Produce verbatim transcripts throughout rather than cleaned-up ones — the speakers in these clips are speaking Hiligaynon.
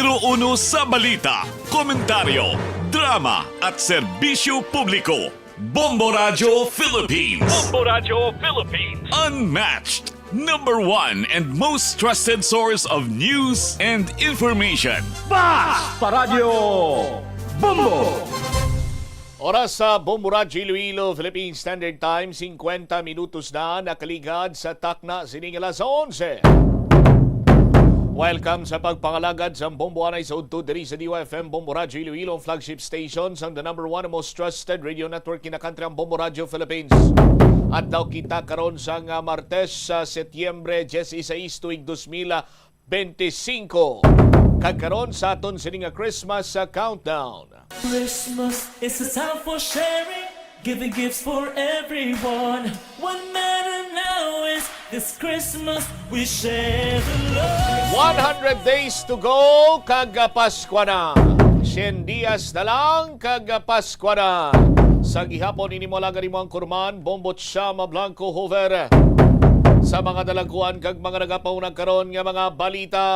Numero uno sa balita, komentaryo, drama at serbisyo publiko. Bombo Radyo Philippines. Bombo Radyo Philippines. Unmatched. Number one and most trusted source of news and information. Basta Radyo Bombo! Oras sa Bombo Radyo Iloilo, Philippine Standard Time, singkwenta minutos na nakaligad sa takna sining alas onse. Welcome sa pagpangalagad sa Bombo Anay sa udto diri sa D Y F M Bombo Radyo Iloilo, ang flagship station sang the number one and most trusted radio network in the country, ang Bombo Radyo Philippines. Adlaw kita karon sang, ah, Martes, sa Setyembre dieciséis, tuig dos mil veinticinco. Kag karon sa aton sini nga Christmas, ah, countdown. Christmas is a time for sharing, giving gifts for everyone. What matter now is this Christmas we share the love. One hundred days to go, kag, ah, Paskwa na. Syen dias na lang, kag, ah, Paskwa na. Sa gihapon, ini mo lang ang imong kurman, Bombo Chama Blanco Hoover. Sa mga dalagkuan kag mga nagapauna karon nga mga balita,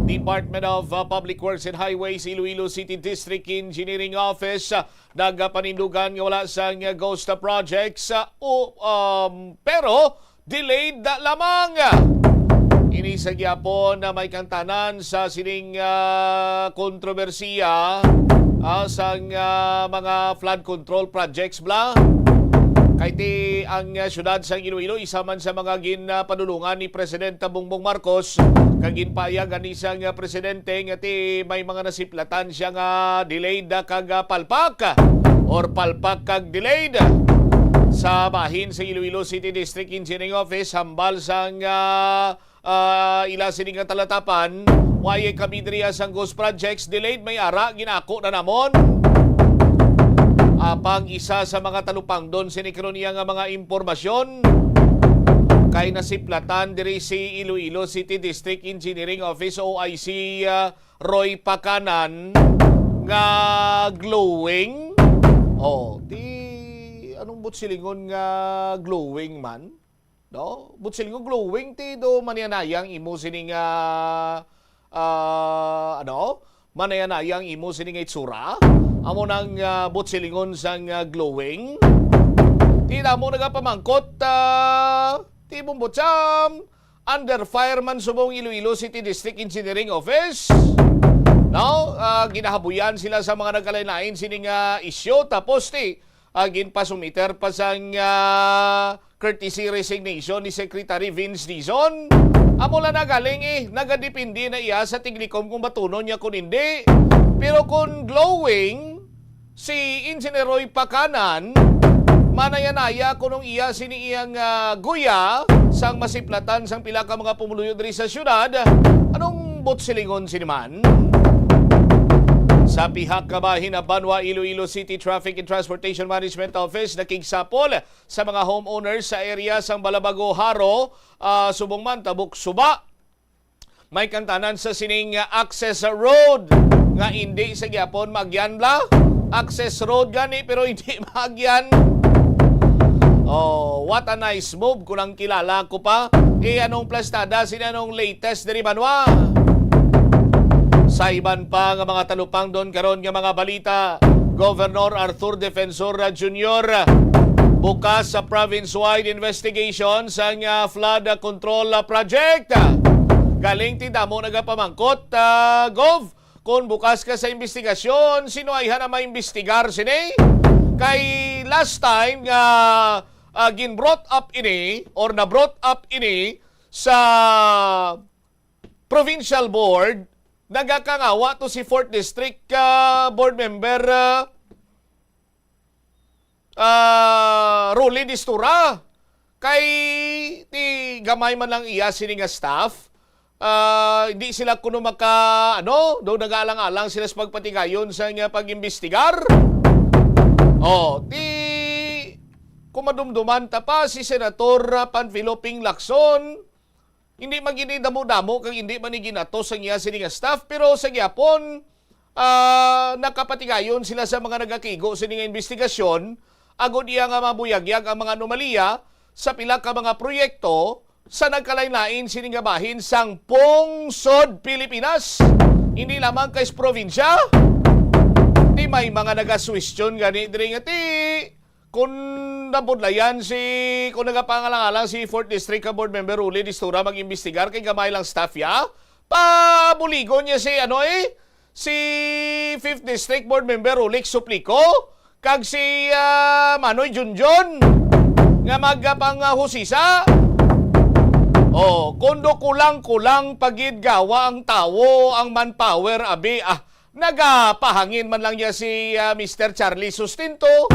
Department of, uh, Public Works and Highways, Iloilo City District Engineering Office, uh, nagapanindugan nga wala sang ghost projects, uh, o, um, pero delayed na lamang. Ini sa gihapon na may kantanan sa sining, ah, kontrobersiya, ah, sang, ah, mga flood control projects bla. Kay ti ang, ah, siyudad sang Iloilo isa man sa mga ginpadulungan ni Presidente Bongbong Marcos, kag ginpahayag ani sang, ah, presidente nga ti may mga nasiplatan siya nga delayed na kag, ah, palpak or palpak kag delayed sa bahin sa Iloilo City District Engineering Office hambal sang, ah, ah, ila sini nga talatapan, wayay kami diri sang ghost projects, delayed, may ara, ginako na namon. Apang isa sa mga talupangdon sini karon iya nga mga impormasyon kay nasiplatan diri si Iloilo City District Engineering Office, O I C, ah, Roy Pacanan nga glowing. Oh, ti anong buot silingon nga glowing man? No? Buot silingon glowing ti do manianayang imo sini nga, ah, ano? Manayanayang imo sini nga itsura? Amo nang, ah, buot silingon sang, ah, glowing? Ti damo nagapamangkot, ah, ti Bombo Cham, under fire man subong Iloilo City District Engineering Office. No? Ah, ginahabuyan sila sa mga nagkalain-lain sini nga isyu. Tapos ti, ah, ginpasumiter pa sang, ah, courtesy resignation ni Secretary Vince Dizon. Amo lang na galing, eh, nagadepende na iya sa Tiglikom kung batunon niya kun hindi. Pero kung glowing, si Engineer Roy Pacanan, manaya-naya kunong iya sini iyang, ah, guya sang masiplatan sang pila ka mga pumuluyo diri sa siyudad. Anong buot silingon sini man? Sa pihak ka bahin, ang Banwa Iloilo City Traffic and Transportation Management Office nakigsapol sa mga homeowners sa area sang Balabago, Jaro, ah, subong man Tabuk Suba. May kantanan sa sining access road nga indi sa gyapon maagyan bla. Access road gani pero hindi maagyan. Oh, what a nice move. Kung ang kilala ko pa, eh, anong plastada, sini anong latest diri banwa? Sa iban pa nga mga talupangdon karon nga mga balita, Governor Arthur Defensor Junior, bukas sa province-wide investigation sang, ah, flood control, ah, project. Galing ti damo nagapamangkot, ah, Gov, kung bukas ka sa investigasyon, sino ay na maimbestigar sini? Kay last time nga, ah, gin-brought up ini or na-brought up ini sa provincial board, nagakangawa to si fourth District, ah, Board Member, ah, ah, Rolly Distura. Kay ti gamay man lang iya sini nga staff, ah, hindi sila kuno maka, ano, daw nag-aalang-alang sila sa pagpatigayon sa nga pag-imbestigar. Oh, ti kung madumduman ta pa si Senator, ah, Panfilo Ping Lacson, hindi man gid ni damo-damo kag hindi man ni ginatos ang iya sini nga staff, pero sa gyapon, ah, nakapatigayon sila sa mga nagakigo sini nga investigasyon, agod iya nga mabuyagyag ang mga anomalya sa pila ka mga proyekto sa nagkalain-lain sini nga bahin sang pungsod Pilipinas. Hindi lamang kay sa probinsya. Ti may mga nagasuwestyon gani diri nga ti kung nabudlayan si, kung nagapangalang-alang si Fourth District ka Board Member Rolly Distura mag-imbestigar kay gamay lang staff ya, pabuligon niya si, ano eh, si Fifth District Board Member Rolex Suplico kag si, ah, Manoy Junjun nga magpanghusisa. Oh, kundo kulang-kulang pa gid gawa ang tawo, ang manpower, abi, ah, nagapahangin man lang niya si, ah, Mister Charlie Sustento,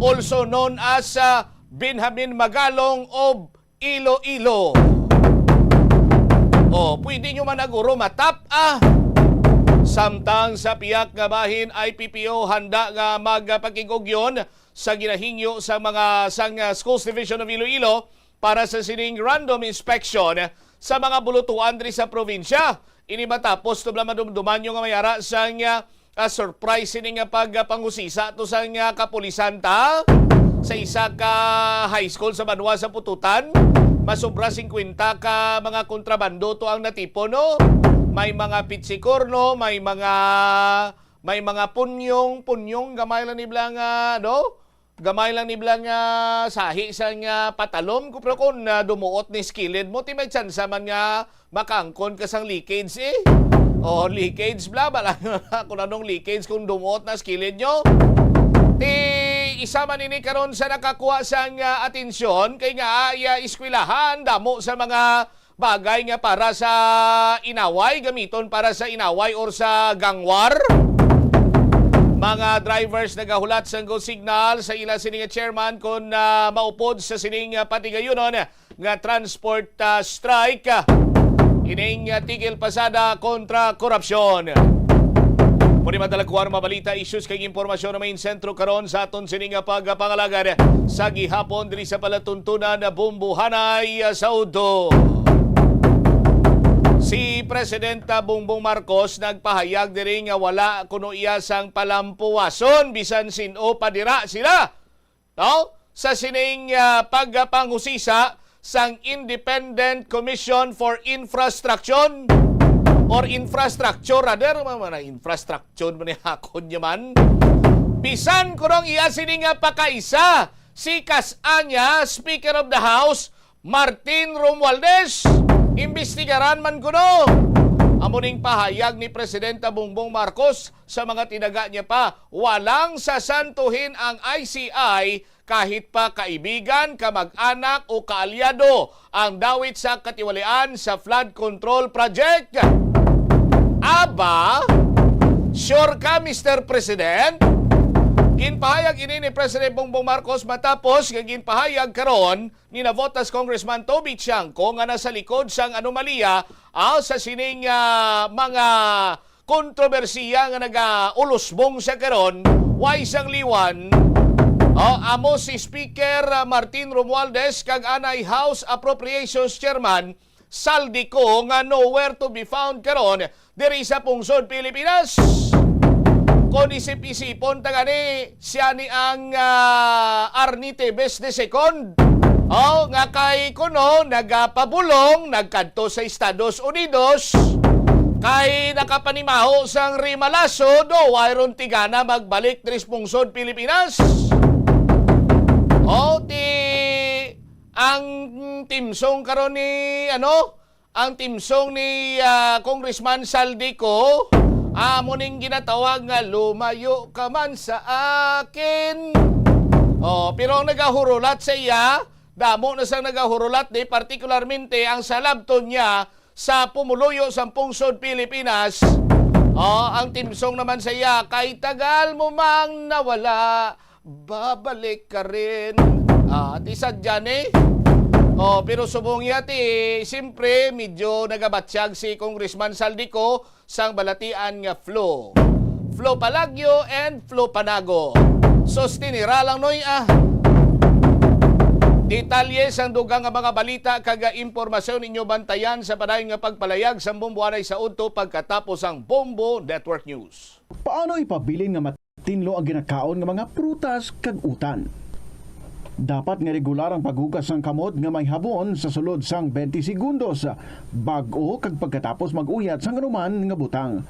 also known as, ah, Benjamin Magalong of Iloilo. Oh, pwede nyo man aguro matap, ah. Samtang sa pihak nga bahin, I P P O handa nga magpakig-ugyon sa ginahingyo sa mga sang, ah, Schools Division of Iloilo para sa sining random inspection sa mga bulutuan diri sa probinsya. Ini matapos tubla madumduman nyo nga may ara sang, ah, ah, surprise ini nga pagpangusisa to sang, ah, kapulisan ta sa isa ka high school sa banwa sa Pututan. Masobra singkwenta ka mga kontrabando to ang natipon, no? May mga pitsikorno, may mga, may mga punyong, punyong, gamay lang ni bala nga, no? Gamay lang ni bala nga sahi sang, ah, patalom ko, pero kung, ah, dumuot ni skilid mo, ti may tsansa man nga makaangkon ka sang leakage, eh. O, leakage bala, bala, kung anong leakage, kung dumuot na skilid nyo. Ti, isa man ini karon sa nakakuha sang, ah, atensyon, kay nga, ah, iya eskwelahan, damo sa mga bagay nga para sa inaway, gamiton para sa inaway or sa gang war. Mga drivers nagahulat sang go signal sa ila sini nga chairman kon, ah, maupod sa sining, ah, patigayunon nga transport, ah, strike. Ining, ah, tigil pasada kontra korupsyon. Muni madala kuwar mabalita, issues kag impormasyon na main sentro karon sa aton sini nga pagpangalagad sa gihapon diri sa palatuntunan na Bumbuhanay, ah, sa Udo. Si Presidenta Bongbong Marcos nagpahayag diri nga wala kuno iya sang palampuwason bisan sin-o pa dira sila, no? Sa sining, ah, pagpangusisa sang Independent Commission for Infrastructure or infrastructure, rather, ma-, ma-, infrastructure man ni hakon niya man. Bisan kuno ang iya sini nga pakaisa, si kas-a niya, Speaker of the House, Martin Romualdez, imbestigaran man kuno. Amo ning pahayag ni Presidenta Bongbong Marcos sa mga tinaga niya pa, walang sasantuhin ang I C I kahit pa kaibigan, kamag-anak o kaalyado ang dawit sa katiwalian sa flood control project. Aba, sure ka, Mister President? Ginpahayag ini ni President Bongbong Marcos matapos nga ginpahayag karon ni Navotas Congressman Toby Tiangco nga nasa likod sang anomalya, ah, sa sining, ah, mga kontrobersiya nga nagaulusbong sa karon, way sang liwan. Oh, amo si Speaker, ah, Martin Romualdez kag anay House Appropriations Chairman Saldico nga nowhere to be found karon diri sa pungsod Pilipinas. Kon isip-isipon ta gani, siya ni ang, ah, Arnie Tevez the second. Oh, nga kay kuno nagapabulong, nagkadto sa Estados Unidos, kay nakapanimaho sang rimalaso, do wayron tigana magbalik diri sa pungsod Pilipinas. Oh, ti ang timsong karon ni, ano, ang timsong ni, ah, Congressman Saldico, amo ning ginatawag nga, "Lumayo ka man sa akin." Oh, pero ang nagahurulat sa iya, damo na sang nagahurulat di, partikularmente ang salabton niya sa pumuluyo sang pungsod Pilipinas. Oh, ang timsong naman sa iya, "Kay tagal mo mang nawala, babalik ka rin." Ah, ti sadya ni. Oh, pero subong niya ti, siyempre, medyo nagabatyag si Congressman Saldico sang balatian nga flu. Flu Palagyo and Flu Panago. Sus, tinira lang, Noy, ah. Detalye sang dugang nga mga balita kag impormasyon inyo bantayan sa padayon nga pagpalayag sang Bombo Anay sa udto pagkatapos sang Bombo Network News. Paano ipabilin nga matinlo ang ginakaon nga mga prutas kag utan? Dapat nga regular ang paghugas sang kamot nga may habon sa sulod sang twenty segundos bag-o kag pagkatapos mag-uyat sang anuman nga butang.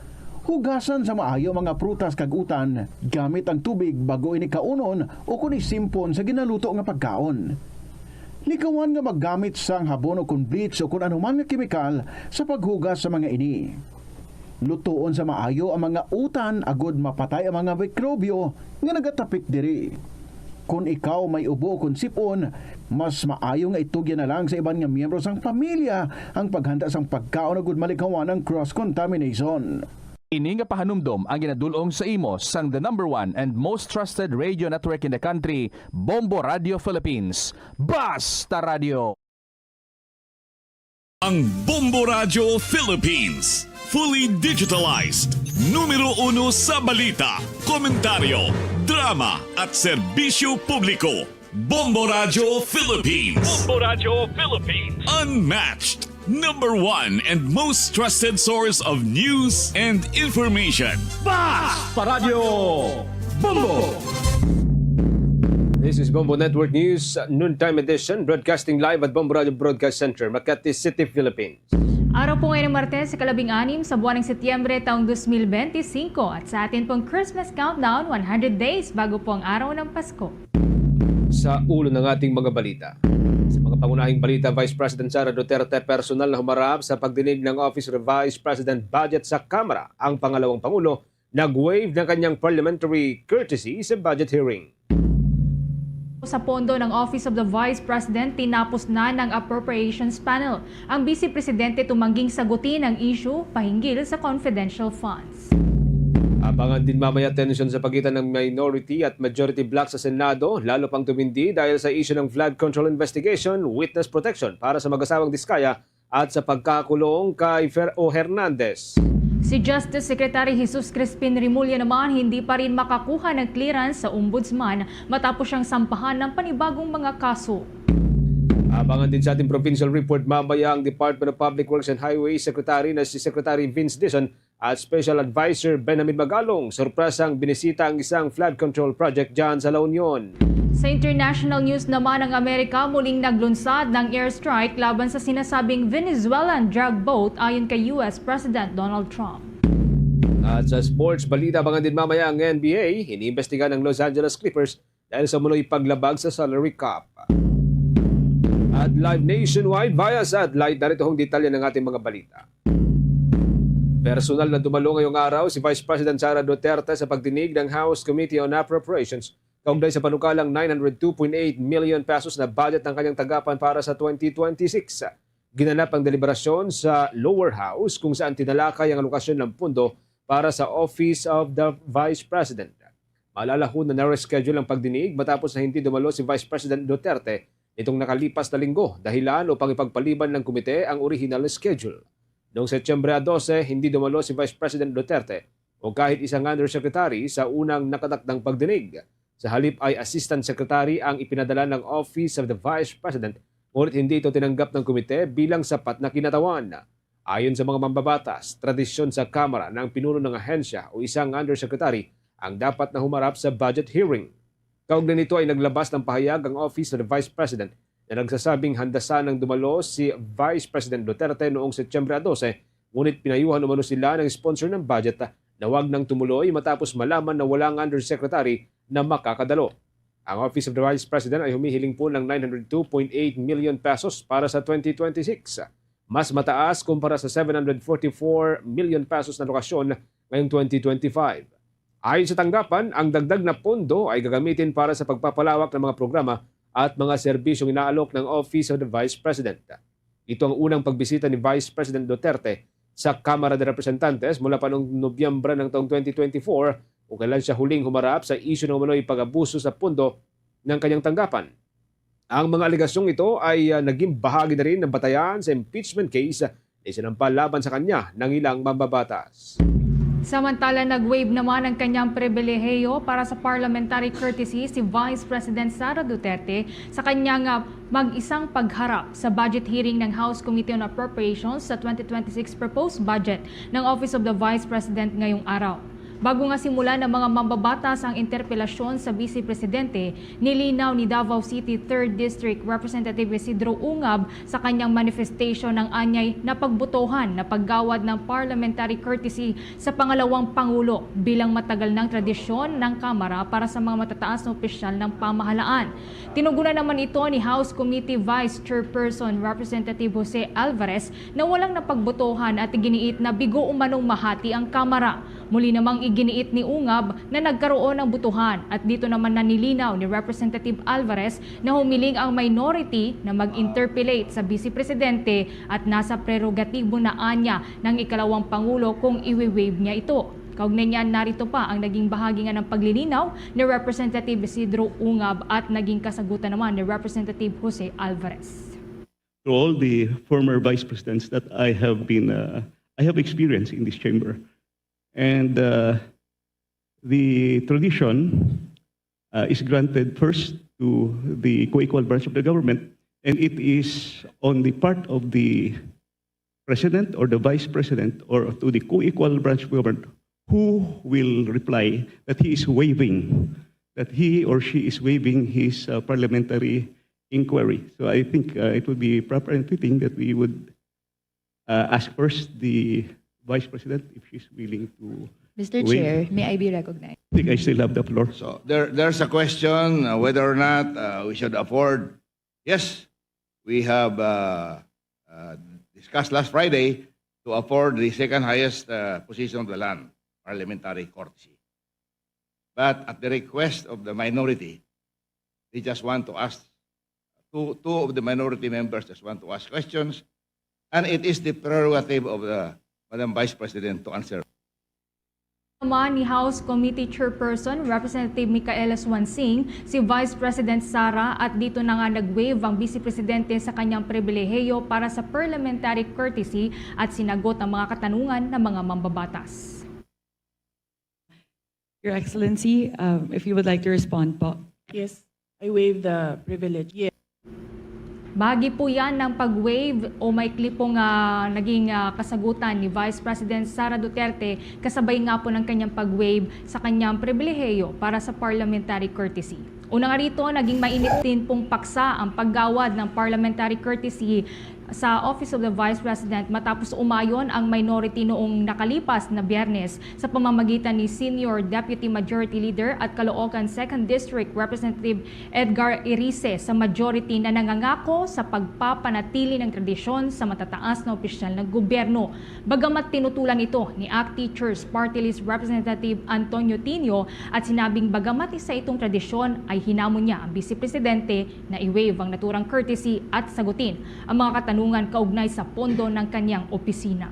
Hugasan sa maayo ang mga prutas kag utan gamit ang tubig bag-o ini kaunon o kon isimpon sa ginaluto nga pagkaon. Likawan nga maggamit sang habon o kon bleach o kon anuman nga kemikal sa paghugas sa mga ini. Lutoon sa maayo ang mga utan agod mapatay ang mga mikrobyo nga nagatapik diri. Kon ikaw may ubo o kon sip-on, mas maayo nga itugyan na lang sa iban nga miyembro sang pamilya ang paghanda sang pagkaon agud malikawan ang cross-contamination. Ini nga pahanumdom ang ginadul-ong sa imo sang the number one and most trusted radio network in the country, Bombo Radio Philippines. Basta Radio! Ang Bombo Radyo Philippines, fully digitalized, numero uno sa balita, komentaryo, drama, at serbisyo publiko. Bombo Radyo Philippines. Bombo Radyo Philippines. Unmatched, number one, and most trusted source of news and information. Basta Radyo Bombo! This is Bombo Network News, noontime edition, broadcasting live at Bombo Radyo Broadcast Center, Makati City, Philippines. Araw po ngayon ng Martes, sa kalabing anim sa buwan ng Setyembre taong dos mil benti singko, at sa atin pong Christmas countdown, one hundred days bago po ang araw ng Pasko. Sa ulo ng ating mga balita. Sa mga pangunahing balita, Vice President Sara Duterte personal na humarap sa pagdinig ng Office of the Vice President budget sa Kamara. Ang pangalawang pangulo nag-waive ng kanyang parliamentary courtesy sa budget hearing. Sa pondo ng Office of the Vice President, tinapos na ng Appropriations Panel ang Vice Presidente tumangging sagutin ang issue pahinggil sa confidential funds. Abangan din mamaya tensyon sa pagitan ng minority at majority bloc sa Senado, lalo pang tumindi dahil sa issue ng flood control investigation, witness protection para sa mag-asawang Diskaya at sa pagkakulong kay Fer-, o Hernandez. Si Justice Secretary Jesus Crispin Remulla naman hindi pa rin makakuha ng clearance sa Ombudsman matapos siyang sampahan ng panibagong mga kaso. Abangan din sa ating provincial report mamaya ang Department of Public Works and Highways Secretary na si Secretary Vince Dizon at Special Advisor Benjamin Magalong, sorpresang binisita ang isang flood control project dyan sa La Union. Sa international news naman, ang Amerika muling naglunsad ng airstrike laban sa sinasabing Venezuelan drug boat, ayon kay U S President Donald Trump. At sa sports balita, abangan din mamaya ang N B A, iniimbestiga ng Los Angeles Clippers dahil sa umano'y paglabag sa salary cap. At live nationwide via satellite, narito ang detalye ng ating mga balita. Personal na dumalo ngayong araw si Vice President Sara Duterte sa pagdinig ng House Committee on Appropriations kaugnay sa panukalang nine hundred two point eight million pesos na budget ng kanyang tanggapan para sa twenty twenty-six. Ginanap ang deliberasyon sa lower house, kung saan tinalakay ang alokasyon ng pondo para sa Office of the Vice President. Maalala ho na na-reschedule ang pagdinig matapos na hindi dumalo si Vice President Duterte nitong nakalipas na linggo, dahilan upang ipagpaliban ng komite ang original schedule. Noong Setyembre dose, hindi dumalo si Vice President Duterte o kahit isang undersecretary sa unang nakatakdang pagdinig. Sa halip ay assistant secretary ang ipinadala ng Office of the Vice President, ngunit hindi ito tinanggap ng komite bilang sapat na kinatawan. Ayon sa mga mambabatas, tradisyon sa Kamara na ang pinuno ng ahensya o isang undersecretary ang dapat na humarap sa budget hearing. Kaugnay nito ay naglabas ng pahayag ang Office of the Vice President na nagsasabing handa sanang dumalo si Vice President Duterte noong Setyembre dose, ngunit pinayuhan umano sila ng sponsor ng budget na wag nang tumuloy matapos malaman na walang undersecretary na makakadalo. Ang Office of the Vice President ay humihiling po ng nine hundred two point eight million pesos para sa twenty twenty-six. Mas mataas kumpara sa seven hundred forty-four million pesos na alokasyon ngayong twenty twenty-five. Ayon sa tanggapan, ang dagdag na pondo ay gagamitin para sa pagpapalawak ng mga programa at mga serbisyong inaalok ng Office of the Vice President. Ito ang unang pagbisita ni Vice President Duterte sa Kamara de Representantes mula pa noong Nobyembre ng taong twenty twenty-four, kung kailan siya huling humarap sa isyu ng umano'y pag-abuso sa pondo ng kanyang tanggapan. Ang mga alegasyong ito ay, ah, naging bahagi na rin ng batayan sa impeachment case na isinampa laban sa kanya ng ilang mambabatas. Samantala, nag-waive naman ang kanyang pribilehiyo para sa parliamentary courtesy si Vice President Sara Duterte sa kanyang, ah, mag-isang pagharap sa budget hearing ng House Committee on Appropriations sa twenty twenty-six proposed budget ng Office of the Vice President ngayong araw. Bago nga simulan ng mga mambabatas ang interpelasyon sa Vice Presidente, nilinaw ni Davao City Third District Representative Isidro Ungab sa kanyang manifestation ang anyay na pagbutohan na paggawad ng parliamentary courtesy sa pangalawang pangulo bilang matagal ng tradisyon ng Kamara para sa mga matataas na opisyal ng pamahalaan. Tinugunan naman ito ni House Committee Vice Chairperson Representative Jose Alvarez na walang napagbutohan at iginiit na bigo umanong mahati ang Kamara. Muli namang iginiit ni Ungab na nagkaroon ng butuhan at dito naman nanilinaw ni Representative Alvarez na humiling ang minority na mag-interpellate sa Vice Presidente at nasa prerogatibo na anya ng ikalawang pangulo kung iwi-waive niya ito. Kaugnay niyan, narito pa ang naging bahagi nga ng paglilinaw ni Representative Isidro Ungab at naging kasagutan naman ni Representative Jose Alvarez. To all the former vice presidents that I have been, uh, I have experienced in this chamber. And uh, the tradition uh, is granted first to the co-equal branch of the government, and it is on the part of the president or the vice president or to the co-equal branch of government who will reply that he is waiving, that he or she is waiving his uh, parliamentary inquiry. So I think uh, it would be proper and fitting that we would uh, ask first the vice president if she's willing to Mister waive. Chair, may I be recognized? I think I still have the floor. So there, there's a question uh, whether or not uh, we should afford. Yes, we have uh, uh, discussed last Friday to afford the second highest uh, position of the land, parliamentary courtesy. But at the request of the minority, they just want to ask, two, two of the minority members just want to ask questions, and it is the prerogative of the Madam Vice President to answer. Naman ni House Committee Chairperson Representative Micaela Swansing si Vice President Sara at dito na nga nag-waive ang Vice Presidente sa kanyang pribilehiyo para sa parliamentary courtesy at sinagot ang mga katanungan ng mga mambabatas. Your Excellency, um, if you would like to respond po. Yes, I waive the privilege. Yes. Bahagi po yan ng pag-waive o may klipo nga naging ah, kasagutan ni Vice President Sara Duterte kasabay nga po ng kanyang pag-waive sa kanyang pribilehiyo para sa parliamentary courtesy. Una nga rito, naging mainit din pong paksa ang paggawad ng parliamentary courtesy sa Office of the Vice President matapos umayon ang minority noong nakalipas na Biyernes sa pamamagitan ni Senior Deputy Majority Leader at Caloocan Second District Representative Edgar Erice sa majority na nangangako sa pagpapanatili ng tradisyon sa matataas na opisyal ng gobyerno. Bagamat tinutulan ito ni ACT Teachers Party List Representative Antonio Tinio at sinabing bagamat isa itong tradisyon ay hinamon niya ang Vice Presidente na i-waive ang naturang courtesy at sagutin ang mga katanungan kaugnay sa pondo ng kanyang opisina.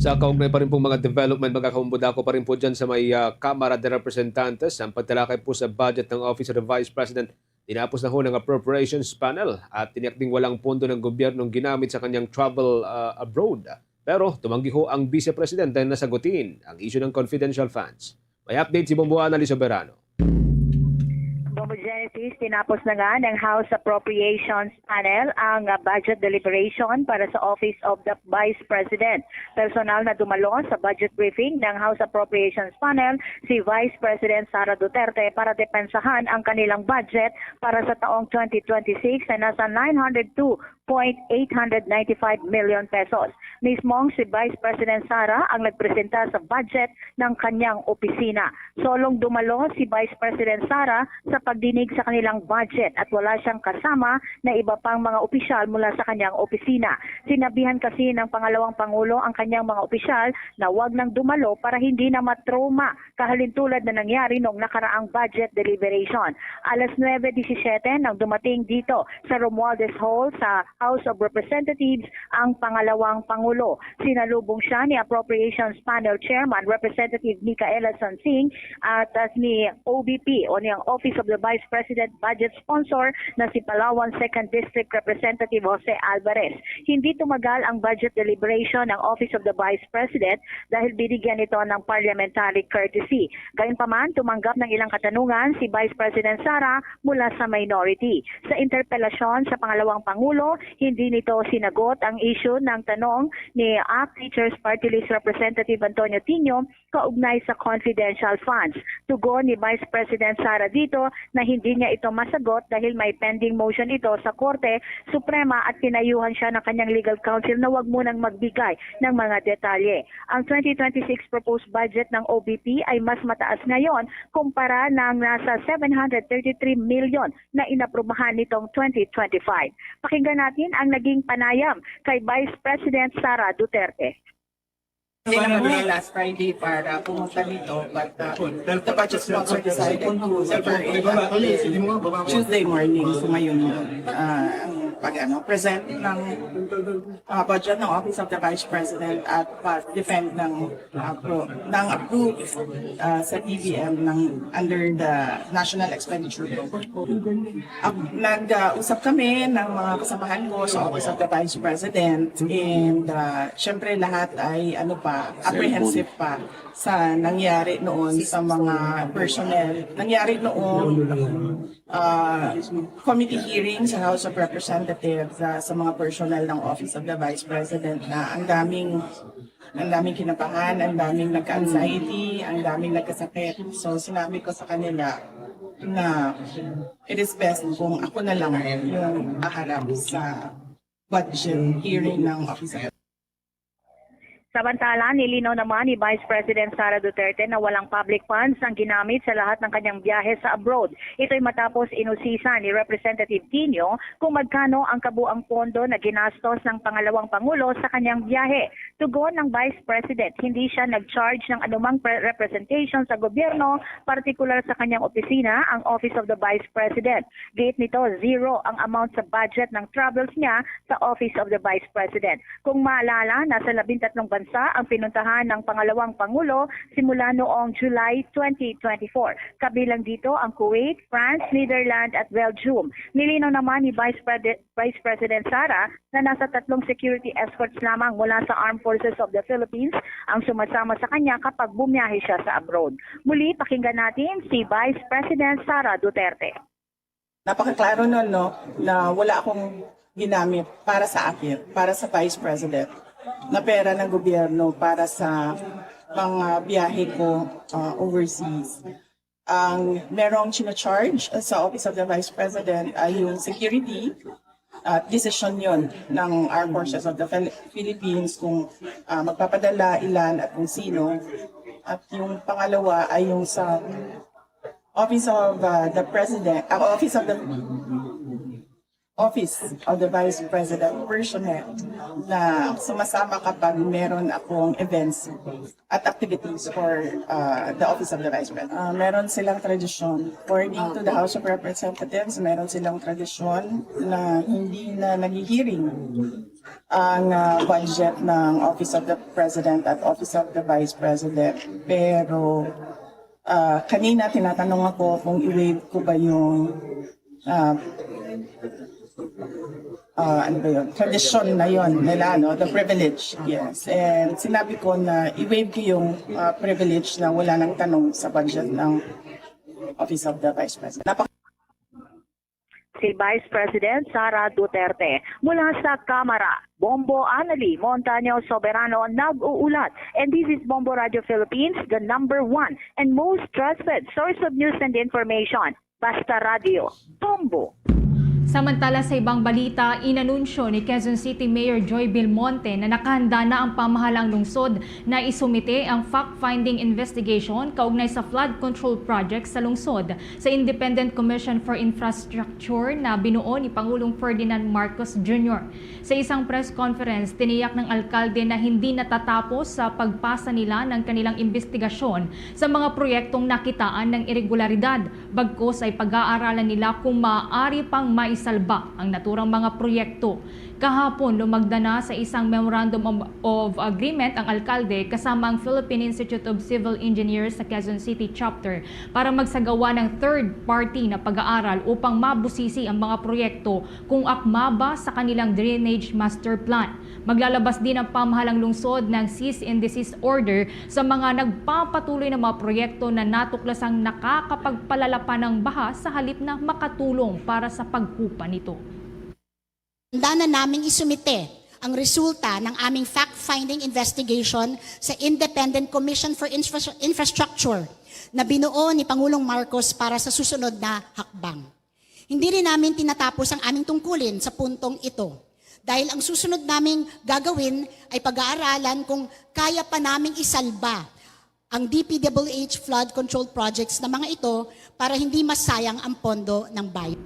Sa kaugnay pa rin pong mga development, magkakaumbuda ko pa rin po dyan sa may ah, Kamara de Representantes ang pagtalakay po sa budget ng Office of the Vice President. Tinapos na ho ng Appropriations Panel at tiniyak ding walang pondo ng gobyernong ginamit sa kanyang travel ah, abroad. Pero tumanggi ho ang Vice Presidente na sagutin ang isyu ng confidential funds. May update si Bomboana Lisoberano. Bombo Genesis, tinapos na nga ng House Appropriations Panel ang uh, budget deliberation para sa Office of the Vice President. Personal na dumalo sa budget briefing ng House Appropriations Panel si Vice President Sara Duterte para depensahan ang kanilang budget para sa taong twenty twenty-six na nasa nine hundred two point eight hundred ninety-five million pesos. Mismong si Vice President Sara ang nagpresenta sa budget ng kanyang opisina. Solong dumalo si Vice President Sara sa pagdinig sa kanilang budget at wala siyang kasama na iba pang mga opisyal mula sa kanyang opisina. Sinabihan kasi ng pangalawang pangulo ang kanyang mga opisyal na wag nang dumalo para hindi na matrauma kahalintulad na nangyari noong nakaraang budget deliberation. Alas nuebe disisiete nang dumating dito sa Romualdez Hall sa House of Representatives ang pangalawang pangulo. Sinalubong siya ni Appropriations Panel Chairman Representative Micaela Swansing at uh, ni O V P o niyang Office of the Vice President President budget sponsor na si Palawan Second District Representative Jose Alvarez. Hindi tumagal ang budget deliberation ng Office of the Vice President dahil binigyan ito ng parliamentary courtesy. Gayunpaman, tumanggap ng ilang katanungan si Vice President Sara mula sa minority. Sa interpelasyon sa pangalawang pangulo, hindi nito sinagot ang issue ng tanong ni ACT Teachers Party List Representative Antonio Tinio kaugnay sa confidential funds. Tugon ni Vice President Sara dito na hindi niya ito masagot dahil may pending motion ito sa Korte Suprema at pinayuhan siya ng kanyang legal counsel na wag munang magbigay ng mga detalye. Ang twenty twenty-six proposed budget ng O V P ay mas mataas ngayon kumpara ng nasa seven hundred thirty-three million na inaprubahan nitong twenty twenty-five. Pakinggan natin ang naging panayam kay Vice President Sara Duterte. Hindi naman kami last Friday para pumunta dito, but uh, the budget sponsor decided to defer it. Actually, Tuesday morning, so ngayon, uh, ang pag ano, present ng uh, budget ng Office of the Vice President at pag-defend ng uh, pro, ng approve uh, sa T V M ng under the National Expenditure Program. Ag- Nag-usap kami ng mga kasamahan ko sa Office of the Vice President, and uh, syempre lahat ay ano pa, apprehensive pa sa nangyari noon sa mga personnel. Nangyari noon uh, committee hearing sa House of Representatives uh, sa mga personnel ng Office of the Vice President na ang daming ang daming kinabahan, ang daming nagka-anxiety, ang daming nagkasakit. So sinabi ko sa kanila na it is best kung ako na lang yung haharap sa budget hearing ng Office of Samantala, nilinaw naman ni Vice President Sara Duterte na walang public funds ang ginamit sa lahat ng kanyang biyahe sa abroad. Ito'y matapos inusisa ni Representative Tinio kung magkano ang kabuang pondo na ginastos ng pangalawang pangulo sa kanyang biyahe. Tugon ng Vice President, hindi siya nag-charge ng anumang pre- representation sa gobyerno, partikular sa kanyang opisina, ang Office of the Vice President. Giit nito, zero ang amount sa budget ng travels niya sa Office of the Vice President. Kung maalala, nasa labintatlong bansa ang pinuntahan ng pangalawang pangulo simula noong July twenty twenty-four. Kabilang dito ang Kuwait, France, Netherlands at Belgium. Nilinaw naman ni Vice Pre- Vice President Sara na nasa tatlong security escorts lamang mula sa Armed Forces of the Philippines ang sumasama sa kanya kapag bumiyahe siya sa abroad. Muli, pakinggan natin si Vice President Sara Duterte. Napakaklaro nun, no, na wala akong ginamit para sa akin, para sa Vice President, na pera ng gobyerno para sa mga biyahe ko uh, overseas. Ang merong charge sa Office of the Vice President ay yung security at desisyon yon ng Armed Forces of the Phil- Philippines kung uh, magpapadala, ilan at kung sino. At yung pangalawa ay yung sa Office of uh, the President, uh, Office of the Office of the Vice President personnel na sumasama kapag meron akong events at activities for uh, the Office of the Vice President. Uh, meron silang tradisyon. According to the House of Representatives, meron silang tradisyon na hindi na naghihiring ang uh, budget ng Office of the President at Office of the Vice President. Pero uh, kanina tinatanong ako kung i-waive ko ba yung uh, uh, ano ba yun? Tradisyon na yun nila, no? The privilege, yes. And sinabi ko na i-waive ko yung uh, privilege na wala nang tanong sa budget ng Office of the Vice President. Napaka- si Vice President Sara Duterte. Mula sa Kamara, Bombo Annalie Montaño Soberano nag-uulat. And this is Bombo Radio Philippines, the number one and most trusted source of news and information. Basta Radio, Bombo! Samantala, sa ibang balita, inanunsyo ni Quezon City Mayor Joy Belmonte na nakahanda na ang pamahalaang lungsod na isumite ang fact-finding investigation kaugnay sa flood control project sa lungsod sa Independent Commission for Infrastructure na binuo ni Pangulong Ferdinand Marcos Junior. Sa isang press conference, tiniyak ng alkalde na hindi natatapos sa pagpasa nila ng kanilang imbestigasyon sa mga proyektong nakitaan ng iregularidad. Bagkus ay pag-aaralan nila kung maaari pang maisalba ang naturang mga proyekto. Kahapon, lumagda na sa isang Memorandum of, of Agreement ang alkalde kasama ang Philippine Institute of Civil Engineers sa Quezon City Chapter para magsagawa ng third party na pag-aaral upang mabusisi ang mga proyekto kung akma ba sa kanilang drainage master plan. Maglalabas din ang pamahalang lungsod ng cease and desist order sa mga nagpapatuloy na mga proyekto na natuklasang nakakapagpalala pa ng baha sa halip na makatulong para sa pagkupa nito. Handa na naming isumite ang resulta ng aming fact-finding investigation sa Independent Commission for Infra- Infrastructure na binuo ni Pangulong Marcos para sa susunod na hakbang. Hindi rin namin tinatapos ang aming tungkulin sa puntong ito dahil ang susunod naming gagawin ay pag-aaralan kung kaya pa naming isalba ang D P W H flood control projects na mga ito para hindi masayang ang pondo ng bayan.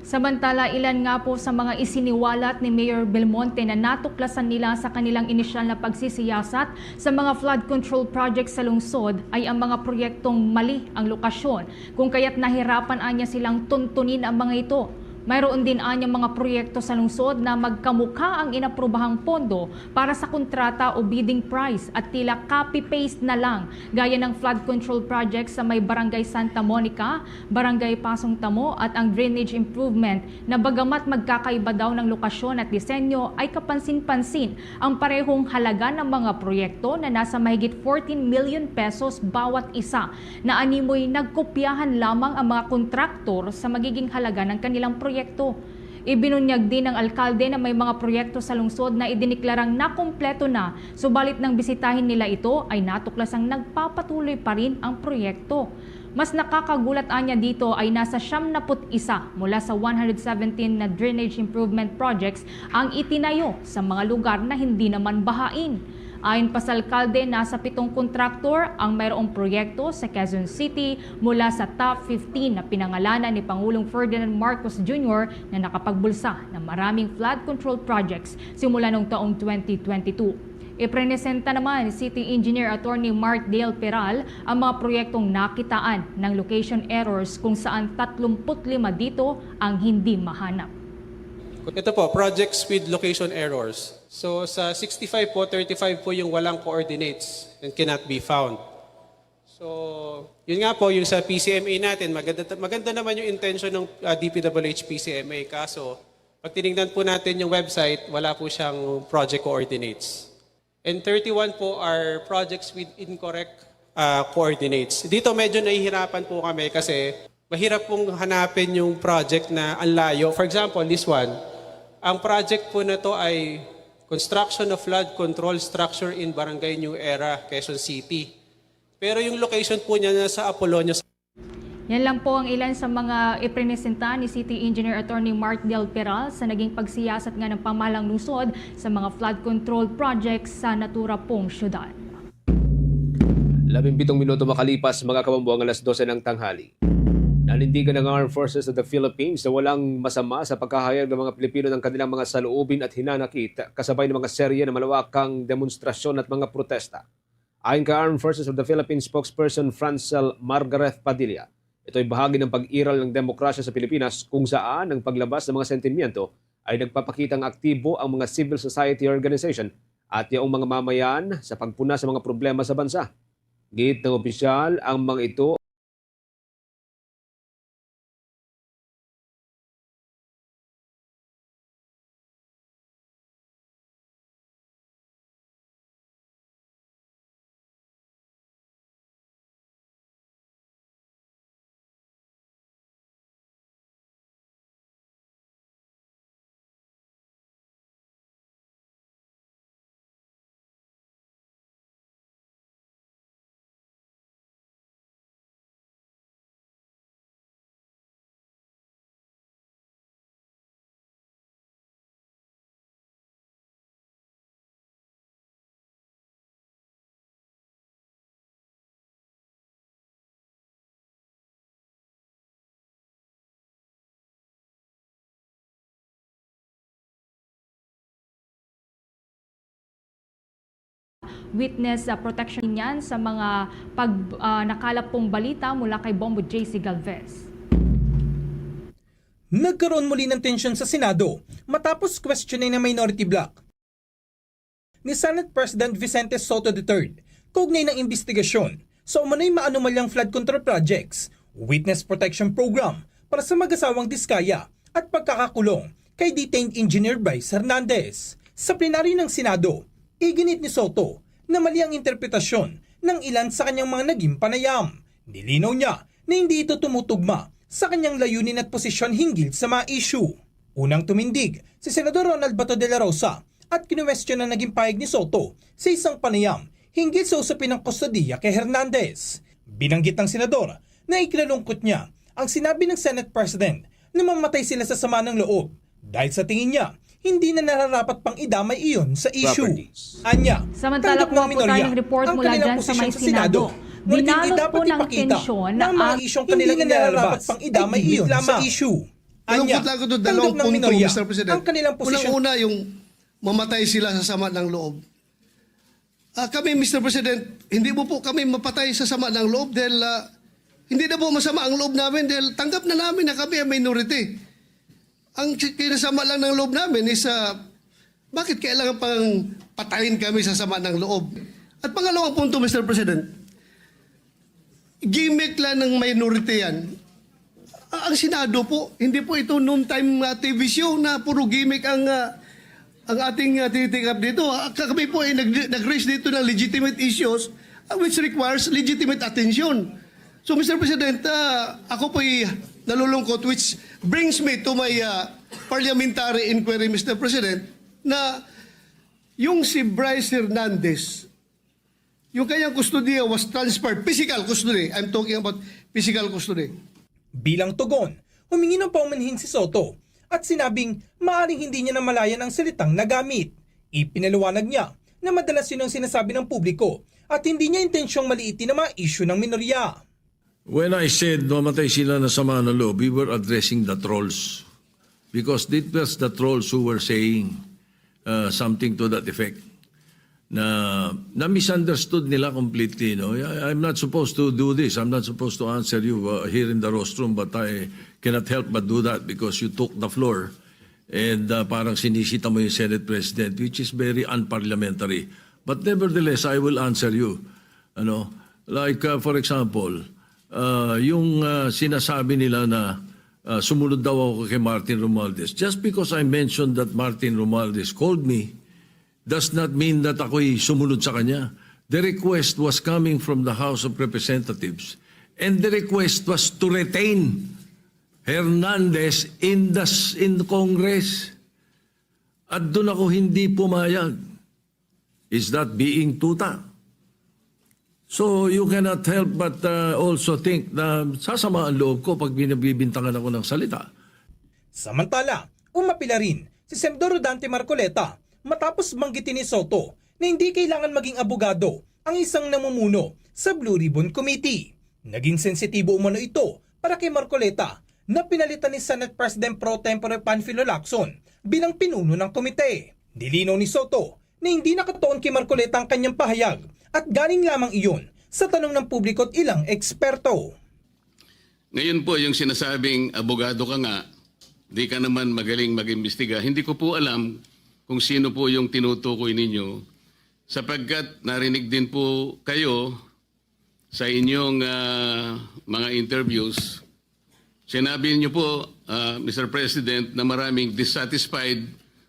Samantala, ilan nga po sa mga isiniwalat ni Mayor Belmonte na natuklasan nila sa kanilang inisyal na pagsisiyasat sa mga flood control projects sa lungsod ay ang mga proyektong mali ang lokasyon, kung kaya't nahirapan anya silang tuntunin ang mga ito. Mayroon din anya mga proyekto sa lungsod na magkamukha ang inaprobahang pondo para sa kontrata o bidding price at tila copy-paste na lang, gaya ng flood control project sa may Barangay Santa Monica, Barangay Pasong Tamo at ang drainage improvement na bagamat magkakaiba daw ng lokasyon at disenyo ay kapansin-pansin ang parehong halaga ng mga proyekto na nasa mahigit fourteen million pesos bawat isa na animoy nagkopyahan lamang ang mga kontraktor sa magiging halaga ng kanilang proyekto. Ibinunyag din ng alkalde na may mga proyekto sa lungsod na idiniklarang nakumpleto na, subalit nang bisitahin nila ito ay natuklasang nagpapatuloy pa rin ang proyekto. Mas nakakagulat anya dito ay nasa siyam na put isa mula sa one hundred seventeen na drainage improvement projects ang itinayo sa mga lugar na hindi naman bahain. Ayon pa sa alkalde, nasa pitong kontraktor ang mayroong proyekto sa Quezon City mula sa top fifteen na pinangalanan ni Pangulong Ferdinand Marcos Junior na nakapagbulsa ng maraming flood control projects simula noong taong twenty twenty-two. Ipresenta naman ni City Engineer Attorney Mark Dale Peral ang mga proyektong nakitaan ng location errors kung saan tatlumpu't lima dito ang hindi mahanap. Ito po, projects with location errors. So sa sixty-five po, thirty-five po yung walang coordinates and cannot be found. So, yun nga po, yung sa P C M A natin, maganda, maganda naman yung intention ng uh, D P W H P C M A. Kaso, pag tinignan po natin yung website, wala po siyang project coordinates. And thirty-one po are projects with incorrect uh, coordinates. Dito medyo nahihirapan po kami kasi mahirap pong hanapin yung project na ang layo. For example, this one, ang project po na to ay construction of flood control structure in Barangay New Era, Quezon City. Pero yung location po niya nasa Apolonio. Yan lang po ang ilan sa mga ipresenta ni City Engineer Attorney Mark Del Peral sa naging pagsiyasat nga ng pamahalang lungsod sa mga flood control projects sa natura pong syudad. Labing pitong minuto makalipas, mga kabambuang, alas dose ng tanghali. Nanindigan ng Armed Forces of the Philippines na walang masama sa pagkahayag ng mga Pilipino ng kanilang mga saloobin at hinanakit kasabay ng mga serye ng malawakang demonstrasyon at mga protesta. Ayon kay Armed Forces of the Philippines spokesperson Francel Margareth Padilla, ito'y bahagi ng pag-iral ng demokrasya sa Pilipinas kung saan ang paglabas ng mga sentimiento ay nagpapakitang aktibo ang mga civil society organization at yaong mga mamayan sa pagpuna sa mga problema sa bansa. Giit ng opisyal ang mga ito Witness uh, protection niyan sa mga pag uh, nakalap pong balita mula kay Bombo J C Galvez. Nagkaroon muli ng tensyon sa Senado matapos questioning ng minority bloc ni Senate President Vicente Sotto the third kaugnay ng imbestigasyon sa umano'y maanomalyang flood control projects, witness protection program para sa mag-asawang Diskaya at pagkakakulong kay detained engineer Bryce Hernandez. Sa plenaryo ng Senado, iginit ni Sotto na mali ang interpretasyon ng ilan sa kanyang mga naging panayam. Nilinaw niya na hindi ito tumutugma sa kanyang layunin at posisyon hinggil sa mga issue. Unang tumindig si Senador Ronald Bato de la Rosa at kinuwestiyon ang naging pahayag ni Sotto sa isang panayam hinggil sa usapin ng kustodiya kay Hernandez. Binanggit ng senador na ikinalungkot niya ang sinabi ng Senate President na mamatay sila sa sama ng loob dahil sa tingin niya, hindi na nararapat pang idamay iyon sa issue. Properties. Anya, Samantala, tanggap ng kuha po minorya tayo ng report ang mula kanilang dyan sa posisyon may sa Senado. Senado. Ngunit hindi Dinalot dapat po ng ipakita tensyon na ang mga ang isyong hindi kanilang na nararapat ilalabas pang idamay ay iyon sa issue. Anya, Malungkot lang ako doon, dalawang tanggap ng punto, minorya Mister President. Ang kanilang posisyon. Unang-una, yung mamatay sila sa sama ng loob. Ah, kami, Mister President, hindi mo po kami mapatay sa sama ng loob dahil, ah, hindi na po masama ang loob namin dahil tanggap na namin na kami ang minority. Ang ki-, kinasama lang ng loob namin is, ah, bakit kailangan pang patayin kami sa sama ng loob? At pangalawang punto, Mister President, gimmick lang ng minority yan. A-, ang Senado po, hindi po ito noontime, ah, T V show na puro gimmick ang, ah, ang ating, ah, tinitikap dito. Ah, ka-, kami po ay nag-, nag-raise dito ng legitimate issues, ah, which requires legitimate attention. So, Mister President, ah, ako po'y nalulungkot, which brings me to my, ah, parliamentary inquiry, Mister President, na yung si Bryce Hernandez, yung kanyang kustodiya was transferred, physical custody. I'm talking about physical custody. Bilang tugon, humingi ng paumanhin si Sotto at sinabing maaaring hindi niya namalayan ang salitang nagamit. Ipinaliwanag niya na madalas yun ang sinasabi ng publiko at hindi niya intensyong maliitin ang mga isyu ng minorya. When I said mamatay sila na sama ng loob, we were addressing the trolls. Because it was the trolls who were saying, uh, something to that effect. Na, na misunderstood nila completely, no? I, I'm not supposed to do this. I'm not supposed to answer you, uh, here in the rostrum, but I cannot help but do that because you took the floor and, uh, parang sinisita mo yung Senate President, which is very unparliamentary. But nevertheless, I will answer you. Ano, like, uh, for example, uh, yung, uh, sinasabi nila na, uh, sumunod daw ako kay Martin Romualdez. Just because I mentioned that Martin Romualdez called me, does not mean that ako'y sumunod sa kanya. The request was coming from the House of Representatives. And the request was to retain Hernandez in the s-, in Congress. At doon ako hindi pumayag. Is that being tuta? So, you cannot help but, uh, also think na sasama ang loob ko pag binibintangan ako ng salita. Samantala, umapila rin si Senador Rodante Marcoleta matapos banggitin ni Sotto na hindi kailangan maging abogado ang isang namumuno sa Blue Ribbon Committee. Naging sensitibo umano ito para kay Marcoleta na pinalitan ni Senate President Pro Tempore Panfilo Lacson bilang pinuno ng komite. Nilinaw ni Sotto na hindi nakatuon kay Marcoleta ang kanyang pahayag at galing lamang iyon sa tanong ng publiko at ilang eksperto. Ngayon po, yung sinasabing abogado ka nga, di ka naman magaling mag-imbestiga, hindi ko po alam kung sino po yung tinutukoy ninyo, sapagkat narinig din po kayo sa inyong, ah, mga interviews. Sinabi niyo po, ah, Mister President, na maraming dissatisfied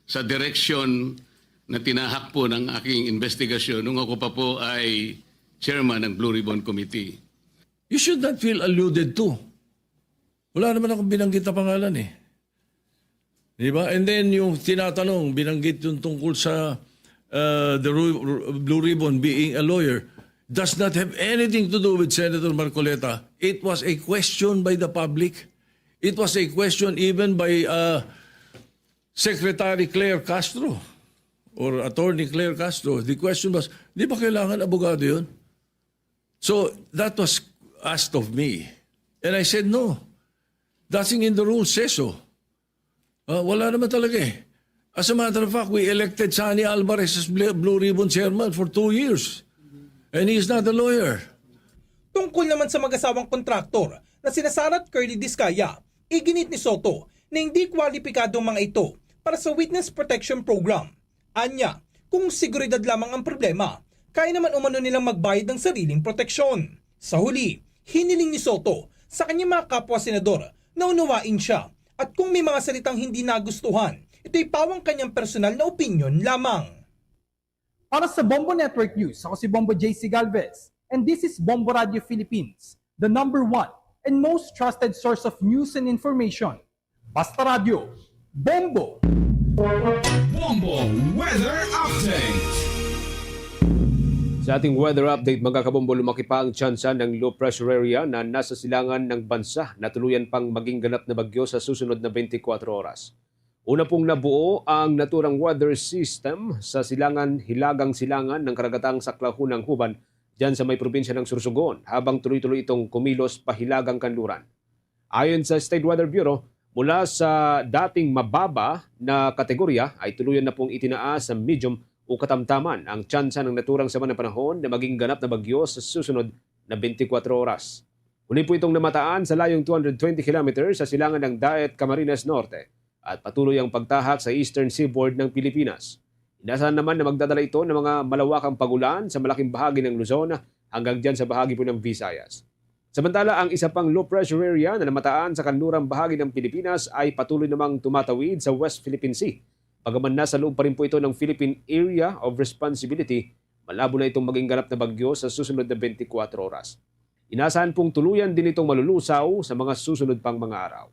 sa direksyon na tinahak po ng aking investigasyon nung ako pa po ay chairman ng Blue Ribbon Committee. You should not feel alluded to. Wala naman akong binanggit na pangalan eh. Di ba? And then yung tinatanong, binanggit yung tungkol sa, uh, the Ru-, Ru-, Blue Ribbon being a lawyer, does not have anything to do with Senator Marcoleta. It was a question by the public. It was a question even by, uh, Secretary Claire Castro or Attorney Claire Castro. The question was, di ba kailangan abogado yun? So, that was asked of me. And I said, "No. Nothing in the rules says so." Ah, wala naman talaga eh. As a matter of fact, we elected Sonny Alvarez as Bl-, Blue Ribbon Chairman for two years. And he is not a lawyer. Tungkol naman sa mag-asawang kontraktor na sina Sara at Curly Discaya, iginit ni Sotto na hindi kwalipikado ang mga ito para sa Witness Protection Program. Anya, kung seguridad lamang ang problema, kaya naman umano nilang magbayad ng sariling proteksyon. Sa huli, hiniling ni Soto sa kanyang mga kapwa senador na unawain siya at kung may mga salitang hindi nagustuhan, ito'y pawang kanyang personal na opinyon lamang. Para sa Bombo Network News, ako si Bombo J C Galvez, and this is Bombo Radio Philippines, the number one and most trusted source of news and information. Basta Radyo, Bombo! Bombo Weather Update. Sa ating weather update, mga kabombo, lumaki pa ang tsansa ng low pressure area na nasa silangan ng bansa na tuluyan pang maging ganap na bagyo sa susunod na twenty-four oras. Una pong nabuo ang naturang weather system sa silangan, hilagang silangan ng karagatang Saklahunang Huban, dyan sa may probinsya ng Sorsogon, habang tuloy-tuloy itong kumilos pahilagang kanluran. Ayon sa State Weather Bureau, mula sa dating mababa na kategorya ay tuluyan na pong itinaas sa medium o katamtaman ang tsansa ng naturang sama ng panahon na maging ganap na bagyo sa susunod na twenty-four oras. Huli po itong namataan sa layong two hundred twenty kilometers sa silangan ng Daet, Camarines Norte, at patuloy ang pagtahak sa eastern seaboard ng Pilipinas. Inasahan naman na magdadala ito ng mga malawakang pagulan sa malaking bahagi ng Luzon hanggang dyan sa bahagi po ng Visayas. Samantala, ang isa pang low pressure area na namataan sa kanlurang bahagi ng Pilipinas ay patuloy namang tumatawid sa West Philippine Sea. Bagaman nasa loob pa rin po ito ng Philippine Area of Responsibility, malabo na itong maging ganap na bagyo sa susunod na twenty-four oras. Inasahan pong tuluyan din itong malulusaw sa mga susunod pang mga araw.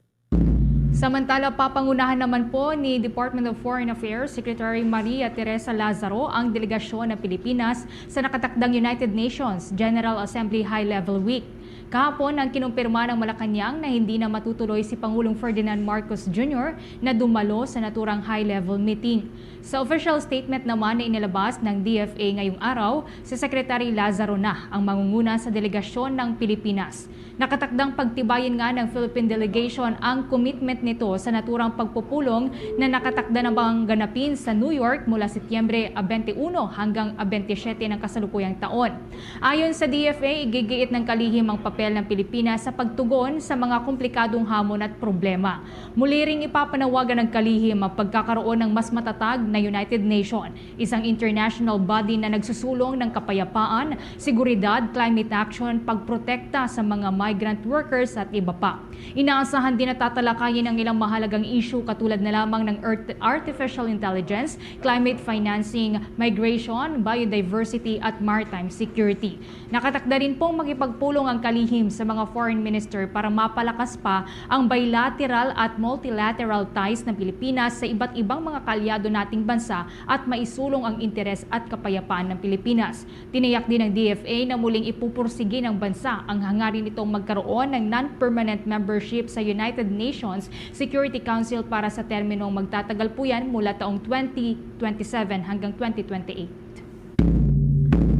Samantala, papangunahan naman po ni Department of Foreign Affairs Secretary Maria Teresa Lazaro ang delegasyon ng Pilipinas sa nakatakdang United Nations General Assembly High-Level Week. Kahapon, ang kinumpirma ng Malacañang na hindi na matutuloy si Pangulong Ferdinand Marcos Junior na dumalo sa naturang high-level meeting. Sa official statement naman na inilabas ng D F A ngayong araw, si Secretary Lazaro na ang mangunguna sa delegasyon ng Pilipinas. Nakatakdang pagtibayin nga ng Philippine delegation ang commitment nito sa naturang pagpupulong na nakatakda namang ganapin sa New York mula Setyembre twenty-one hanggang twenty-seven ng kasalukuyang taon. Ayon sa D F A, igigiit ng kalihim ang papel ng Pilipinas sa pagtugon sa mga komplikadong hamon at problema. Muli ring ipapanawagan ng kalihim ang pagkakaroon ng mas matatag na United Nation, isang international body na nagsusulong ng kapayapaan, seguridad, climate action, pagprotekta sa mga migrant workers at iba pa. Inaasahan din na tatalakayin ang ilang mahalagang issue katulad na lamang ng earth-, artificial intelligence, climate financing, migration, biodiversity at maritime security. Nakatakda rin pong makipagpulong ang kalihim sa mga foreign minister para mapalakas pa ang bilateral at multilateral ties ng Pilipinas sa iba't ibang mga kaalyado nating bansa at maisulong ang interes at kapayapaan ng Pilipinas. Tiniyak din ng D F A na muling ipupursigi ng bansa ang hangarin nitong magkaroon ng non-permanent membership sa United Nations Security Council para sa terminong magtatagal po yan mula taong twenty twenty-seven hanggang twenty twenty-eight.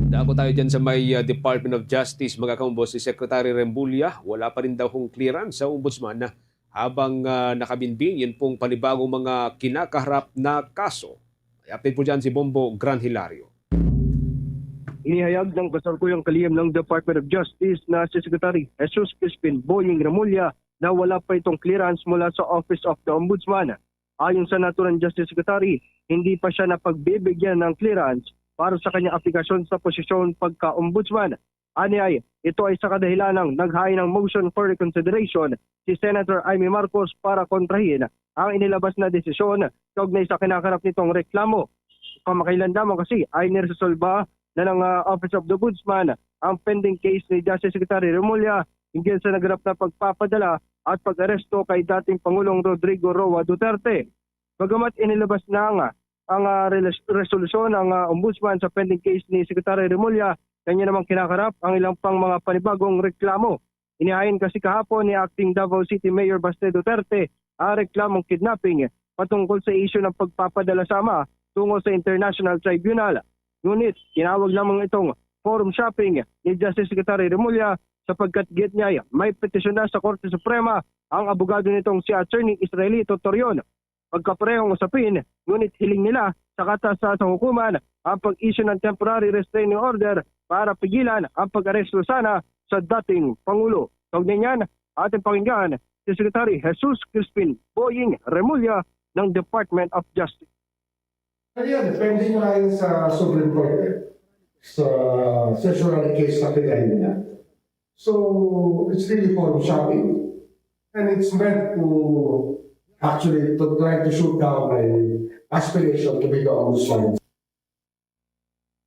Dako tayo dyan sa may, uh, Department of Justice, mga kaumbo, si Secretary Remulla, wala pa rin daw hong clearance sa ombudsman na habang, uh, nakabinbin yun pong panibagong mga kinakaharap na kaso. May update po dyan si Bombo Gran Hilario. Inihayag ng kasalukuyang kalihim ng Department of Justice na si Secretary Jesus Crispin Boying Remulla na wala pa itong clearance mula sa Office of the Ombudsman. Ayon sa naturang Justice Secretary, hindi pa siya napagbibigyan ng clearance para sa kanyang aplikasyon sa posisyon pagka-ombudsman. Aniay, ito ay sa kadahilanang naghain ng motion for reconsideration si Senator Imee Marcos para kontrahin ang inilabas na desisyon kaugnay sa kinakarap nitong reklamo. Kamakailan lamang kasi ay niresolba na ng, ah, Office of the Ombudsman ang pending case ni Justice Secretary Remulla hinggil sa naganap na pagpapadala at pag-aresto kay dating Pangulong Rodrigo Roa Duterte. Bagamat inilabas na nga ang, ah, reles-, resolusyon ng, ah, Ombudsman sa pending case ni Secretary Remulla, kanya namang kinakarap ang ilang pang mga panibagong reklamo. Inihain kasi kahapon ni Acting Davao City Mayor Baste Duterte ang reklamong kidnapping patungkol sa isyu ng pagpapadala sa ama tungo sa International Tribunal. Ngunit tinawag lamang itong forum shopping ni Justice Secretary Remulla sapagkat giit niya may petisyon na sa Korte Suprema ang abogado nitong si Attorney Israelito Torion. Magkaparehong usapin, ngunit hiling nila sa katas sa hukuman ang pag-issue ng temporary restraining order para pigilan ang pag-aresto sana sa dating Pangulo. Kaugnay niyan, ating pakinggan si Secretary Jesus Crispin Boying Remulla ng Department of Justice. Kaya pending na rin sa Supreme Court eh, sa certiorari case na pinahid nila. So, it's really forum shopping. And it's meant to actually to try to shoot down my aspiration to be the ombudsman.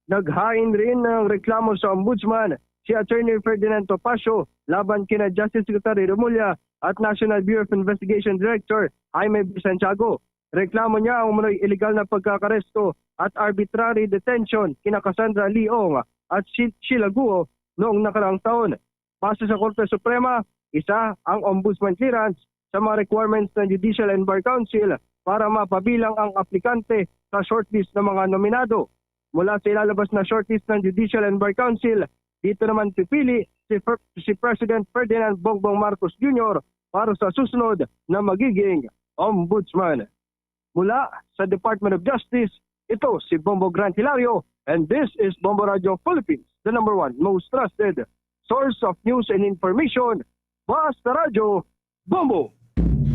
Naghain rin ng reklamo sa Ombudsman si Attorney Ferdinand Topacio laban kina Justice Secretary Remulla at National Bureau of Investigation Director Jaime B. Santiago. Reklamo niya ang umano'y illegal na pagkakaresto at arbitrary detention kina Cassandra Leong at Shi- Sheila Guo noong nakaraang taon. Base sa Korte Suprema, isa ang Ombudsman clearance sa mga requirements ng Judicial and Bar Council para mapabilang ang aplikante sa shortlist ng mga nominado. Mula sa ilalabas na shortlist ng Judicial and Bar Council, dito naman pipili si, Fer- si President Ferdinand Bongbong Marcos Junior para sa susunod na magiging Ombudsman. Mula sa Department of Justice, ito si Bombo Grant Hilario, and this is Bombo Radio Philippines, the number one most trusted source of news and information. Basta Radyo, Bombo!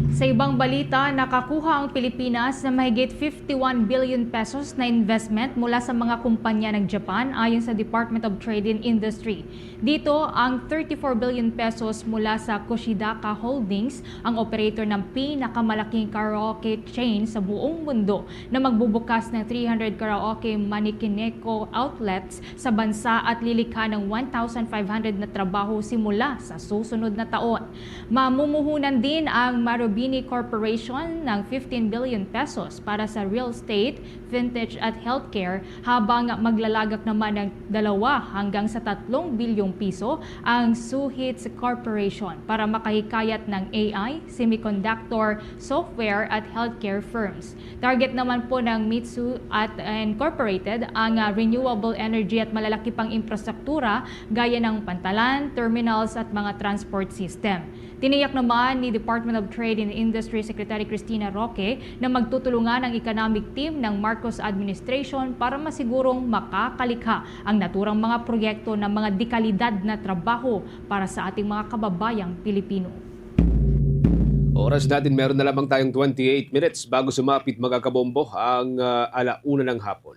Sa ibang balita, nakakuha ang Pilipinas ng mahigit fifty-one billion pesos na investment mula sa mga kumpanya ng Japan, ayon sa Department of Trade and Industry. Dito ang thirty-four billion pesos mula sa Koshidaka Holdings, ang operator ng pinakamalaking karaoke chain sa buong mundo, na magbubukas ng three hundred karaoke Manekineko outlets sa bansa at lilikha ng one thousand five hundred na trabaho simula sa susunod na taon. Mamumuhunan din ang Marubeni Corporation ng fifteen billion pesos para sa real estate, fintech at healthcare, habang maglalagak naman ng dalawa hanggang sa tatlong bilyong piso ang Suhits Corporation para makahikayat ng A I, semiconductor, software at healthcare firms. Target naman po ng Mitsu at Incorporated ang ah, renewable energy at malalaki pang infrastruktura gaya ng pantalan, terminals at mga transport system. Tiniyak naman ni Department of Trade and Industry Secretary Cristina Roque na magtutulungan ang economic team ng Marcos administration para masigurong makakalikha ang naturang mga proyekto ng mga dekalidad na trabaho para sa ating mga kababayang Pilipino. Oras natin, meron na lamang tayong twenty-eight minutes bago sumapit, mga kabombo, ang ah, alauna ng hapon.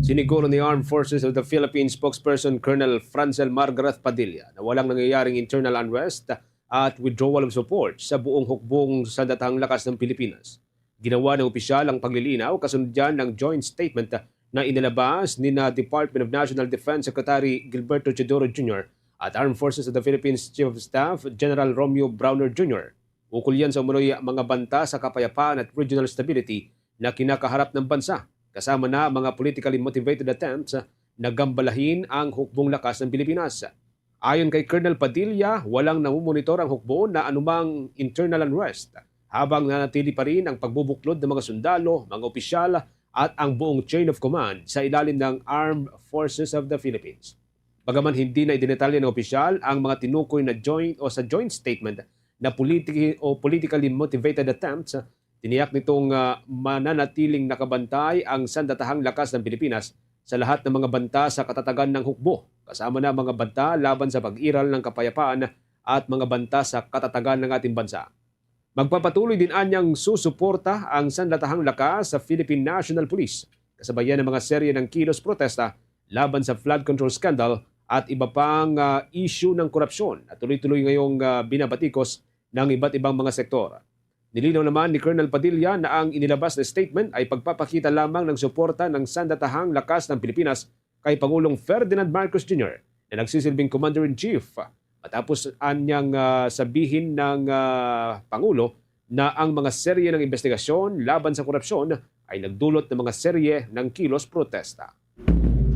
Siniguro ni Armed Forces of the Philippines spokesperson Colonel Francel Margareth Padilla na walang nangyayaring internal unrest at withdrawal of support sa buong hukbong Sandatahang Lakas ng Pilipinas. Ginawa ng opisyal ang paglilinaw kasunod dyan ng joint statement na inilabas ni na Department of National Defense Secretary Gilberto Teodoro Junior at Armed Forces of the Philippines Chief of Staff General Romeo Brawner Junior. Ukol yan sa umano'y mga banta sa kapayapaan at regional stability na kinakaharap ng bansa, kasama na mga politically motivated attempts na gambalahin ang hukbong lakas ng Pilipinas. Ayon kay Colonel Padilla, walang namumonitor ang hukbo na anumang internal unrest, habang nanatili pa rin ang pagbubuklod ng mga sundalo, mga opisyal, at ang buong chain of command sa ilalim ng Armed Forces of the Philippines. Bagaman hindi na idinetalye ng opisyal ang mga tinukoy na joint o sa joint statement na politiki- o politically motivated attempts, tiniyak nitong ah, mananatiling nakabantay ang Sandatahang Lakas ng Pilipinas sa lahat ng mga banta sa katatagan ng hukbo, kasama na ang mga banta laban sa pag-iral ng kapayapaan at mga banta sa katatagan ng ating bansa. Magpapatuloy din anyang susuporta ang Sandatahang Lakas sa Philippine National Police, kasabayan ng mga serye ng kilos protesta laban sa flood control scandal at iba pang ah, isyu ng korupsyon na tuloy-tuloy ngayong ah, binabatikos ng iba't ibang mga sektor. Nilinaw naman ni Colonel Padilla na ang inilabas na statement ay pagpapakita lamang ng suporta ng Sandatahang Lakas ng Pilipinas kay Pangulong Ferdinand Marcos Junior na nagsisilbing Commander-in-Chief, matapos anyang ah, sabihin ng ah, Pangulo na ang mga serye ng investigasyon laban sa korupsyon ay nagdulot ng mga serye ng kilos protesta.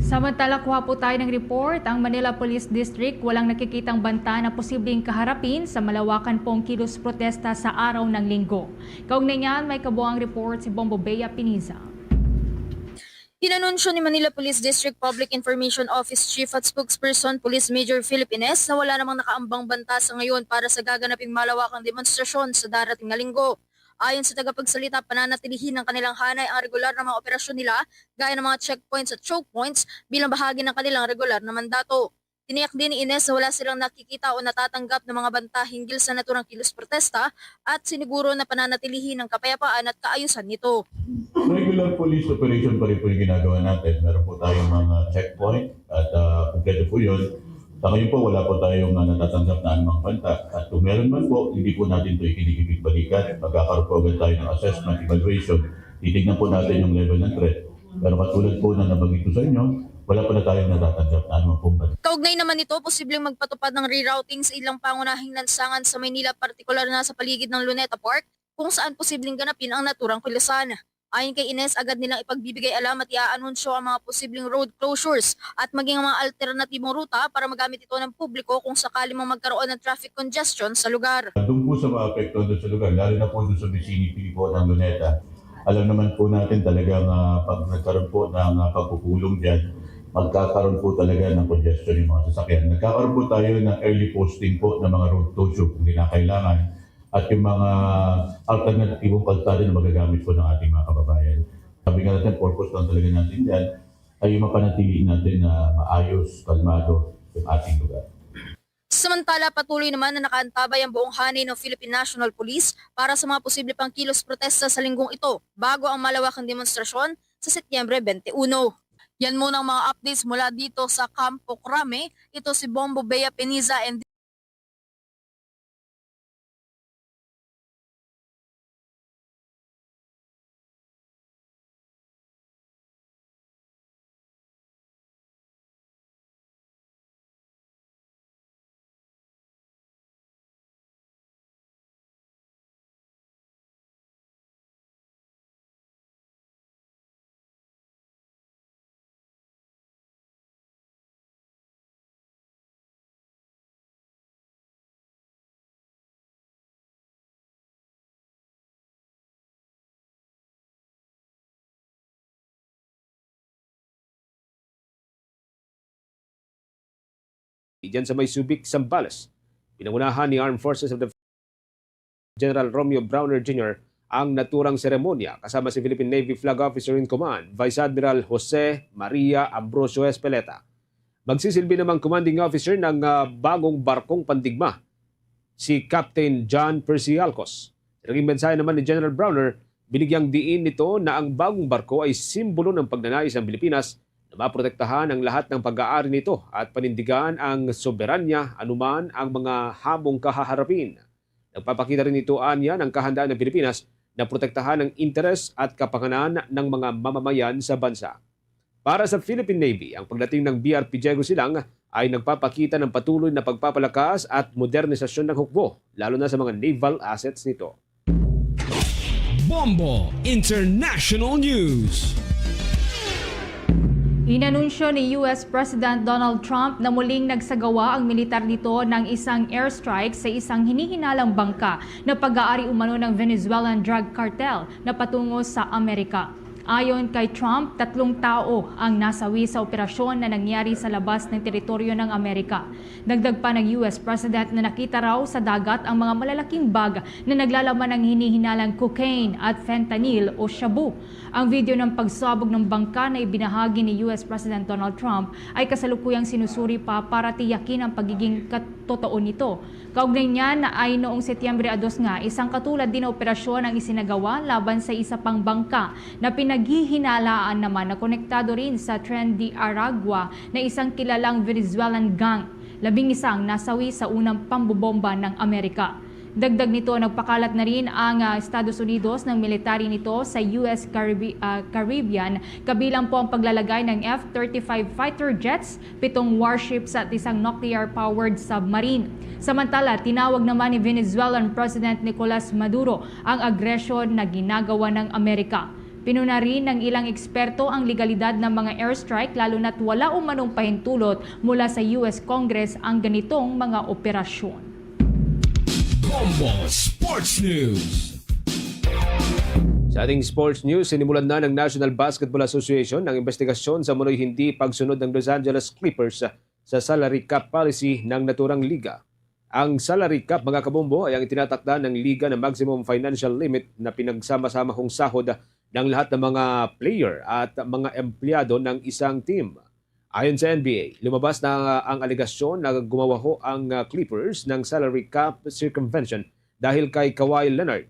Samantala, kuha po tayo ng report, ang Manila Police District walang nakikitang banta na posibleng kaharapin sa malawakan pong kilos protesta sa araw ng Linggo. Kaugnay niyan, may kabuang report si Bombo Bea Piniza. Inanunsyo ni Manila Police District Public Information Office Chief at Spokesperson Police Major Philip Ines na wala namang nakaambang banta sa ngayon para sa gaganaping malawakang demonstrasyon sa darating na linggo. Ayon sa tagapagsalita, pananatilihin ng kanilang hanay ang regular na mga operasyon nila gaya ng mga checkpoints at choke points bilang bahagi ng kanilang regular na mandato. Tiniyak din ni Ines na wala silang nakikita o natatanggap na mga banta hinggil sa naturang kilos protesta at siniguro na pananatilihin ang kapayapaan at kaayusan nito. Regular police operation pa rin po yung ginagawa natin. Meron po tayong mga checkpoint at ah, kompleto po yun. Sa ngayon po, wala po tayong ah, natatanggap na anumang banta. At kung meron man po, hindi po natin ito ikinikipit balikan. Magkakaroon po agad tayo ng assessment, evaluation. Titignan po natin yung level ng threat. Pero katulad po na nabanggit ko sa inyo, wala pa na tayong natatanggap na anumang pong banta. Kaugnay naman nito, posibleng magpatupad ng rerouting sa ilang pangunahing lansangan sa Maynila, partikular na sa paligid ng Luneta Park, kung saan posibleng ganapin ang naturang kilusan. Ayon kay Ines, agad nilang ipagbibigay alam at iaanunsyo ang mga posibleng road closures at maging mga alternatibong ruta para magamit ito ng publiko kung sakali mang magkaroon ng traffic congestion sa lugar. Doon po sa mga apektuhan doon sa lugar, lalo na po doon sa vicinity po ng Luneta, alam naman po natin talaga nga pag nagkaroon po ng ah, pagpupulong dyan, magkakaroon po talaga ng congestion yung mga sasakyan. Nagkakaroon po tayo ng early posting po ng mga road closure kung kinakailangan at yung mga alternatibong kalsada na magagamit po ng ating mga kababayan. Sabi nga natin, purpose lang talaga natin yan ay yung mapanatili natin na maayos, kalmado yung ating lugar. Samantala, patuloy naman na nakaantabay ang buong hanay ng Philippine National Police para sa mga posible pang kilos protesta sa linggong ito bago ang malawakang demonstrasyon sa Setyembre twenty-one. Yan muna ang mga updates mula dito sa Campo Crame. Ito si Bombo Bea Peniza and Diyan sa may Subic, Zambales, pinangunahan ni Armed Forces of the General Romeo Browner Junior ang naturang seremonya kasama si Philippine Navy Flag Officer in Command, Vice Admiral Jose Maria Ambrosio Espeleta. Magsisilbi namang commanding officer ng ah, bagong barkong pandigma, si Captain John Percy Alcos. Sa naging mensahe naman ni General Browner, binigyang diin nito na ang bagong barko ay simbolo ng pagnanais ng Pilipinas na maprotektahan ang lahat ng pag-aari nito at panindigan ang soberanya anuman ang mga hamong kahaharapin. Nagpapakita rin ito anya ng kahandaan ng Pilipinas na protektahan ang interes at kapakanan ng mga mamamayan sa bansa. Para sa Philippine Navy, ang pagdating ng B R P Diego Silang ay nagpapakita ng patuloy na pagpapalakas at modernisasyon ng hukbo, lalo na sa mga naval assets nito. Bombo International News. Inanunsyo ni U S President Donald Trump na muling nagsagawa ang militar nito ng isang airstrike sa isang hinihinalang bangka na pag-aari umano ng Venezuelan drug cartel na patungo sa Amerika. Ayon kay Trump, tatlong tao ang nasawi sa operasyon na nangyari sa labas ng teritoryo ng Amerika. Dagdag pa ng U S President na nakita raw sa dagat ang mga malalaking bag na naglalaman ng hinihinalang cocaine at fentanyl o shabu. Ang video ng pagsabog ng bangka na ibinahagi ni U S President Donald Trump ay kasalukuyang sinusuri pa para tiyakin ang pagiging katotoo nito. Kaugnay niyan ay noong Setyembre dos nga, isang katulad din na operasyon ang isinagawa laban sa isa pang bangka na pinaghihinalaan naman na konektado rin sa Tren de Aragua na isang kilalang Venezuelan gang. Labing isa ang nasawi sa unang pambobomba ng Amerika. Dagdag nito, nagpakalat na rin ang ah, Estados Unidos ng military nito sa U S Caribe- ah, Caribbean, kabilang po ang paglalagay ng F thirty-five fighter jets, pitong warships at isang nuclear-powered submarine. Samantala, tinawag naman ni Venezuelan President Nicolas Maduro ang agresyon na ginagawa ng Amerika. Pinuna rin ng ilang eksperto ang legalidad ng mga airstrike, lalo na't wala umanong pahintulot mula sa U S Congress ang ganitong mga operasyon. Bombo Sports News. Sa ating sports news, sinimulan na ng National Basketball Association ang investigasyon sa umano'y hindi pagsunod ng Los Angeles Clippers sa salary cap policy ng naturang liga. Ang salary cap, mga kabombo, ay ang itinatakda ng liga na maximum financial limit na pinagsama-samahong sahod ng lahat ng mga player at mga empleyado ng isang team. Ayon sa N B A, lumabas na ang alegasyon na gumawa ho ang, ah, Clippers ng salary cap circumvention dahil kay Kawhi Leonard.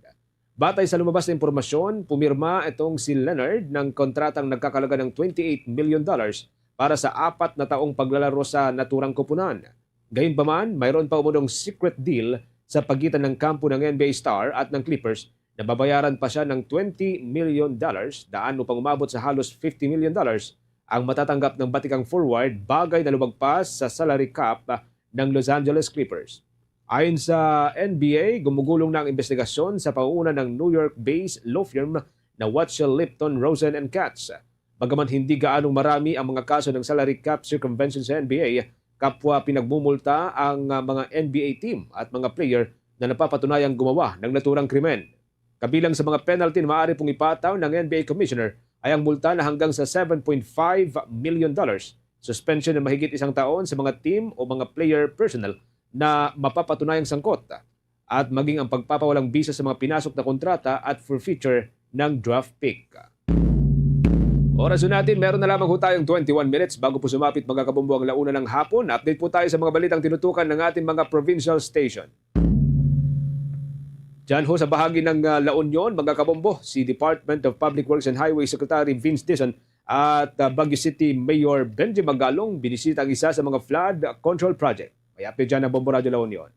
Batay sa lumabas na impormasyon, pumirma itong si Leonard ng kontratang nagkakalaga ng twenty-eight million dollars para sa apat na taong paglalaro sa naturang koponan. Gayunpaman, mayroon pa umudong secret deal sa pagitan ng kampo ng N B A star at ng Clippers na babayaran pa siya ng twenty million dollars, daan upang umabot sa halos fifty million dollars ang matatanggap ng batikang forward, bagay na lumagpas sa salary cap ng Los Angeles Clippers. Ayon sa N B A, gumugulong na ang investigasyon sa pangunguna ng New York-based law firm na Watschel Lipton Rosen and Katz. Bagaman hindi gaanong marami ang mga kaso ng salary cap circumvention sa N B A, kapwa pinagmumulta ang, ah, mga N B A team at mga player na napapatunayang gumawa ng naturang krimen. Kabilang sa mga penalty na maaari pong ipataw ng N B A commissioner ay ang multa na hanggang sa seven point five million dollars, suspension na mahigit isang taon sa mga team o mga player personnel na mapapatunayang sangkot, at maging ang pagpapawalang bisa sa mga pinasok na kontrata at forfeiture ng draft pick. Oras ho natin, meron na lamang ho tayong twenty-one minutes bago po sumapit, mga kabombo, ang la una ng hapon. Update po tayo sa mga balitang tinutukan ng ating mga provincial station. Diyan ho sa bahagi ng, ah, La Union, mga kabombo, si Department of Public Works and Highway Secretary Vince Dizon at, ah, Baguio City Mayor Benji Magalong binisita ang isa sa mga flood control project. May update dyan ang Bombo Radyo La Union.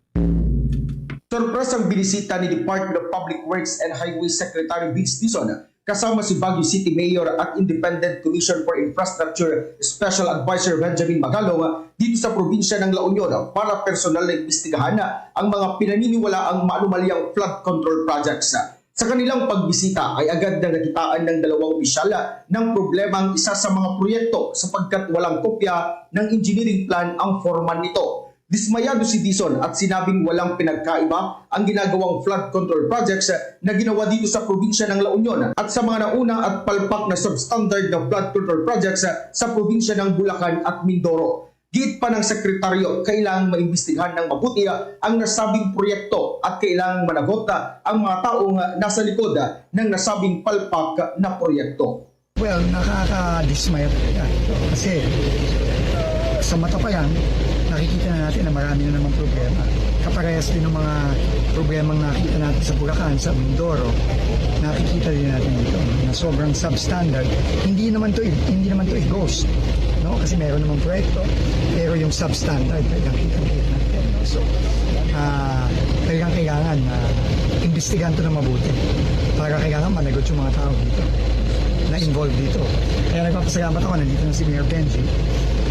Sorpresang binisita ni Department of Public Works and Highway Secretary Vince Dizon kasama si Baguio City Mayor at Independent Commission for Infrastructure Special Advisor Benjamin Magalong dito sa probinsya ng La Union para personal na imbestigahan ang mga pinaniniwalaang maanumalyang flood control projects. Sa kanilang pagbisita ay agad na nakitaan ng dalawang opisyal ng problema ang isa sa mga proyekto sapagkat walang kopya ng engineering plan ang foreman nito. Dismayado si Dizon at sinabing walang pinagkaiba ang ginagawang flood control projects na ginawa dito sa probinsya ng La Union at sa mga nauna at palpak na substandard na flood control projects sa probinsya ng Bulacan at Mindoro. Giit pa ng sekretaryo, kailangang maimbestigahan ng mabuti ang nasabing proyekto at kailangang managot ang mga taong nasa likod ng nasabing palpak na proyekto. Well, nakakadismaya talaga. Kasi sa mata pa lang, nakikita na natin na marami na namang problema. Kaparehas din ng mga problemang nakita natin sa Bulacan, sa Mindoro, nakikita din natin dito na sobrang substandard. Hindi naman to, hindi naman to i-ghost, no? Kasi meron namang proyekto, pero yung substandard, talagang kitang-kita natin, no? So, ah, talagang kailangan na imbestigahan to na mabuti para kailangan managot yung mga tao dito na involved dito. Kaya nagpapasalamat ako, nandito na si Mayor Benji.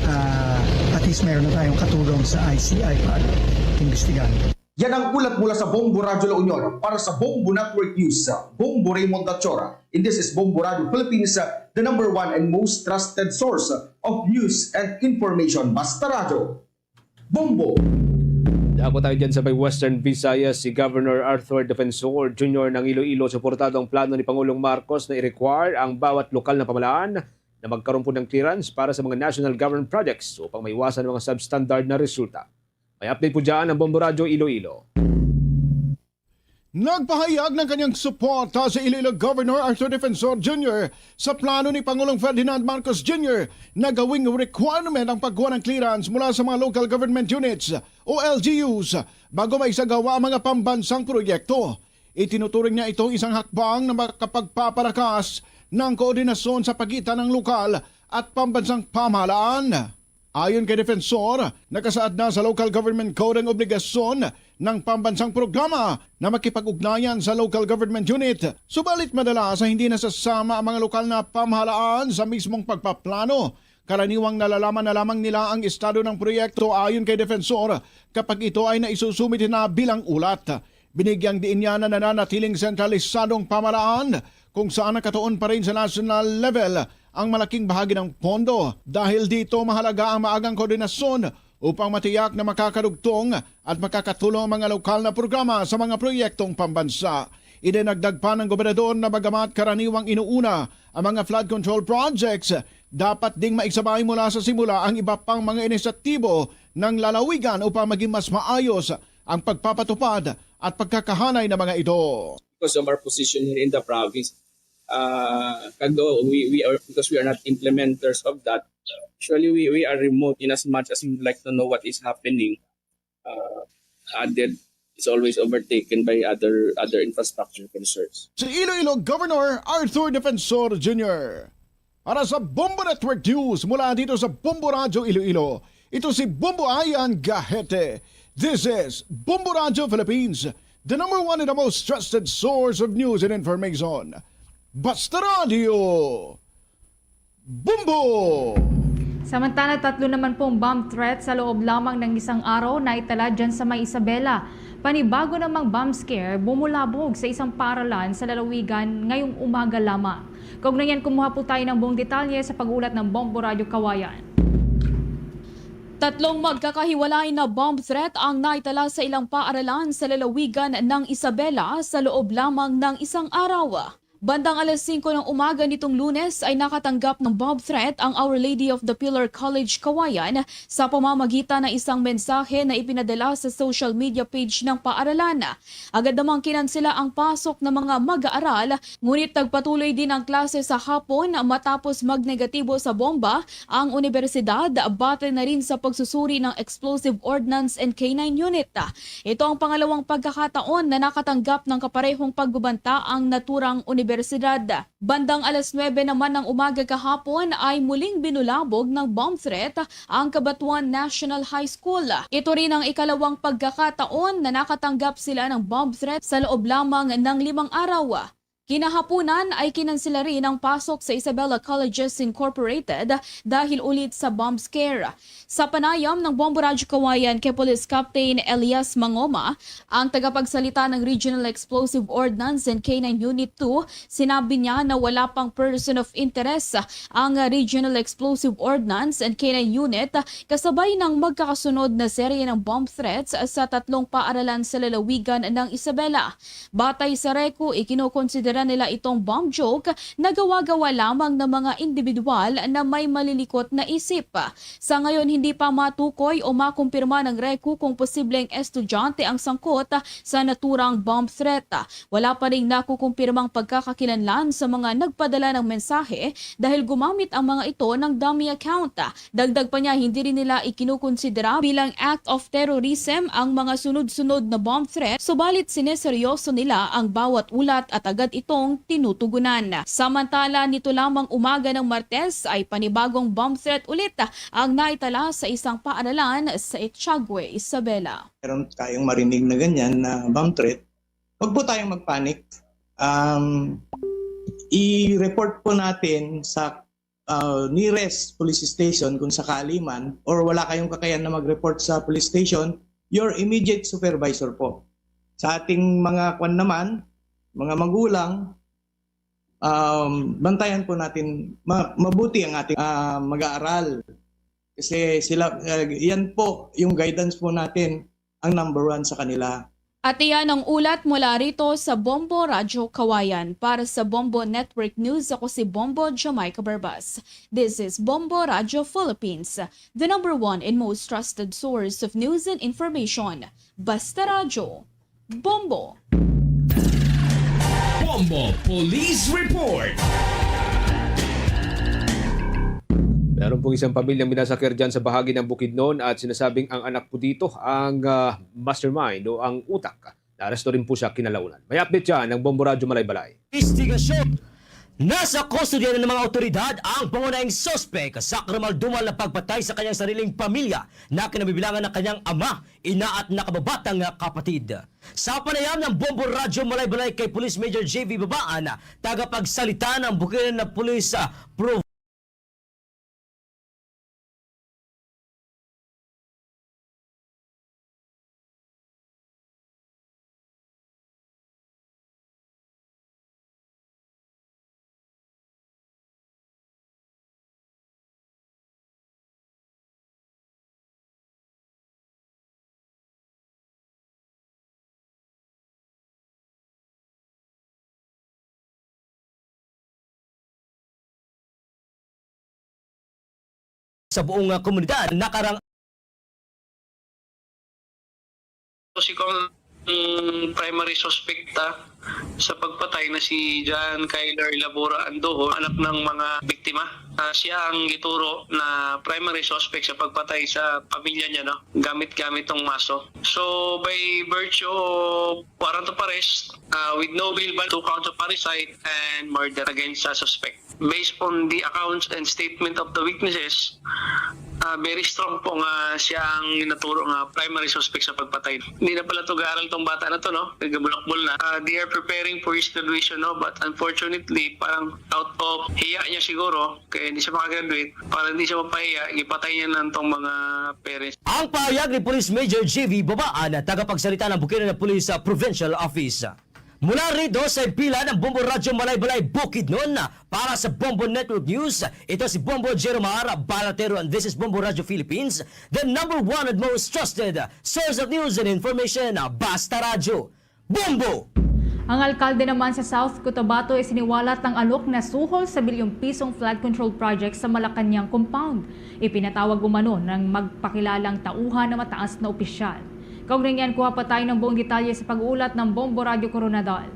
Ah, at least meron na tayong katulong sa I C I para imbestigahan. Yan ang ulat mula sa Bombo Radyo La Union. Para sa Bombo Network News, Bombo Raymond Dachora. And this is Bombo Radyo Philippines, the number one and most trusted source of news and information. Basta Radyo. Bombo! Dako tayo dyan sa may Western Visayas. Si Governor Arthur Defensor Junior ng Iloilo suportado ang plano ni Pangulong Marcos na i-require ang bawat lokal na pamahalaan na magkaroon po ng clearance para sa mga national government projects upang maiwasan ang mga substandard na resulta. May update po dyan ang Bombo Radyo Iloilo. Nagpahayag ng kanyang suporta si Iloilo Governor Arthur Defensor Junior sa plano ni Pangulong Ferdinand Marcos Junior na gawing requirement ang pagkuha ng clearance mula sa mga local government units o L G Us bago maisagawa ang mga pambansang proyekto. Itinuturing niya itong isang hakbang na makakapagpapalakas ng koordinasyon sa pagitan ng lokal at pambansang pamahalaan. Ayon kay Defensor, nakasaad na sa Local Government Code ang obligasyon ng pambansang programa na makipag-ugnayan sa local government unit. Subalit madalas ay hindi nasasama ang mga lokal na pamahalaan sa mismong pagpaplano. Karaniwang nalalaman na lamang nila ang estado ng proyekto ayon kay Defensor kapag ito ay naisusumite na bilang ulat. Binigyang diin niya na nananatiling sentralisadong pamahalaan kung saan nakatuon pa rin sa national level ang malaking bahagi ng pondo. Dahil dito, mahalaga ang maagang koordinasyon upang matiyak na makakadugtong at makakatulong ang mga lokal na programa sa mga proyektong pambansa. Idinagdag pa ng gobernador na bagamat karaniwang inuuna ang mga flood control projects, dapat ding maisabay mula sa simula ang iba pang mga inisyatibo ng lalawigan upang maging mas maayos ang pagpapatupad at pagkakahanay ng mga ito. Because of our position here in the province, uh, kag do, we, we are, because we are not implementers of that, Actually, we, we are remote in as much as we would like to know what is happening. Uh, and then it's always overtaken by other other infrastructure concerns. Si Iloilo Governor Arthur Defensor Junior Para sa Bombo Network News mula dito sa Bombo Radyo Iloilo, ito si Bombo Ian Gahete. This is Bombo Radyo Philippines, the number one and the most trusted source of news and information. Basta Radio, Bombo! Samantala, tatlo naman pong bomb threat sa loob lamang ng isang araw na itala dyan sa may Isabela. Panibago namang bomb scare bumulabog sa isang paaralan sa lalawigan ngayong umaga lamang. Kaugnay niyan, kumuha po tayo ng buong detalye sa pag-ulat ng Bombo Radyo Kawayan. Tatlong magkakahiwalay na bomb threat ang naitala sa ilang paaralan sa lalawigan ng Isabela sa loob lamang ng isang araw. Bandang alas singko ng umaga nitong Lunes ay nakatanggap ng bomb threat ang Our Lady of the Pillar College Kawayan sa pamamagitan ng isang mensahe na ipinadala sa social media page ng paaralan. Agad namang kinansela ang pasok ng mga mag-aaral, ngunit nagpatuloy din ang klase sa hapon matapos magnegatibo sa bomba ang unibersidad, batay na rin sa pagsusuri ng Explosive Ordnance and K nine Unit. Ito ang pangalawang pagkakataon na nakatanggap ng kaparehong pagbabanta ang naturang unibersidad. Bandang alas nuwebe naman ng umaga kahapon ay muling binulabog ng bomb threat ang Cabatuan National High School. Ito rin ang ikalawang pagkakataon na nakatanggap sila ng bomb threat sa loob lamang ng limang araw. Kinahapunan ay kinansela rin ang pasok sa Isabela Colleges Incorporated dahil ulit sa bomb scare. Sa panayam ng Bombo Radyo Kawayan kay Police Captain Elias Mangoma, ang tagapagsalita ng Regional Explosive Ordnance and K nine Unit two, sinabi niya na wala pang person of interest ang Regional Explosive Ordnance and K nine Unit kasabay ng magkakasunod na serye ng bomb threats sa tatlong paaralan sa lalawigan ng Isabela. Batay sa RECU, ikinukonsidera nila itong bomb joke na gawa-gawa lamang ng mga individual na may malilikot na isip. Sa ngayon, hindi pa matukoy o makumpirma ng RECU kung posibleng estudyante ang sangkot sa naturang bomb threat. Wala pa ring nakukumpirmang pagkakakilanlan sa mga nagpadala ng mensahe dahil gumamit ang mga ito ng dummy account. Dagdag pa niya, hindi rin nila ikinukonsidera bilang act of terrorism ang mga sunod-sunod na bomb threat, subalit sineseryoso nila ang bawat ulat at agad itong tinutugunan. Samantala, nito lamang umaga ng Martes ay panibagong bomb threat ulit ang naitala sa isang paaralan sa Echagüe, Isabela. Meron tayong marinig na ganyan na bomb threat, wag po tayong magpanic. Um, i-report po natin sa uh, nearest police station kung sakali man, or wala kayong kakayan na mag-report sa police station, your immediate supervisor po. Sa ating mga kwan naman, mga magulang, um, bantayan po natin ma- mabuti ang ating uh, mag-aaral. Kasi sila, uh, yan po yung guidance po natin, ang number one sa kanila. At iyan ang ulat mula rito sa Bombo Radyo Kawayan. Para sa Bombo Network News, ako si Bombo Jamaica Barbas. This is Bombo Radyo Philippines, the number one and most trusted source of news and information. Basta Radyo, Bombo! Bombo Police Report. Meron pong isang pamilyang minasakir dyan sa bahagi ng Bukidnon at sinasabing ang anak po dito ang ah, mastermind o ang utak. Naaresto rin po siya kinalaunan. May update dyan ang Bombo Radyo Malaybalay. Investigasyon. Nasa kustodiya na ng mga otoridad ang pangunahing suspek sa karumaldumal na pagpatay sa kanyang sariling pamilya na kinabibilangan ng kanyang ama, ina at nakababatang nga kapatid. Sa panayam ng Bombo Radyo Malaybalay kay Police Major J V Babaan, tagapagsalita ng Bukidnon na Police, ah, Pro sa buong, ah, komunidad nakarang si Col. Ang primary suspect, ah, sa pagpatay na si John Kyler Labora Andoho, anak ng mga biktima. Ah, siya ang gituro na primary suspect sa pagpatay sa pamilya niya, no? Gamit-gamit tong maso. So, by virtue of warrant of arrest, ah, with no bail bond, two counts of parricide and murder against sa suspect. Based on the accounts and statement of the witnesses, ah, very strong po nga siya ang naturo nga primary suspect sa pagpatay. Hindi na pala to gaaral tong bata na to, no? Nagabulakbol na. Ah, they are preparing for his graduation, no? But unfortunately, parang out of hiya niya siguro, kaya hindi siya makagraduate, para hindi siya mapahiya, gipatay niya na tong mga parents. Ang pahayag ni Police Major J V Babaan, tagapagsalita ng Bukidnon Police, ah, Provincial Office. Mula rito sa himpilan ng Bombo Radyo Malaybalay, Bukidnon, para sa Bombo Network News, ito si Bombo Jeromar Balatero, and this is Bombo Radyo Philippines, the number one and most trusted source of news and information. Basta Radyo, Bombo! Ang alkalde naman sa South Cotabato isiniwalat ang alok na suhol sa bilyong pisong flood control project sa Malacañang Compound. Ipinatawag umano ng magpakilalang tauhan na mataas na opisyal. Kaugnay niyan, kuha pa tayo ng buong detalye sa pag-uulat ng Bombo Radyo Koronadal.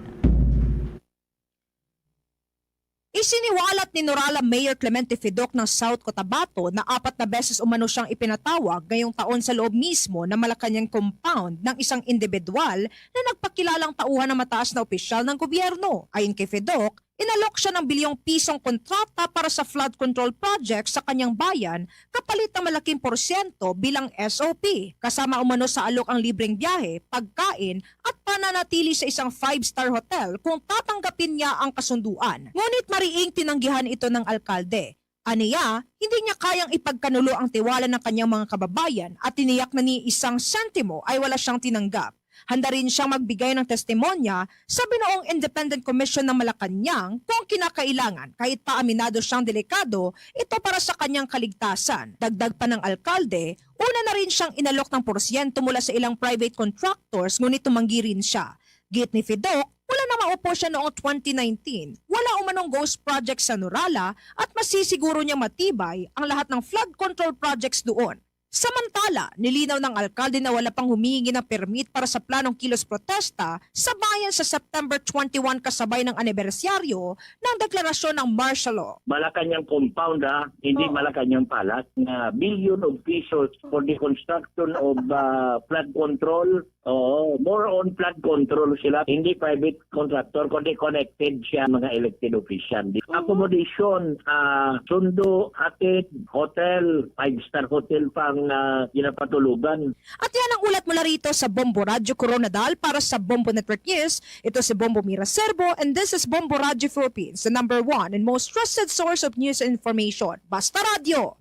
Isiniwalat ni Nurala Mayor Clemente Fidoc ng South Cotabato na apat na beses umano siyang ipinatawag ngayong taon sa loob mismo ng Malacañang compound ng isang individual na nagpakilalang tauhan ng mataas na opisyal ng gobyerno. Ayon kay Fidoc, inalok siya ng bilyong pisong kontrata para sa flood control project sa kanyang bayan kapalit ng malaking porsyento bilang S O P, kasama umano sa alok ang libreng biyahe, pagkain, at pananatili sa isang five-star hotel kung tatanggapin niya ang kasunduan. Ngunit mariing tinanggihan ito ng alkalde. Aniya, hindi niya kayang ipagkanulo ang tiwala ng kanyang mga kababayan at tiniyak na ni isang sentimo ay wala siyang tinanggap. Handa rin siyang magbigay ng testimonya sa binuong Independent Commission ng Malacañang kung kinakailangan, kahit pa aminado siyang delikado ito para sa kanyang kaligtasan. Dagdag pa ng alkalde, una na rin siyang inalok ng porsyento mula sa ilang private contractors, ngunit tumanggi rin siya. Giit ni Fidoc, mula na maupo siya noong twenty nineteen, wala umanong ghost project sa Nurala at masisiguro niya matibay ang lahat ng flood control projects doon. Samantala, nilinaw ng alkalde na wala pang humihingi ng permit para sa planong kilos protesta sa bayan sa September twenty-one, kasabay ng anibersaryo ng deklarasyon ng martial law. Malacañang compound, ha, hindi Oo. Malacañang Palace, na billion of pesos for the construction of, ah, flood control. Oo, more on flood control sila, hindi private contractor, kundi connected siya mga elected official. Di, Oo. Accommodation, ah, sundo, hatid, hotel, five-star hotel pang, ah, ginapatulugan. At yan ang ulat mula rito sa Bombo Radyo Koronadal para sa Bombo Network News. Ito si Bombo Mira Serbo, and this is Bombo Radyo Philippines, the number one and most trusted source of news and information. Basta Radyo,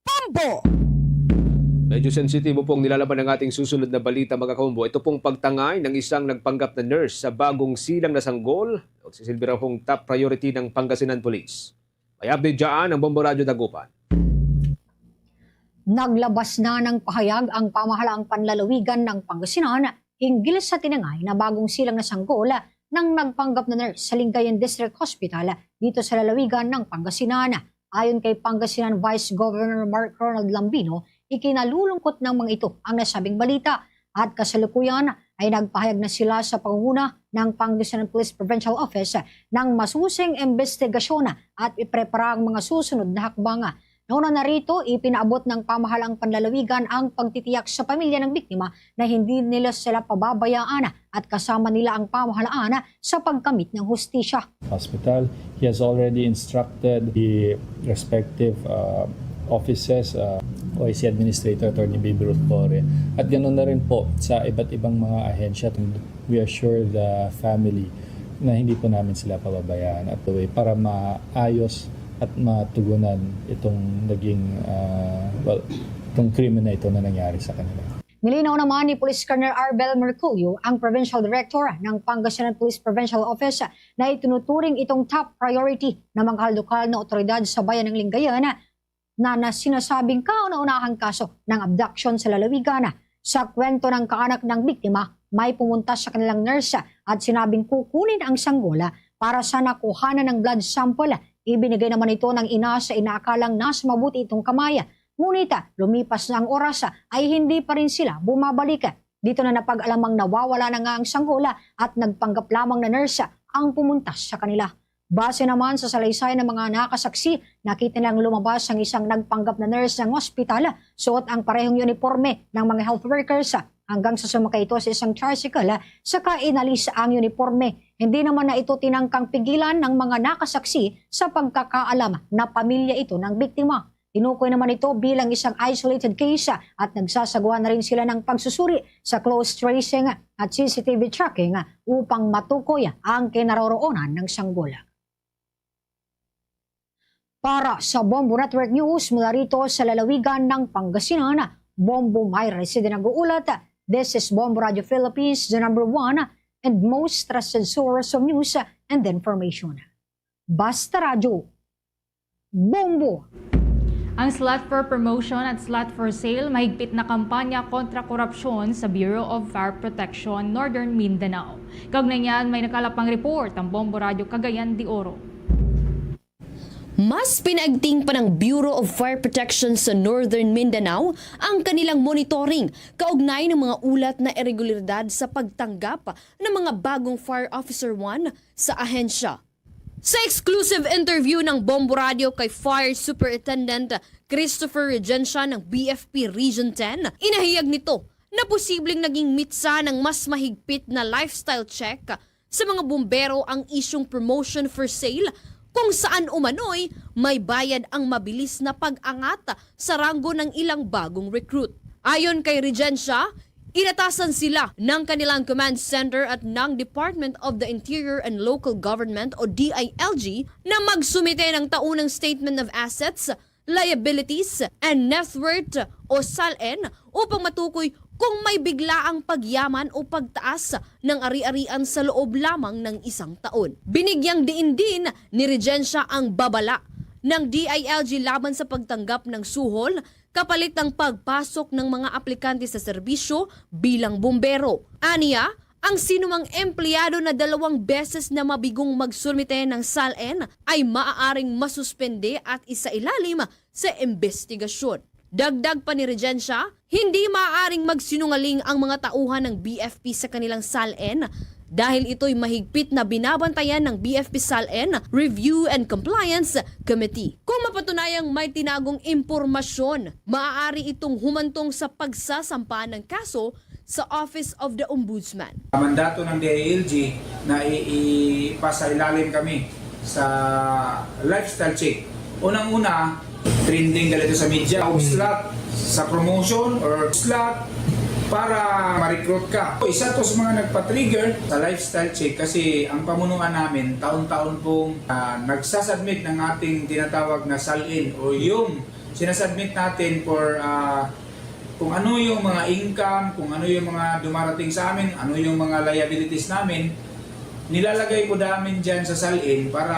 Bombo! Medyo sensitibo pong nilalaman ng ating susunod na balita, mga kaumbo. Ito pong pagtangay ng isang nagpanggap na nurse sa bagong silang na sanggol, magsisilbi raw pong top priority ng Pangasinan Police. May update dyan ang Bombo Radyo Dagupan. Naglabas na ng pahayag ang pamahalaang panlalawigan ng Pangasinan hinggil sa tinangay na bagong silang na sanggol ng nagpanggap na nurse sa Lingayen District Hospital dito sa lalawigan ng Pangasinan. Ayon kay Pangasinan Vice Governor Mark Ronald Lambino, ikinalulungkot ng mga ito ang nasabing balita at kasalukuyan ay nagpahayag na sila sa pangunguna ng Pangasinan Police Provincial Office ng masusing imbestigasyon at iprepara ang mga susunod na hakbang. Nauna na rito, ipinaabot ng pamahalaang panlalawigan ang pagtitiyak sa pamilya ng biktima na hindi nila sila pababayaan at kasama nila ang pamahalaan sa pagkamit ng hustisya. Hospital. He has already instructed the respective, uh, offices, uh, O I C Administrator Attorney Baby Ruth Torre. At ganoon na rin po sa iba't ibang mga ahensya. We assure the family na hindi po namin sila pababayaan at the way para maayos at matugunan itong naging, ah, well, itong krimen na ito na nangyari sa kanila. Nilinaw naman ni Police Colonel Arbel Mercurio, ang Provincial Director ng Pangasinan Police Provincial Office, na itinuturing itong top priority ng mga lokal na otoridad sa bayan ng Lingayen na, na sinasabing kauna-unahang kaso ng abduction sa lalawigan. Sa kwento ng kaanak ng biktima, may pumunta sa kanilang nurse at sinabing kukunin ang sanggol para sa nakuhanan ng blood sample. Ibinigay naman ito ng ina sa inaakalang nasa mabuti itong kamay. Ngunit lumipas na ang oras ay hindi pa rin sila bumabalik. Dito na napag-alamang nawawala na nga ang sanggol at nagpanggap lamang na nurse ang pumunta sa kanila. Base naman sa salaysay ng mga nakasaksi, nakita nilang lumabas ang isang nagpanggap na nurse ng ospital, suot ang parehong uniporme ng mga health workers, hanggang sa sumakay ito sa isang tricycle, saka inalis ang uniporme. Hindi naman na ito tinangkang pigilan ng mga nakasaksi sa pagkakaalam na pamilya ito ng biktima. Tinukoy naman ito bilang isang isolated case at nagsasagawa na rin sila ng pagsusuri sa close tracing at C C T V tracking upang matukoy ang kinaroroonan ng sanggol. Para sa Bombo Network News, mula rito sa lalawigan ng Pangasinan, Bombo Myra Reside nag-uulat. This is Bombo Radio Philippines, the number one and most trusted source of news and information. Basta Radyo, Bombo! Ang Slot for Promotion at Slot for Sale, mahigpit na kampanya kontra korupsyon sa Bureau of Fire Protection, Northern Mindanao. Kaugnay niyan, may nakalap ang report ang Bombo Radyo Cagayan de Oro. Mas pinaigting pa ng Bureau of Fire Protection sa Northern Mindanao ang kanilang monitoring kaugnay ng mga ulat na irregularidad sa pagtanggap ng mga bagong Fire Officer one sa ahensya. Sa exclusive interview ng Bombo Radio kay Fire Superintendent Christopher Regencia ng B F P Region ten, inahayag nito na posibleng naging mitsa ng mas mahigpit na lifestyle check sa mga bumbero ang isyung promotion for sale, kung saan umano'y may bayad ang mabilis na pag-angat sa ranggo ng ilang bagong recruit. Ayon kay Regencia, inatasan sila ng kanilang command center at ng Department of the Interior and Local Government o D I L G na magsumite ng taunang Statement of Assets, Liabilities, and Net Worth o SALN upang matukoy kung may biglaang pagyaman o pagtaas ng ari-arian sa loob lamang ng isang taon. Binigyang diin din ni Regencia ang babala ng D I L G laban sa pagtanggap ng suhol kapalit ng pagpasok ng mga aplikante sa serbisyo bilang bumbero. Aniya, ang sinumang empleyado na dalawang beses na mabigong magsumite ng SALN ay maaaring masuspende at isailalim sa imbestigasyon. Dagdag pa ni Regencia, hindi maaaring magsinungaling ang mga tauhan ng B F P sa kanilang SALN dahil ito'y mahigpit na binabantayan ng B F P SALN Review and Compliance Committee. Kung mapatunayang may tinagong impormasyon, maaari itong humantong sa pagsasampa ng kaso sa Office of the Ombudsman. Ang mandato ng D I L G na i-, ipasailalim kami sa lifestyle check. Unang-una, trending gali ito sa media, og slot sa promotion or slot para ma-recruit ka. Isa to sa mga nagpa-trigger sa lifestyle check kasi ang pamunuan namin taon-taon pong, ah, nagsasubmit ng ating tinatawag na SALN o yung sinasubmit natin for, ah, kung ano yung mga income, kung ano yung mga dumarating sa amin, ano yung mga liabilities namin, nilalagay po namin dyan sa SALN para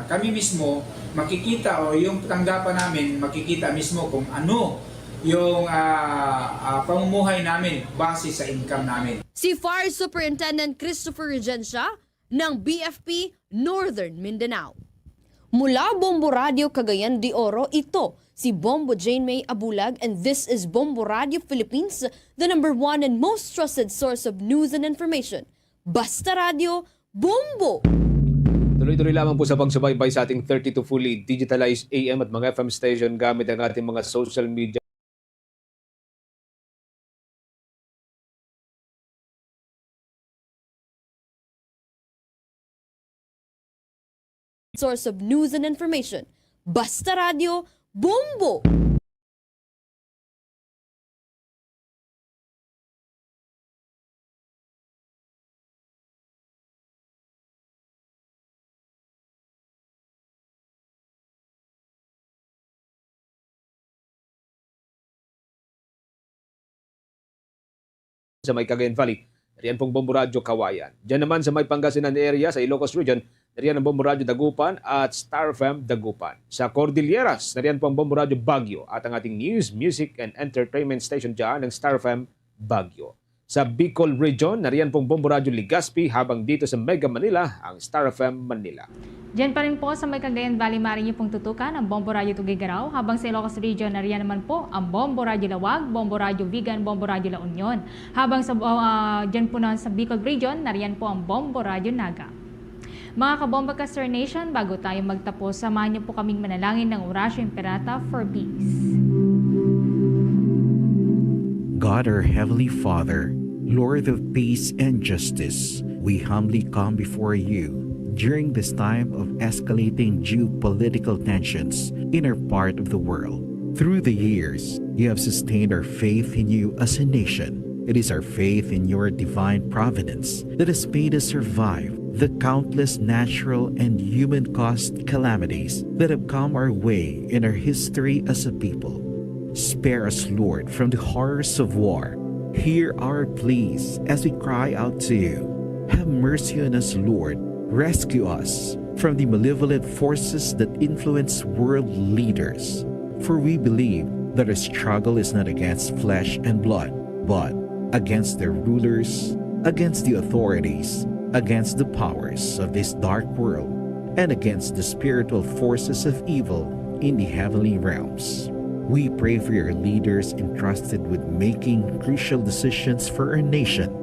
kami mismo makikita o yung tanggapan namin makikita mismo kung ano yung, ah, ah, pamumuhay namin base sa income namin. Si Fire Superintendent Christopher Regencia ng B F P Northern Mindanao. Mula Bombo Radio Cagayan de Oro, ito si Bombo Jane May Abulag, and this is Bombo Radio Philippines, the number one and most trusted source of news and information. Basta Radio, Bombo! Tuloy-tuloy lamang po sa pagsubaybay sa ating thirty-two fully digitalized A M at mga F M station gamit ang ating mga social media source of news and information. Basta Radio, Bombo! Sa may Cagayan Valley, nariyan pong Bombo Radyo Kawayan. Diyan naman sa may Pangasinan area, sa Ilocos Region, nariyan ang Bombo Radyo Dagupan at Star F M Dagupan. Sa Cordilleras, nariyan po ang Bombo Radyo Baguio at ang ating news, music, and entertainment station dyan, ang Star F M Baguio. Sa Bicol Region, nariyan pong Bombo Radyo Legazpi, habang dito sa Mega Manila, ang Star F M Manila. Diyan pa rin po sa may Cagayan Valley, maaari niyo pong tutukan ang Bombo Radyo Tuguegarao, habang sa Ilocos Region, nariyan naman po ang Bombo Radyo Laoag, Bombo Radyo Vigan, Bombo Radyo La Union. Habang sa, ah, diyan po naman sa Bicol Region, nariyan po ang Bombo Radyo Naga. Mga Kabombo Caster Nation, bago tayo magtapos, samahan niyo po kaming manalangin ng Oratio Imperata for Peace. God, our Heavenly Father, Lord of peace and justice, we humbly come before you during this time of escalating geopolitical tensions in our part of the world. Through the years, you have sustained our faith in you as a nation. It is our faith in your divine providence that has made us survive the countless natural and human-caused calamities that have come our way in our history as a people. Spare us, Lord, from the horrors of war. Hear our pleas as we cry out to you. Have mercy on us, Lord. Rescue us from the malevolent forces that influence world leaders. For we believe that our struggle is not against flesh and blood, but against their rulers, against the authorities, against the powers of this dark world, and against the spiritual forces of evil in the heavenly realms. We pray for your leaders entrusted with making crucial decisions for our nation.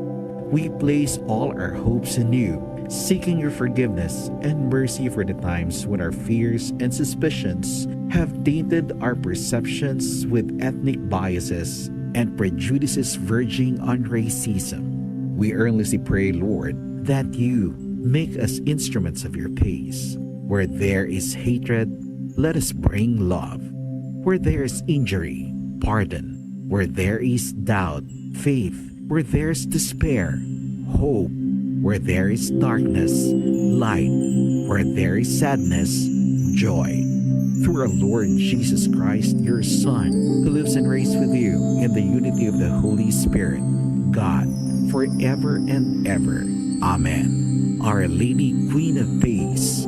We place all our hopes in you, seeking your forgiveness and mercy for the times when our fears and suspicions have tainted our perceptions with ethnic biases and prejudices verging on racism. We earnestly pray, Lord, that you make us instruments of your peace. Where there is hatred, let us bring love. Where there is injury, pardon. Where there is doubt, faith. Where there is despair, hope. Where there is darkness, light. Where there is sadness, joy. Through our Lord Jesus Christ, your Son, who lives and reigns with you in the unity of the Holy Spirit, God, forever and ever. Amen. Our Lady, Queen of Peace,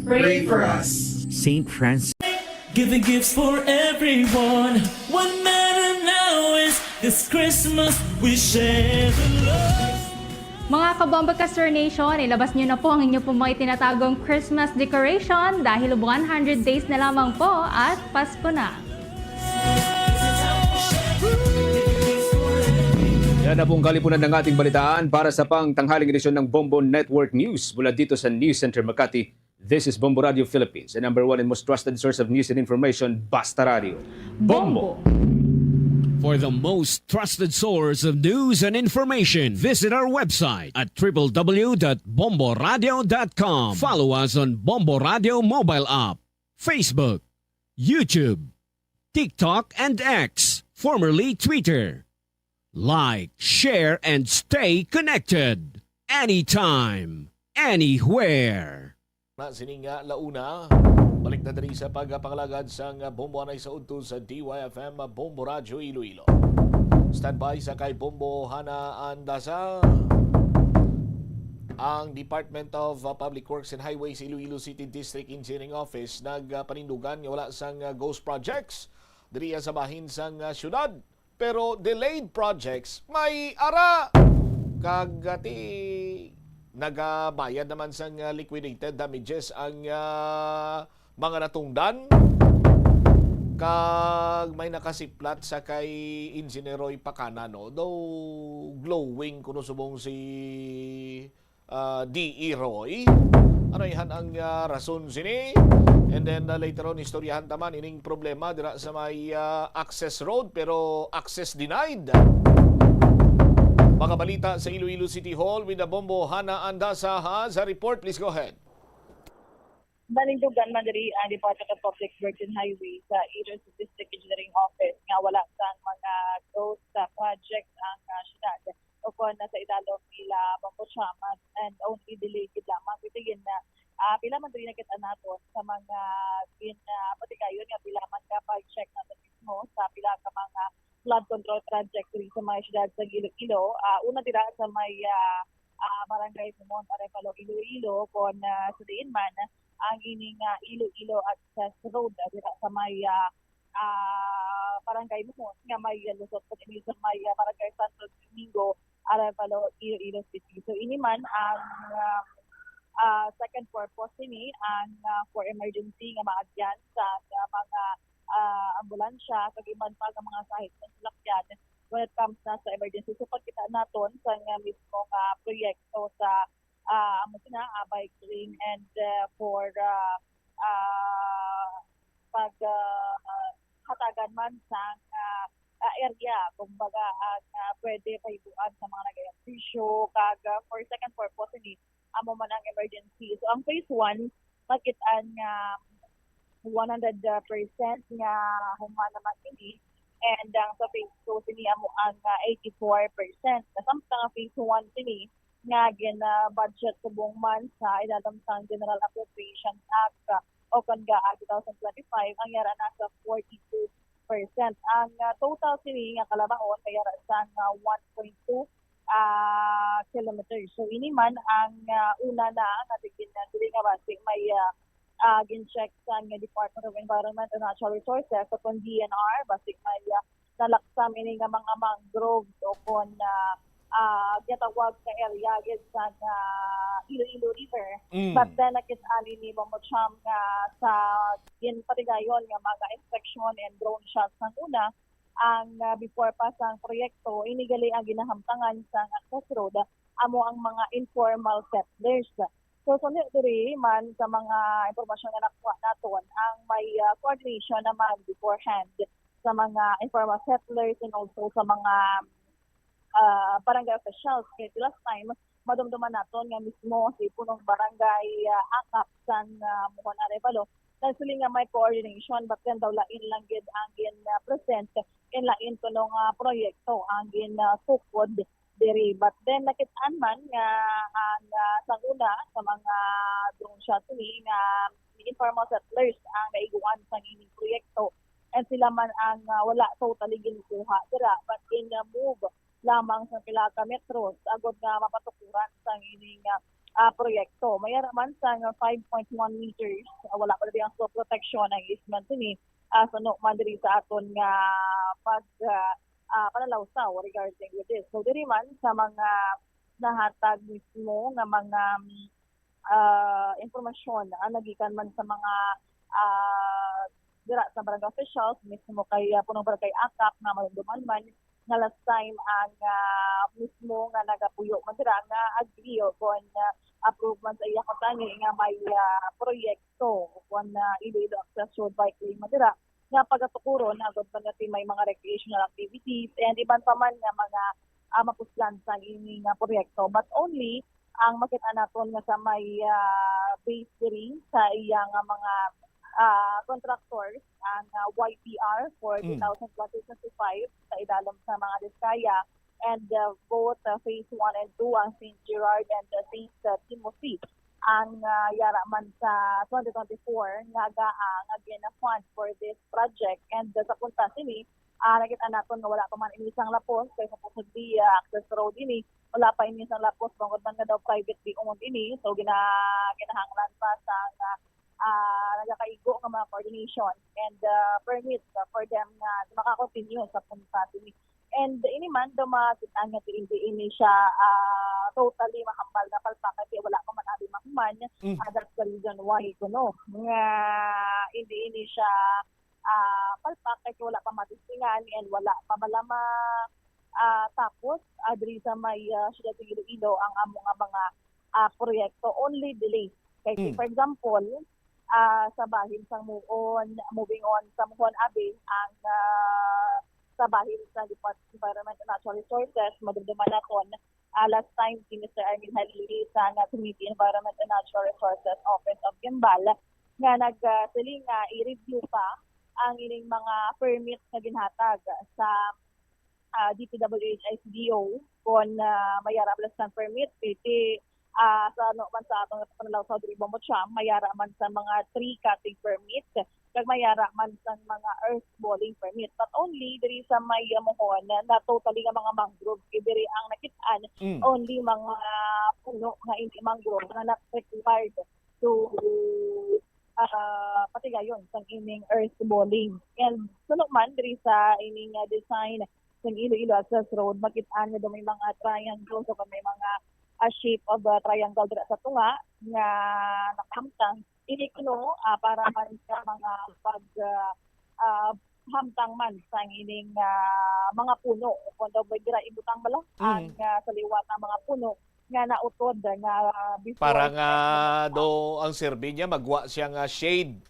pray for us. Saint Francis. Giving gifts for everyone. What matter now is this Christmas we share the love. Mga Kabombo Caster Nation, ilabas niyo na po ang inyo pong mga itinatagong Christmas decoration dahil one hundred days na lamang po at Pasko na. Yan na pong kalipunan ng ating balitaan para sa pangtanghaling edisyon ng Bombo Network News. Mula dito sa News Center Makati, this is Bombo Radio Philippines, the number one and most trusted source of news and information, Basta Radio. Bombo! For the most trusted source of news and information, visit our website at triple w dot bombo radio dot com. Follow us on Bombo Radio mobile app, Facebook, YouTube, TikTok, and X, formerly Twitter. Like, share, and stay connected. Anytime, anywhere. Na sini nga launa, balik na diri sa pagpangalagad sang Bombo anay sa udto sa D Y F M Bombo Radyo Iloilo. Standby sa kay Bombo Hana Andasa. Ang Department of, uh, Public Works and Highways Iloilo City District Engineering Office nagpanindugan nga wala sang, uh, ghost projects diri sa bahin sang, uh, syudad. Pero delayed projects may ara. Kag, uh, ti nagabayad naman sang, uh, liquidated damages ang, uh, mga natungdan. Kag may nakasiplat sa kay Engineer Roy Pacana, no? Daw glowing kuno subong si, ah, D E Roy. Ano ihan ang, ah, rason sini? And then, ah, later on, istoryahan ta man ining problema dira sa may, ah, access road, pero access denied. Mga balita sa Iloilo City Hall with the Bombo Hana Andasa has a report. Please go ahead. Balindugan man diri ang Department of Public Works and Highways sa Iloilo District Engineering Office nga wala sang mga ghost, ah, project ang, ah, syudad. O kon nasa idalom nila Bombo Chamas and only delay gid lamang. Kay tingin na, ah, pila man diri nakita naton sa mga gin, ah, patigayon nga pila man ka pag-check naton mismo sa pila ka mga flood control project diri sa mga syudad sa Iloilo. Ah, una dira sa may, ah, ah, Barangay Dumon, Arevalo, Iloilo, kon, ah, sa diin man ang ining, ah, Iloilo Access Road, ah, dira sa may, ah, ah, barangay Mohon nga may lusot pa ini sa may, ah, Barangay Santo Domingo, Arevalo, Iloilo City. So, ini man ang, ah, ah, second purpose ini, ang, ah, for emergency nga maagyan sa, sa mga, ah, ambulansya, kag iban pa nga mga sahit sa salakyan when it comes na sa emergency. So, pagkita naton sa nga mismo nga proyekto sa, ah, amo sina, ah, bike lane and, ah, for, ah, ah, pag, ah, hatagan man sang, ah, ah, area, kumbaga, ang, ah, pwede pahibuan sa mga nag-ehersisyo, kag, ah, for second purpose ini, amo man ang emergency. So, ang phase one, makit-an nga one hundred percent nga human naman ini, and ang sa phase two, sini amo ang, ah, eighty-four percent. Samtang ang phase one sini, nga gina-budget subong man sa ilalom sang General Appropriations Act, ah, o kon GAA two thousand twenty-five, ang yara na sa forty-two percent. Ang, ah, total sini nga kalabaon kay yara sang, ah, one point two, ah, kilometers. So, ini man ang, ah, una na nga tigin na dili nga basi may, ah, ah, gin-check sa nga Department of Environment and Natural Resources o kon D N R, basi may, ah, nalaksam ini nga mga mangroves o kon, ah, ah, ginatawag nga area gid sa, ah, Iloilo River. Mm. But then, nakit-an ini, Momo Cham, nga sa ginpatigayon nga mga inspection and drone shots sang una, ang, ah, before pa sang proyekto, ini gali ang ginahamtangan sang access road, amo ang mga informal settlers. So, suno diri man sa mga impormasyon nga nakuha naton, ang may, ah, coordination naman beforehand sa mga informal settlers and also sa mga, ah, barangay officials. Kay the last time, madumduman naton nga mismo si punong barangay, ah, Akap sang, ah, Mohon Arevalo nagsiling nga may coordination, but then daw lain lang gid ang gin, ah, present, and lain kuno nga proyekto ang gin, ah, tukod diri. But then, nakit-an man nga ang, ah, sang una sa mga drone shot ini nga informal settlers ang naiguan sang ining proyekto, and sila man ang, ah, wala totally ginkuha dira, but gin-move lamang sa pila ka metros agod nga mapatukuran sang ining, ah, ah, proyekto. May ara man sang five point one meters, ah, wala pa diri ang slope protection ang easement ini, ah, suno man diri sa aton nga pag, ah, ah, panalawsaw regarding with this. So, diri man sa mga nahatag mismo nga mga, ah, impormasyon, ah, nagikan man sa mga, ah, dira sa barangay officials, mismo kay, ah, punong barangay Akap nga madumduman man nga last time ang, ah, mismo nga nagapuyo man dira nga agree o kon, ah, approve man sa iya kuntani nga may, ah, proyekto o kon, ah, Iloilo Access Road Bike Lane man dira nga pagatukuron agod man nga may mga recreational activities and iban pa man nga mga, ah, mapuslan sang ini nga proyekto. But only ang makita naton nga sa may, ah, base diri sa iya nga mga, ah, contractors ang, ah, Y P R for Mm. two thousand twenty-five sa idalom sa mga Diskaya and, ah, both, ah, phase one and two ang Saint Gerard and, ah, Saint, ah, Timothy ang, ah, yara man sa twenty twenty-four nga GAA nga gina-fund for this project. And, ah, sa punta sini, ah, nakita naton nga wala pa man ini sang lapos kay supposedly, ah, access road ini, wala pa ini sang lapos tungod man nga daw privately owned ini. So gina-, ginahanglan pa sa nga, ah, nagakaigo nga mga coordination and, ah, permits, ah, for them nga maka-continue sa punta sini. And ini man daw makita nga hindi ini siya, ah, totally mahambal nga palpak kay wala pa man abi mahuman. Mm. Ah, that's the reason why kuno nga hindi ini siya, ah, palpak kay wala pa matistingan and wala pa bala ma-, ah, tapos, ah, diri sa may, ah, siyudad sa Iloilo ang amo nga mga, ah, proyekto, only delay. Kay, Mm. for example, ah, sa bahin sang Muon, moving on sa Muon Abi, ang, ah, sa bahin sa Department of Environment and Natural Resources, madumduman naton, ah, last time si Mister Armin Halili sa nga Committee Environment and Natural Resources Office of Guimbal nga nag, ah, siling nga i-review pa ang ining mga permit nga ginhatag sa, ah, D P W H I C D O kon, ah, may ara bala sang permit, piti, ah, sa ano man sa aton nga panalaw sa Rodrigo Mocham, may ara man sa mga tree cutting permit, kag may ara man sa mga earth balling permit. But only diri sa may, ah, Mohon na, na totally nga mga mangrove, kay diri ang nakit-an, Mm. only mga puno nga hindi mangrove nga not required to, ah, patigayon sang ining earth balling. And suno man diri sa ining, ah, design sang Iloilo Access Road, makit-an nga daw may mga triangles o may mga, ah, shape of, ah, triangle dira sa tunga nga nakahamtang. Ini kuno, ah, para man sa mga pag, ah, ah, hamtang man sa ining, ah, mga puno. Kung daw may dira ibutang bala Mm. ang, ah, sa liwat ang mga puno nga nautod nga, ah, before Para nga do ang serbi niya magwa siya nga shade.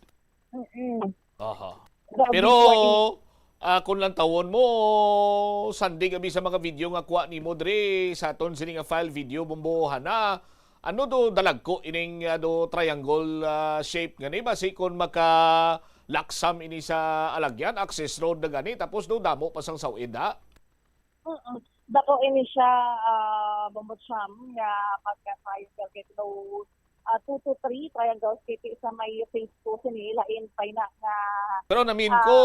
Mm-mm. Aha. Pero, ah, kung lantawon mo, sandig abi sa mga video nga kuha nimo diri sa aton sini nga file video, Bombo, hana, ano do dalagko ining, ah, do triangle, ah, shape nga ni, basi kung makalaksam ini sa alagyan, access road na gani, tapos do damo pa sang sawid, ha? Mm. Dako ini siya, ah, Bombo Cham, nga pagka-triangle kay close, ah, two to three triangles kay sa may phase two sini, lain pa ina nga Pero namin ah, ko,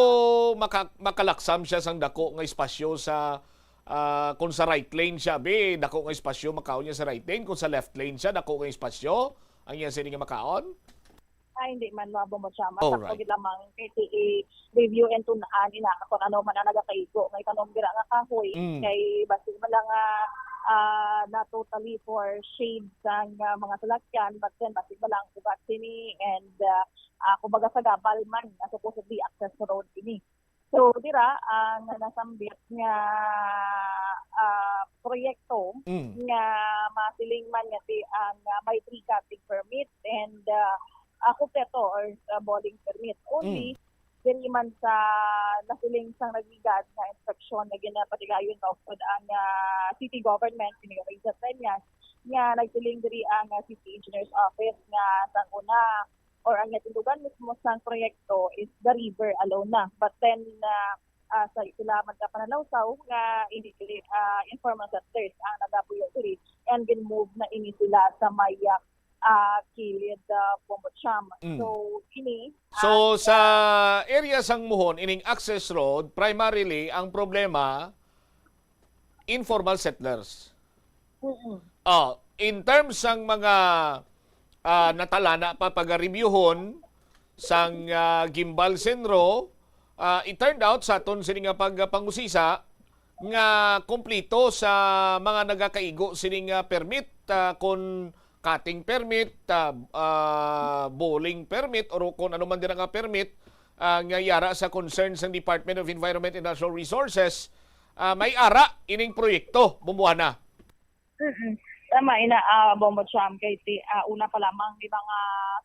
maka-, makalaksam siya sang dako nga espasyo sa, ah, kung sa right lane siya, be, dako nga espasyo makaon niya sa right lane. Kung sa left lane siya, dako nga espasyo ang iya sini nga makaon. Ay, hindi man, Bombo Cham. Masakto Alright. gid lamang kay i-review and tun-an ina kung ano man ang nagakaigo nga itanom dira nga kahoy. Mm. Kay basig man lang nga, ah, na totally for shade sang, ah, mga salakyan, but then basig man lang ugat sini and, ah, ah, kumbaga sa gabal man, na supposedly access road ini. So, dira ang nasambit nga, ah, proyekto Mm. nga masiling man nga ti-, ang, ah, may tree cutting permit and, ah, ah, kompleto or, ah, balling permit. Only, Mm. diri man sa nasiling sang nagligad nga inspeksyon nga ginapatigayon maupod ang, ah, city government, sini nga Raiza Treñas, nga nagsiling diri ang, ah, city engineer's office nga sang una, or ang natindugan mismo sang proyekto is the river alone na. But then, ah, ah, sa sila man ka pananawsaw nga hindi dili, ah, informal settlers ang nagapuyo diri and gin-move na ini sila sa may, ah, ah, kilid, ah, Bombo Cham. Mm. So, ini, So, ah, sa area sang Mohon, ining access road, primarily, ang problema, informal settlers. Mm-mm. Ah, in terms sang mga, ah, natalana pa pagarebyuhon sang, ah, Guimbal Centro, ah, it turned out sa aton sini nga pagpangusisa nga kompleto sa mga nagakaigo sini nga permit, ah, kon cutting permit, ah, ah, balling permit, or kon ano man dira nga permit, ah, nga yara sa concern sang Department of Environment and Natural Resources, ah, may ara ining proyekto, Bombo, hana. Mm-mm. Tama ina, ah, Bombo Cham, kay ti-, ah, una pa lamang may mga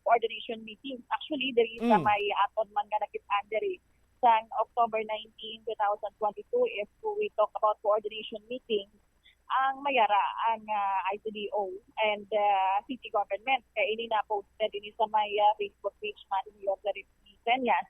coordination meetings. Actually, diri sa Mm. may aton man nga nakit-an diri sang October nineteen, two thousand twenty-two, if we talk about coordination meetings, ang mayara ang, ah, I C D O and, ah, city government. Kay ini na posted ini sa may, ah, Facebook page man ni Senator Peñas,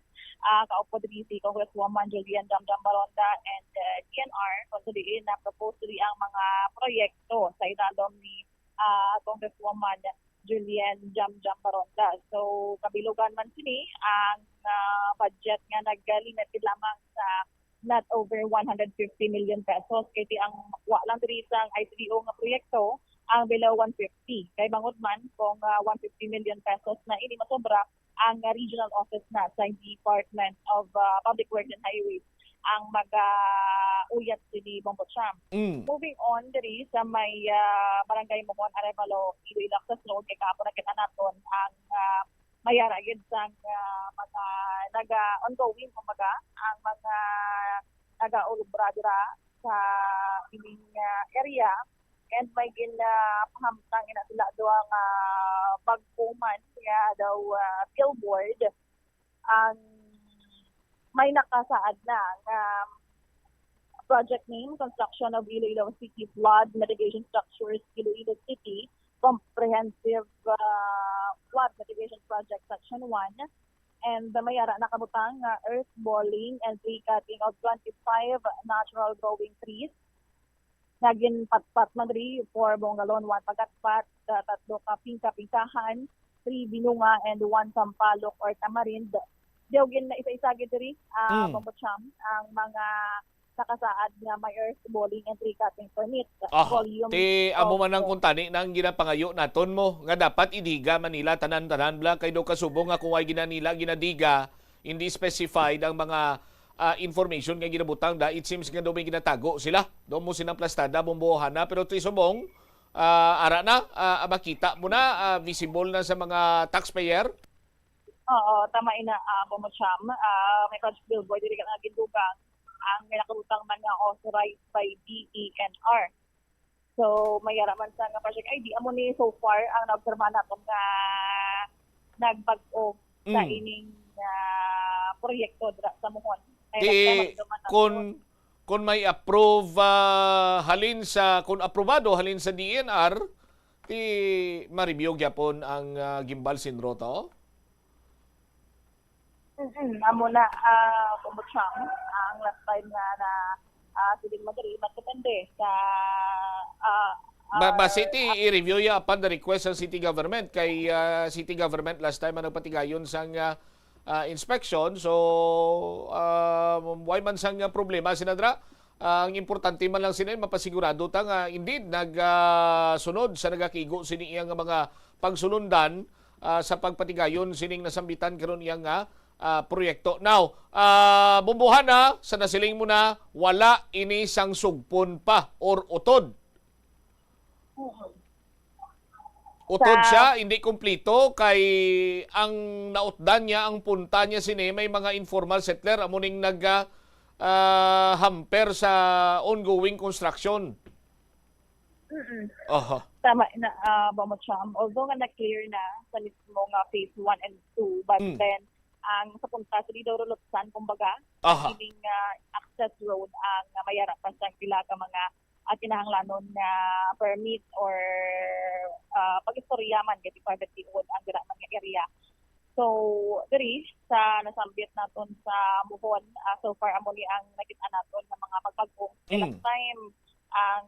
ah, kaupod diri si Congresswoman Julian Jamjam Baronda and, ah, D N R, kung sa diin na-propose diri ang mga proyekto sa idalom ni, ah, Congresswoman Julian Jamjam Baronda. So, kabilugan man sini ang, ah, budget nga nag-limit gid lamang sa not over one hundred fifty million pesos. Kay ti ang wa lang diri sang I C D O nga proyekto, ang below one fifty. Kay bangod man kung, ah, one fifty million pesos na ini masobra, ang, ah, regional office na sa Department of, ah, Public Works and Highways ang mag-, ah, uyat sini, Bombo Cham. Mm. Moving on diri sa may, ah, Barangay Mohon, Arevalo, Iloilo Access Road, kay kahapon nakita naton ang, ah, mayara gid sang, ah, mga naga-, ongoing, kumbaga, ang mga nagaobra dira sa ining, ah, area, and may gin-, ah, pahamtang ina sila duha nga bag-o man nga daw, ah, billboard ang may nakasaad na nga project name, Construction of Iloilo City Flood Mitigation Structures, Iloilo City Comprehensive, ah, Flood Mitigation Project Section one, and may ara nakabutang nga earth balling and tree cutting of twenty-five natural growing trees nga ginpatpat man diri, four bongalon, one pagatpat, ah, tatlo ka pingka-pingkahan, three binunga, and one sampalok or tamarind. Daw gin-isa-isa gid diri, ah, Mm. Bombo Cham, ang mga nakasaad nga may earth balling and tree cutting permit. Aha. Volume Ti amo of man ang kuntani nang ginapangayo naton mo nga dapat idiga man nila tanan-tanan bla kay do kasubong nga kung ay gina nila ginadiga, hindi specified ang mga, ah, information nga ginabutang da. It seems nga do may ginatago sila. Do mo silang plastada, bumbuhana, pero ti subong, ah, ara na, ah, makita mo na, ah, visible na sa mga taxpayer. Oo, tama ina, ah, Bomo Cham. Ah, may project billboard diri nga gindugang ang may nakabutang man nga authorized by D E N R. So, may ara man sa nga project I D, amo ni so far ang naobserbahan naton nga nagbag-o sa Mm. ining, ah, proyekto dira sa Muhon. May Ti, nagpamagdo man nato. kun, kun may approve, ah, halin sa, kun aprobado halin sa D N R, ti ma-review gyapon ang, ah, Guimbal Sin Roto? Mm, amo na, ah, Bomo Cham, ang last time nga na, ah, siling madali, magdepende sa, ah, Ba, ah, basi ti ah, i-review ya upon the request sa city government kay, ah, city government last time ang nagpatigayon sang, ah, ah, inspection. So, ah, why man sang, ah, problema, Sinadra? Ah, ang importante man lang sila, mapasigurado ta nga indeed nag, ah, sunod sa nagakigo sini iya nga mga pagsulundan, ah, sa pagpatigayon sining nasambitan karon iya nga, ah, proyekto. Now, ah, bumbuhana, sa nasiling mo na, wala ini sang sugpon pa or utod. Utod Sa siya, hindi kumplito, kay ang nautdan niya, ang punta niya sini, may mga informal settler, amo ning nag, ah, ah, hamper sa ongoing construction. Mm-mm. Aha. Tama na, ah, Bomo Cham. Although nga na-clear na sa mismo nga phase one and two, but Mm. then, ang sa punta sa Lido Rulutsan, kumbaga, Aha. ining, ah, access road ang, ah, mayara pa sa pila ka mga, ah, kinahanglanon nga permit or, ah, pag-istorya man kay private road ang dira man nga area. So, diri sa nasambit naton sa Muhon, ah, so far amo ni ang nakita naton nga mga pagbag-o. Mm. Last time, ang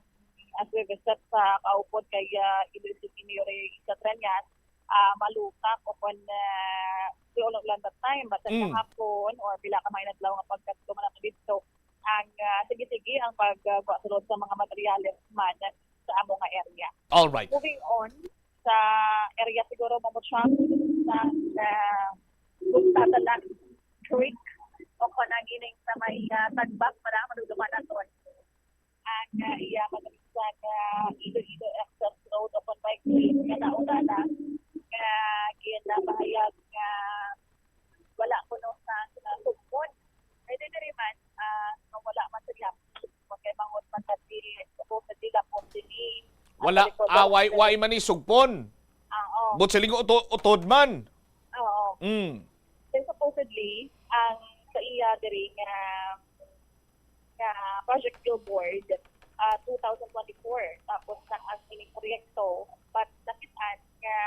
as we visit sa kaupod kay, ah, Iloilo City Mayor Risa Treñas, ah, malutak o kon, ah, di ulan that time, but sa Mm. kahapon or pila ka mga inadlaw nga pagkadto man nato didto, ang, ah, sige-sige ang pag, ah, gwa sulod sa mga materyales man sa amo nga area. All right. Moving on sa area siguro, Mamo Chang, sa, ah, Buntatala Creek o kon ang ining sa may, ah, Tagbak, para maduduma naton ang, ah, iya madalisan nga Iloilo access road o kon bike lane nga nauna na nga ginapahayag nga wala kuno sa, sa sugpon. Pwede diri man, ah, nga wala man sa gihapon. Kay bangod man sa di, supposedly lapon sini. Wala, Ang likod ah, ng way, way man ni sugpon. Ah, oo. But siling uto-, utod man. Oo. Mm. Then supposedly, ang sa iya diri nga, nga project billboard, ah, two thousand twenty-four. Tapos na ang ining proyekto, but nakit-an nga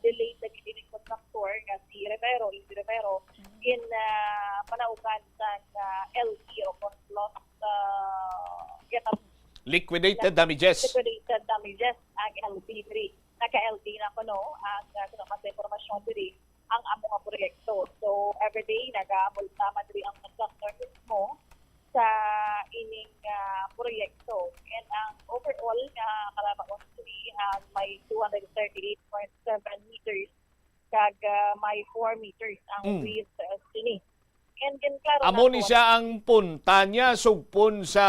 delayed na gid ining kontraktor nga si Rivero, Lindy Rivero, Mm. gin, ah, panaugan sa, sa L T o kon lost, ah, get up Liquidated damages. Liquidated damages ang L T three. Naka-L T na kuno ang, ah, sa mga sa impormasyon diri ang amo nga proyekto. So, everyday nagamulta man diri ang contractor mismo sa ining, ah, proyekto. And ang overall nga kalabaon diri, ah, may two hundred thirty-eight point seven meters kag, ah, may four meters ang Mm. width, ah, sini. And then, klaro Amo na ni po. siya ang punta niya, sugpon sa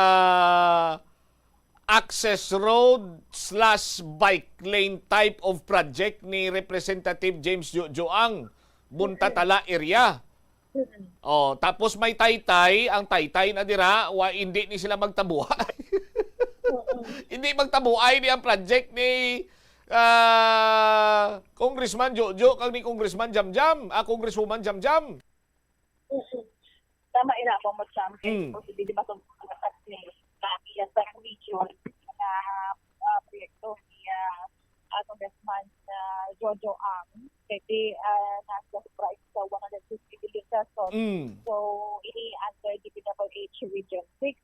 access road slash bike lane type of project ni Representative James Jojo ang Buntatala area. Mm-mm. Oh, tapos may taytay, ang taytay na dira, wa, hindi ni sila magtabuhay. Mm-mm. Hindi magtabuhay ni ang project ni, ah, Congressman Jojo kag ni Congressman Jamjam, ah, Congresswoman Jamjam. Mm-mm. Tama ina mo mo, Sam. Kay Mm. supposedly, di ba, kung pagkatas ni, na iya sa region, na, ah, proyekto ni, ah, ah, Congressman, ah, Jojo Ang, kay di, ah, nasa price sa one hundred fifty billion pesos. Mm. So, ini under D P W H Region six.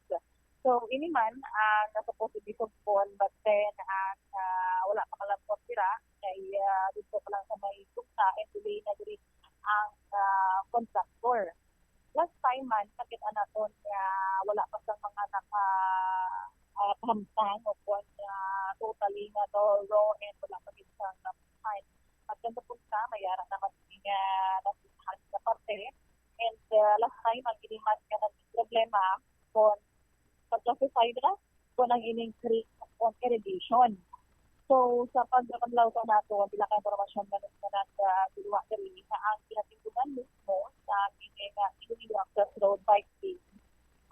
So, ini man, ah, nga supposedly sugpon, but then, ah, ah, wala pa kalabot sila, kay, ah, dito pa lang sa may gugta, and delay na diri ang, ah, contractor. Last time man, nakita naton nga wala pa sa mga totally nga thorough and wala pa gid sa napuhan. Maganda po sa may ara naman nga napuhan nga parte. And, ah, last time, ang ini man nga naging problema kung pag-classify nila kung ang ining creek on irrigation. So, sa pagkakadlaw sa nato, ang pila ka impormasyon nga nag-, nga nag-, ah, ginawa diri na ang ginatindugan mismo sa ating, ah, Iloilo Access Road Bike Lane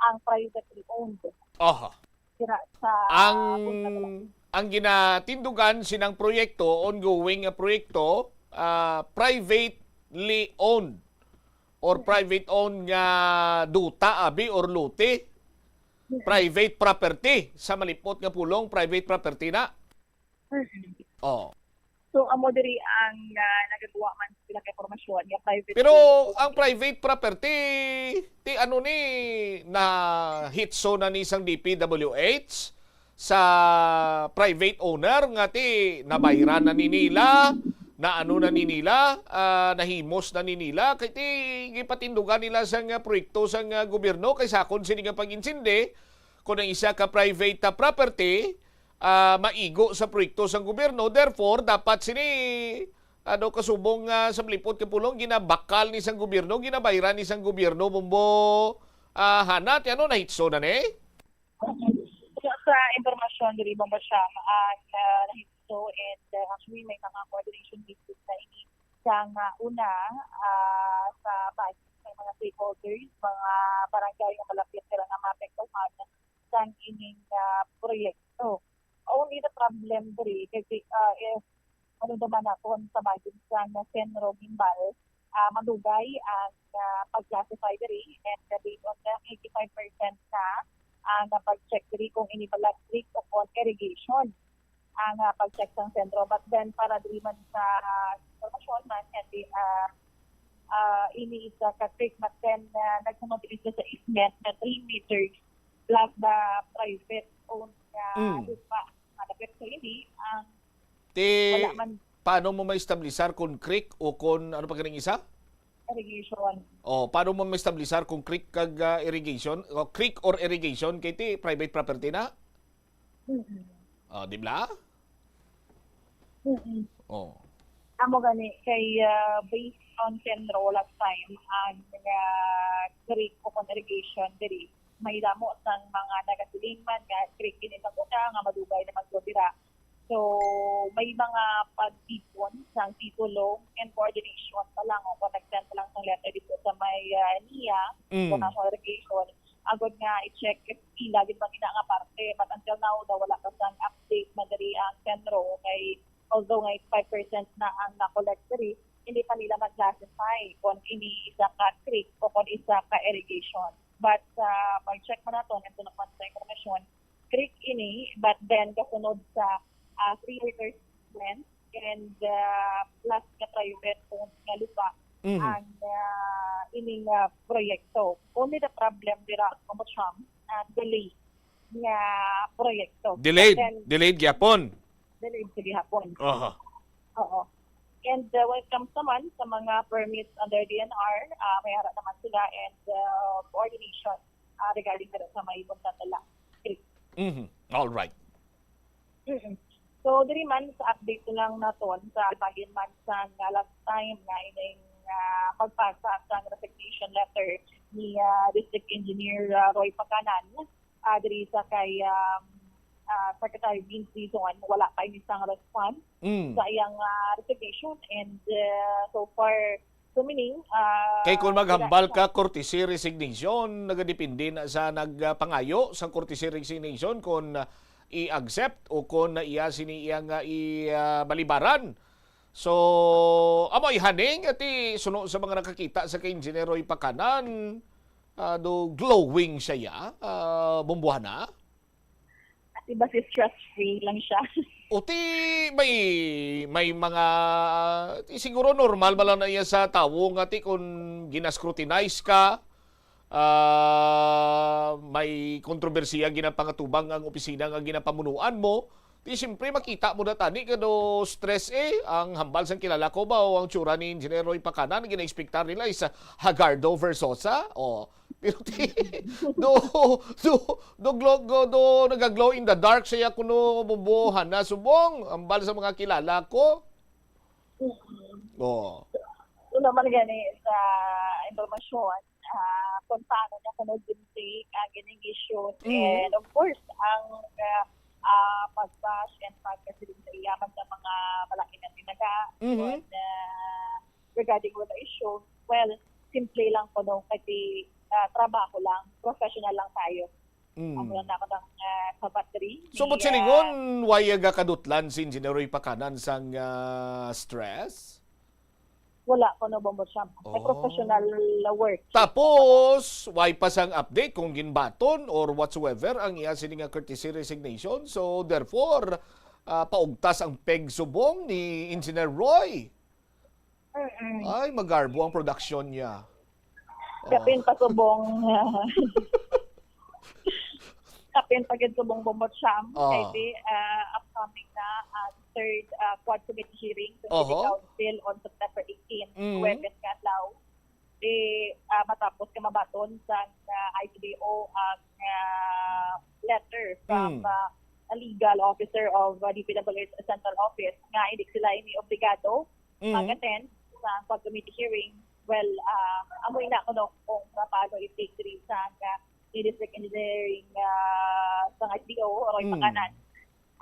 ang privately owned. Aha. Dira sa Ang, ang ginatindugan sinang proyekto, ongoing nga proyekto, ah, privately owned or private owned nga duta, abi, or lote. Private property. Sa malipot nga pulong, private property na. Mm. Oh. So, amo diri ang, ah, nagagawa man sa pila ka impormasyon nga private. Pero ang private property, ti ano ni, nahitso na ni sang D P W H sa private owner nga ti nabayran na ni nila, na ano na ni nila, ah, nahimos na ni nila, kay ti gipatindugan nila sang, ah, proyekto sang, ah, gobyerno, kay sakon sini nga pag-insindi, kung ang isa ka private, ah, property, ah, maigo sa proyekto sang gobyerno. Therefore, dapat sini, ano, kasubong, ah, sa malipot nga pulong, ginabakal ni sang gobyerno, ginabayran ni sang gobyerno, Bombo, ah, Hana, ti ano, nahitso na ni? Sa impormasyon diri, Bombo Siam, ang, ah, nahitso, and, ah, actually, may mga coordination meeting na ini sang, ah, una, ah, sa bahin sa mga stakeholders, mga barangay nga malapit dira nga maapektuhan sang ining, ah, proyekto. Only the problem diri kay, ah, if ano naman naton sa bahin sang Centro Guimbal, ah, madugay ang, ah, pag-classify diri, and, ah, based on the eighty-five percent na ang, ah, pag-check diri kung ini bala creek o kon irrigation ang, ah, pag-check sang Centro. But then, para diri man sa, ah, impormasyon man, kay, ah, ah, ini isa ka creek, but then, ah, nagsunod diri siya sa easement na three meters plus the private owned nga Mm. lupa. Malapit sa ini, ang Ti, wala man. Paano mo ma-establisar kung creek o kung ano pa ganing isa? Irrigation. Oh, paano mo ma-establisar kung creek kag, ah, irrigation? O creek or irrigation? Kay ti private property na? Mm-mm. Oh, di ba? Mm-mm. Oh. Amo gani, kay, ah, based on Centro last time, ang, ah, creek o kon irrigation diri, may damo sang mga nagasiling man nga creek ini sa una nga madugay na magtubira. So, may mga pagtipon sang titulo and coordination pa lang o kon nag-send pa lang sang letter dito sa may, ah, niya, Mm. o National Irrigation, agod nga i-check if pila gid man ina nga parte. But until now, daw wala pa sang update man diri ang Centro. Kay, although nga five percent na ang na-collect diri, hindi pa nila mag-classify kung ini isa ka creek o kung isa ka irrigation. But sa pag-check man naton, ito naman sa impormasyon, creek ini, but then kasunod sa, ah, three meters length and, ah, plus nga private owned nga lupa Mhm. ang, ah, ining, ah, proyekto. Only the problem dira, Bombo Siam, ah, delay nga proyekto. Delayed. Then, delayed gyapon. Delayed sa gihapon. Aha. Oo. And, uh, when it comes naman sa mga permits under D N R, ah, may ara naman sila and, uh, coordination, ah, regarding dira sa may Buntatala Creek. Mhm. All right. Mm-mm. So, diri man sa update ko lang naton sa bahin man sa nga last time nga ining, ah, pagpasa sa resignation letter ni, ah, District Engineer, ah, Roy Pacanan, ah, diri sa kay, um, ah, Secretary Vince Dizon, wala pa ini sang response Mm. sa iyang, ah, resignation. And, ah, so far, so meaning, ah, Kay kung wala maghambal siya. ka, courtesy resignation, nagadepende na sa nagpangayo sa courtesy resignation kung, ah, i-accept o kung na iya sini iyang, ah, i, ah, balibaran. So, amo ihaning ati suno sa mga nakakita sa kay Engineer Roy Pacanan, ah, do glowing siya, ya, ah, Bombo Hana. At iba si stress-free lang siya. O ti may, may mga, ti siguro normal man lang na iya sa tawo nga ti kung gina-scrutinize ka, ah, may kontrobersiya ginapangatubang ang opisina nga ginapamunuan mo, ti siyempre makita mo na tani ka do stress eh, ang hambal sang kilala ko ba o ang tsura ni Engineer Roy Pacanan, gina-expectar nila is, ah, Hagardo Versosa? O, Pero ti, do, do, do, glow, do, do, naga-glow in the dark siya kuno, bubuhan na subong, ambal sa mga kilala ko. Mm. Oh. Ito naman gani sa impormasyon, ah, kung paano niya kuno gintake ang ining issues. Mm. And of course, ang, ah, ah, pag-bash and pagkasiling sa iya man sa mga malain nga tinaga, Mhm. and, ah, regarding with the issue, well, simple lang kuno kay, ah, trabaho lang, professional lang tayo. Mm. Amo lang na ako ng, ah, sabat diri. So, but Ni, silingon, ah, why gakadutlan si Engineer Roy Pacanan sang, ah, stress? Wala ko, no, Bombo Champ. May Oh. professional work. Tapos, why pa sang update kung ginbaton or whatsoever ang iya sini nga courtesy resignation? So, therefore, ah, paugtas ang peg subong ni Engineer Roy. Mm-mm. Ay, magarbo ang production niya. Oh. Kapin pasubong. Kapin pa gid subong, Bombo Champ. Oh. Kay di, ah, upcoming na ang third, ah, Quad Committee hearing sa City Oho. Council on September eighteen, Mm. Huwebes nga adlaw. Di, ah, matapos ka mabaton sa, ah, I C D O ang, ah, letter from, Mm. ah, a legal officer of, ah, D P W H Central Office nga hindi sila ini obligado Mm. mag-attend sa pag-committee hearing. Well, ah, amo ina kuno kung paano i-take diri sa, ah, ni District Engineering, ah, sa I C D O, Roy Mm. Pacanan,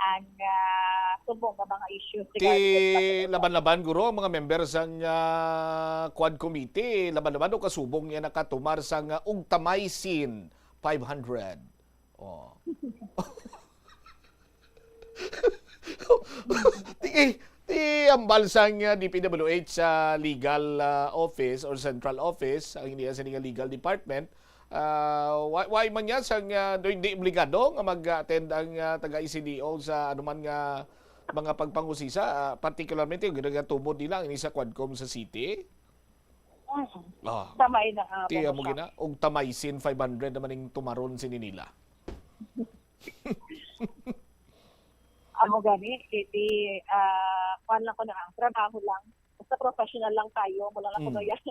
ang, ah, subong nga mga issues Ti regarding sa laban-laban, guro, ang mga member sang, ah, Quad Committee, laban-laban o kasubong niya nakatumar sang, ah, Ugtamycin five hundred. Oh. Ti, ti ambal sang, ah, D P W H sa legal, ah, office or central office, ang hindi sa legal department, ah, why, why man niya sang, ah, do, hindi obligado nga mag-attend ang, ah, taga I C D O sa anuman nga mga pagpangusisa, ah, particularmente kung ginagatubod nila ini sa Quadcom sa city? Mm. Ah. Tama ina, ah, Ti, Bombo amo Champ. Gina, og Ugtamycin five hundred naman ning tumaron sini nila. Amo gani, iti, ah, kuwan lang ko na ang trabaho lang. Basta professional lang tayo, mula lang ko Mm. yan.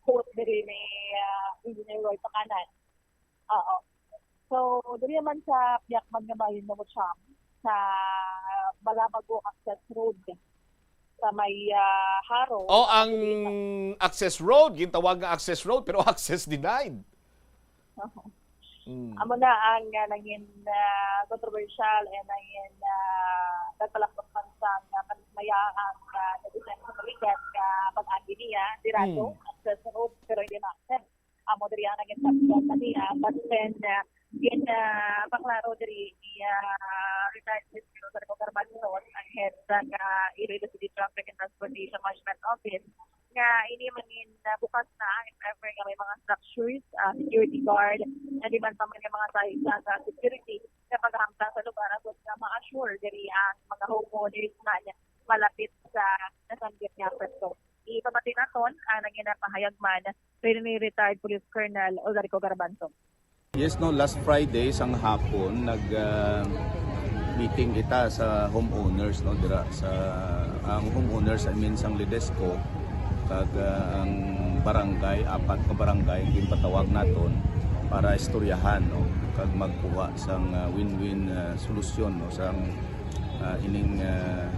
Quote diri ni, ah, Engineer Roy Pacanan. Oo. So, diri man sa Piakman nga bahin, Bombo Champ, sa Balabago Access Road, sa may, ah, Jaro. Oh, ang Diri sa access road, gintawag nga access road, pero access denied. Oo. Mm. Amo na ang, ah, nangin, ah, kontrobersyal and nangin, ah, nagpalakpak man sa, ah, panimayaan, ah, sa design sa Malikat nga pag-agi niya, dirado, Mm. access road, pero hindi na access. Amo diri ang naging saksihan sa niya. But then, ah, gin, ah, paklaro diri ni, ah, retired Police Colonel Sergio Garbanzo, ang head sa, ah, Iloilo City Traffic and Transportation Management Office, nga ini mangin, ah, bukas na if ever nga may mga structures, ah, security guard, na di man pa man nga mga sahig sa, sa security nga paghamtang sa lugar agud nga ma-assure diri ang mga homeowners nga malapit sa nasanggit nga pwesto. Ipamati naton ang nangin pahayag man kay ni retired Police Colonel Odarico Garbanzo. Yes, no, last Friday sang hapon nag, ah, meeting kita sa homeowners, no, dira sa, ang homeowners, I mean, sang Ledesco, kag, ah, ang barangay, apat ka barangay, ginpatawag naton para istoryahan, no, kag magkuha sang, ah, win-win, ah, solusyon, no, sang, ah, ining, ah,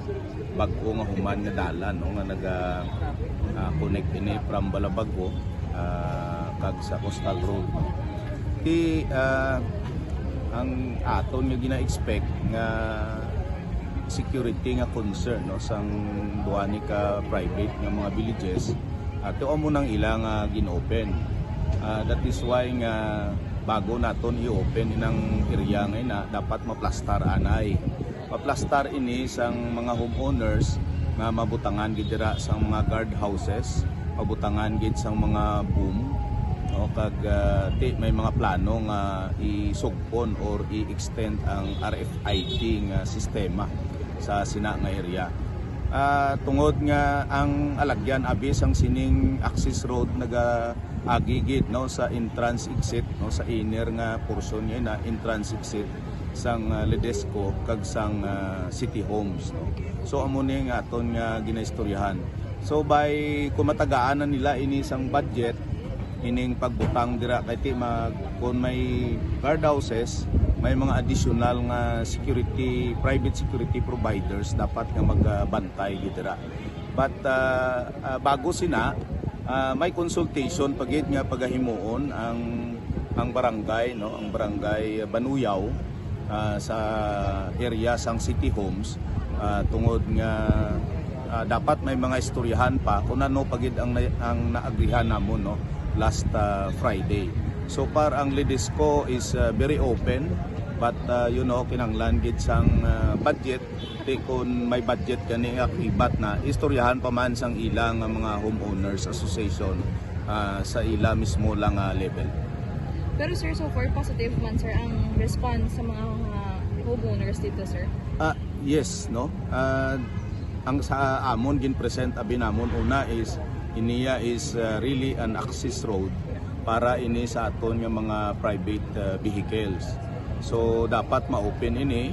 bag-o nga human nga dalan, no, nga naga, ah, connect ini from Balabago, ah, kag sa Coastal Road, no. Ti, ah, ang aton nga gina-expect nga security nga concern, no, sang duha ni ka private nga mga villages, ah, tuo mo nang ila nga gin-open. Ah, that is why nga bago naton i-open inang area nga ina, dapat maplastar anay. Maplastar ini sang mga homeowners nga mabutangan gid dira sang mga guard houses, mabutangan gid sang mga boom, no, kag, ah, ti, may mga plano nga isugpon or i-extend ang R F I D nga sistema sa sina nga area. Ah, tungod nga ang alagyan abi sang sining access road naga agi gid, no, sa entrance exit, no, sa inner nga portion niya na entrance exit sang, ah, Ledesco kag sang, ah, City Homes, no. So, amo ni nga aton nga ginaistoryahan. So, by, kung matagaan na nila ini sang budget, Ining pagbutang dira kay ti mag, kung may guardhouses, may mga additional nga security, private security providers dapat nga magbantay gid dira. But, ah, ah, bago sina, ah, may consultation pa gid nga pagahimuon ang, ang barangay, no, ang barangay Banuyaw, ah, sa area sang City Homes, ah, tungod nga, ah, dapat may mga istoryahan pa kung ano pa gid ang na-, ang naagrihan namon, no, last, ah, Friday. So far, ang LEDESCO is, ah, very open, but, ah, you know, kinahanglan gid sang, ah, budget. Ti kun may budget gani nga kibat na, istoryahan pa man sang ila nga mga homeowners association, ah, sa ila mismo lang nga level. Pero sir, so far positive man sir ang response sa mga homeowners dito, sir? Ah, yes, no? Ah, ang sa amon gin-present abi namon una is iniya is, ah, really an access road para ini sa aton nga mga private, ah, vehicles. So dapat ma-open ini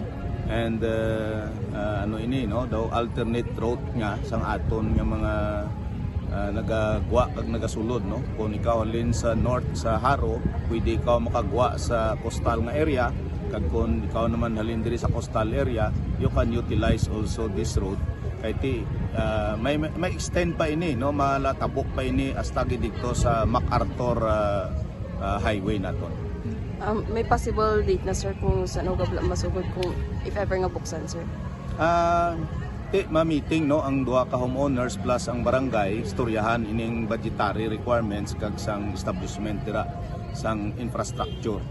and, ah, ah, ano ini, no? Daw alternate route nga sang aton nga mga, ah, nagagwa kag nagasulod, no? Kung ikaw halin sa north sa Jaro, pwede ikaw makagwa sa coastal nga area, kag kung ikaw naman halin diri sa coastal area, you can utilize also this road. Kay ti, ah, may, may, may extend pa ini, no? Malatabok pa ini hasta gid dito sa MacArthur, ah, ah, Highway naton. Um, may possible date na, sir, kung saan ho gabla masugod kung if ever nga buksan, sir? Ah, ti, ma-meeting, no, ang duha ka homeowners plus ang barangay, istoryahan ining budgetary requirements kag sang establishment dira sang infrastructure.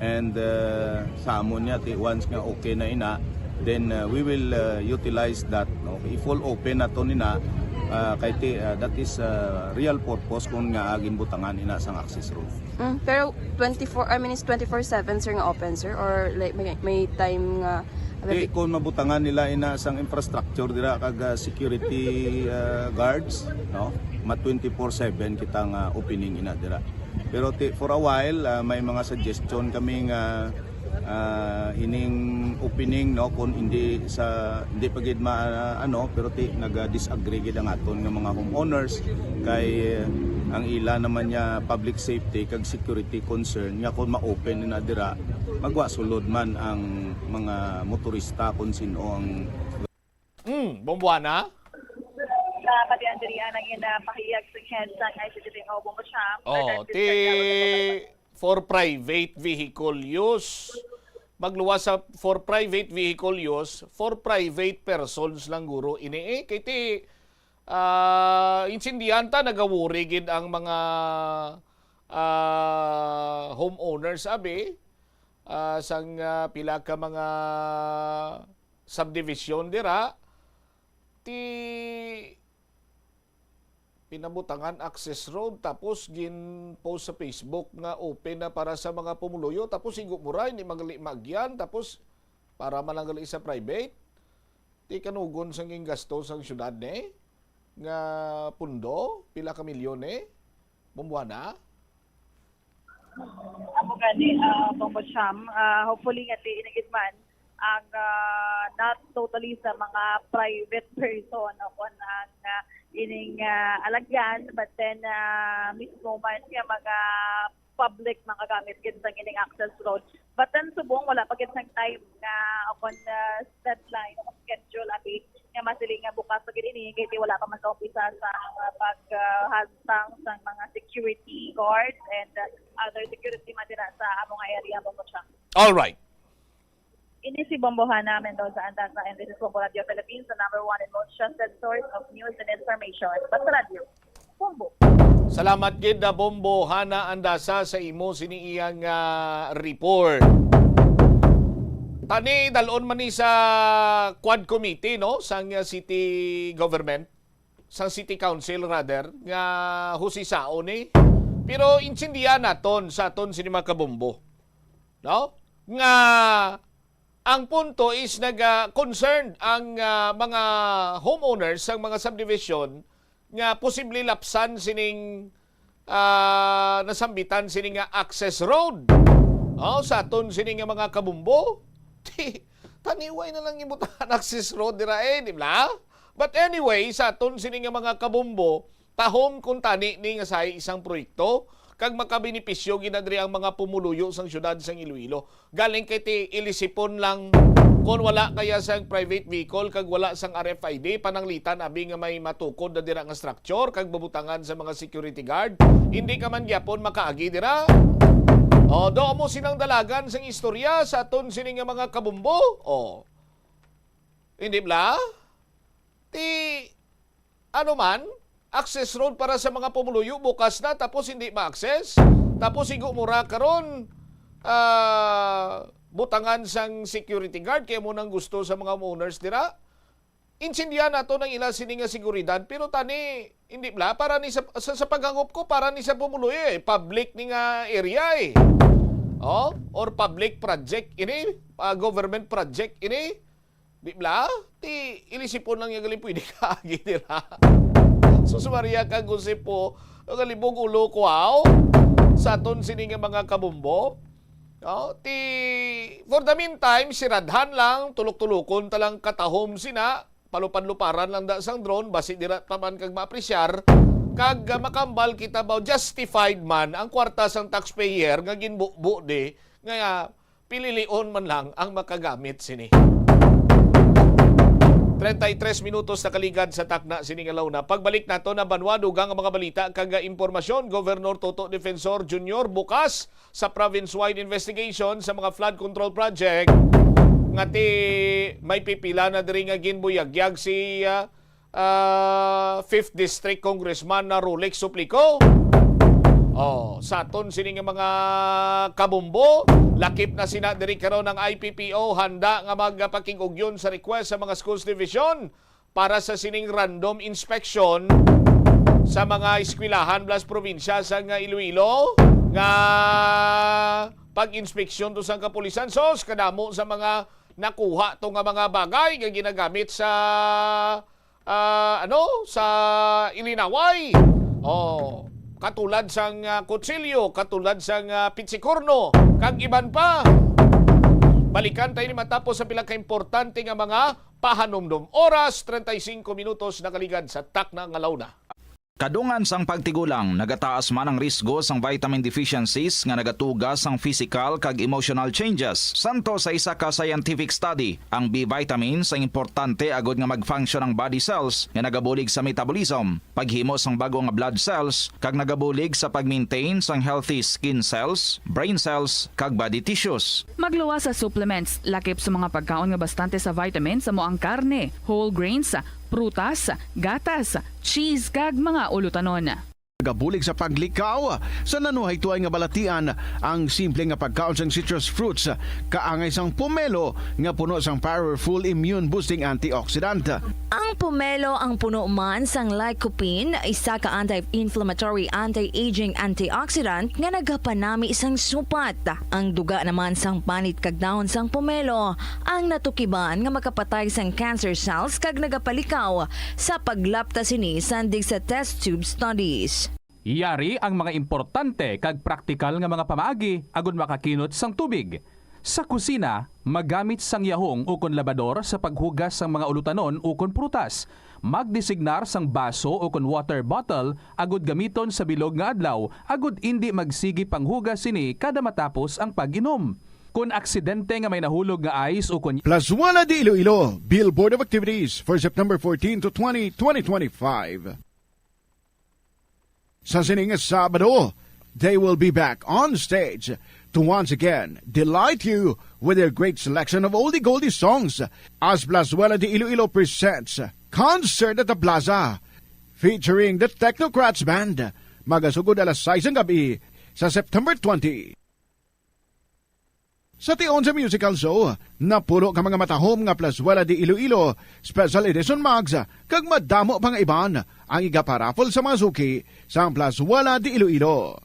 And, uh, sa amon niya, ti, once nga okay na ina, then, uh, we will, uh, utilize that, no? I-full open nato nina, uh, kay ti, uh, that is, uh, real purpose kung nga ginbutangan ina sang access road. Mm, pero twenty-four, I mean, is twenty-four seven, sir, nga open, sir? Or like, may, may time nga Di, kung mabutangan nila ina sang infrastructure dira kag, ah, security, ah, guards, no? Ma twenty-four seven kita nga opening ina dira. Pero ti, for a while, ah, may mga suggestion kami nga, ah, ining opening, no, kung hindi sa, hindi pa gid ma-, ano, pero ti, naga-disagree gid ang aton nga mga homeowners kay, eh, ang ila naman niya public safety kag security concern nga kung ma-open na dira, magwa sulod man ang mga motorista kung sino ang Mm, Bombuana? Sa pati Andrea nang ina pahiyag sa head sang I C T T O Bombo Sham. Oh, ti for private vehicle use. Magluwas sa for private vehicle use, for private persons lang guro ini eh. Kay ti, ah, intindihan ta, nagawuri gid ang mga, ah, homeowners, abi, ah, sang, ah, pila ka mga subdivision dira, ti pinabutangan access road, tapos gin-post sa Facebook nga open na para sa mga pumuluyo, tapos igo mo ra, hindi magali maagyan, tapos para man lang gali sa private. Ti kanugon sang gingasto sang syudad ni nga pundo, pila ka milyon ni, Bombuana? Amo gani, ah, Bombo Sham. Ah, hopefully nga ti inigid man ang, ah, not totally sa mga private person o kung ang, ah, ining, ah, alagyan, but then, ah, mismo man nga mga public makagamit gid sang ining access road. But then subong wala pa gid sang time nga o kung, ah, deadline o schedule abi nga masiling nga bukas pa gid ini kay ti wala pa man kaumpisa sa, ah, pag, ah, hastang sang mga security guards and, ah, other security man dira sa among area, Bombo Sham. All right. Ini si Bombo Hana Mendoza Andaza, and this is Bombo Radio Philippines, the number one and most trusted source of news and information. Basta Radio, Bombo. Salamat gid na Bombo Hana Andasa sa imo sini iyang, ah, report. Tani dalon man ni sa Quad Committee, no, sang, ah, city government, sang city council rather, nga husisaon ni. Pero intindihan naton sa aton sini mga kabombo, no, nga ang punto is naga concerned ang, ah, mga homeowners sang mga subdivision nga posible lapsan sining, ah, nasambitan sini nga access road. Oh, sa aton sini nga mga kabumbo, ti, taniway na lang ibutangan access road dira eh, di ba? But anyway, sa aton sini nga mga kabumbo, tahom kung tani ni nga sa isang proyekto, kag makabenepisyo gid na diri ang mga pumuluyo sang siyudad sang Iloilo. Galing kay ti ilisipon lang kon wala kaya sang private vehicle kag wala sang R F I D, pananglitan abi nga may matukod na dira nga structure kag mabutangan sa mga security guard. Hindi ka man gyapon makaagi dira. O, do mo sinang dalagan sang istorya sa aton sini nga mga kabumbo. O. Hindi bala? Ti, ano man, access road para sa mga pumuluyo bukas na tapos hindi ma-access. Tapos igo mo ra karon, ah, butangan sang security guard kay mo nang gusto sa mga homeowners dira. Intindihan nato nang ila sini nga seguridad, pero tani, hindi bala, para ni sa, sa, sa paghangop ko, para ni sa pumuluyo eh. Public ni nga area eh. Oh, or public project ini, ah, government project ini. Di bala? Ti ilisipon lang niya gali pwede ka agi dira. Sus Maria kag Jose po, galibog ulo ko aw. Sa aton sini nga mga kabumbo. Oh, ti for the meantime, siradhan lang, tulok-tulokon ta lang katahom sina, palupad-luparan lang da sang drone, basi dira ta man kag maapresyar, kag, ah, makambal kita ba justified man ang kwarta sang taxpayer nga ginbubo di, nga pililion man lang ang makagamit sini. Treinta y tres minutos nakaligad sa takna sini nga launa. Pagbalik nato na banwa, dugang ang mga balita kag impormasyon. Governor Toto Defensor Junior bukas sa province-wide investigation sa mga flood control project nga ti may pipila na diri nga ginbuyagyag si, ah, ah, Fifth District Congressman na Rolex Suplico. Oh, sa aton sini nga mga kabumbo, lakip na sina diri karon ang I P P O, handa nga magpakig-ugyon sa request sa mga schools division para sa sining random inspection sa mga eskwelahan plus probinsya sa nga Iloilo nga pag-inspeksyon to sang kapulisan. Sos, kadamo sa mga nakuha to nga mga bagay nga ginagamit sa ah, ano, sa ilinaway. Oh, katulad sang, ah, kutsilyo, katulad sang, ah, pitsikorno, kag iban pa. Balikan tayo ni matapos sa pila ka importante nga mga pahanumdom. Oras, treinta y cinco minutos nakaligad sa takna nga launa. Kadungan sang pagtigulang, nagataas man ang risgo sang vitamin deficiencies nga nagatuga sang physical kag emotional changes. Santo sa isa ka scientific study, ang B vitamins ang importante agud nga mag-function ang body cells nga nagabulig sa metabolism, paghimo sang bag-o nga blood cells, kag nagabulig sa pag-maintain sang healthy skin cells, brain cells, kag body tissues. Magluwas sa supplements, lakip sa mga pagkaon nga bastante sa vitamins amo ang karne, whole grains, prutas, gatas, cheese, kag mga ulutanon. Nagabulig sa paglikaw sa nanuhaytoy nga balatian ang simple nga pagkaon sang citrus fruits, kaangay sang pomelo nga puno sang powerful immune-boosting antioxidant. Ang pomelo ang puno man sang lycopene, isa ka anti-inflammatory, anti-aging antioxidant nga nagapanami sang supat. Ang duga naman sang panit kag dahon sang pomelo ang natukiban nga makapatay sang cancer cells kag nagapalikaw sa paglapta sini sandig sa test tube studies. Yari ang mga importante kag praktikal nga mga pamaagi agud makakinot sang tubig. Sa kusina, magamit sang yahong ukon labador sa paghugas sang mga ulutanon ukon prutas. Magdesignar sang baso ukon water bottle agud gamiton sa bilog nga adlaw agud indi magsigi panghugas sini kada matapos ang pag-inom. Kon aksidente nga may nahulog nga ice ukon Plazuela de Iloilo, Billboard of Activities for September fourteen to twenty, twenty twenty-five. Sa sining Sabado, they will be back on stage to once again delight you with their great selection of oldie goldie songs as Plazuela de Iloilo presents Concert at the Plaza featuring the Technocrats Band, magasugod alas sais sang gab-i sa September twenty. Sa tion sa musical show, napulo ka mga matahom nga Plazuela de Iloilo Special Edition mugs kag madamo pa nga iban ang igaparaffle sa mga suki sang Plazuela de Iloilo.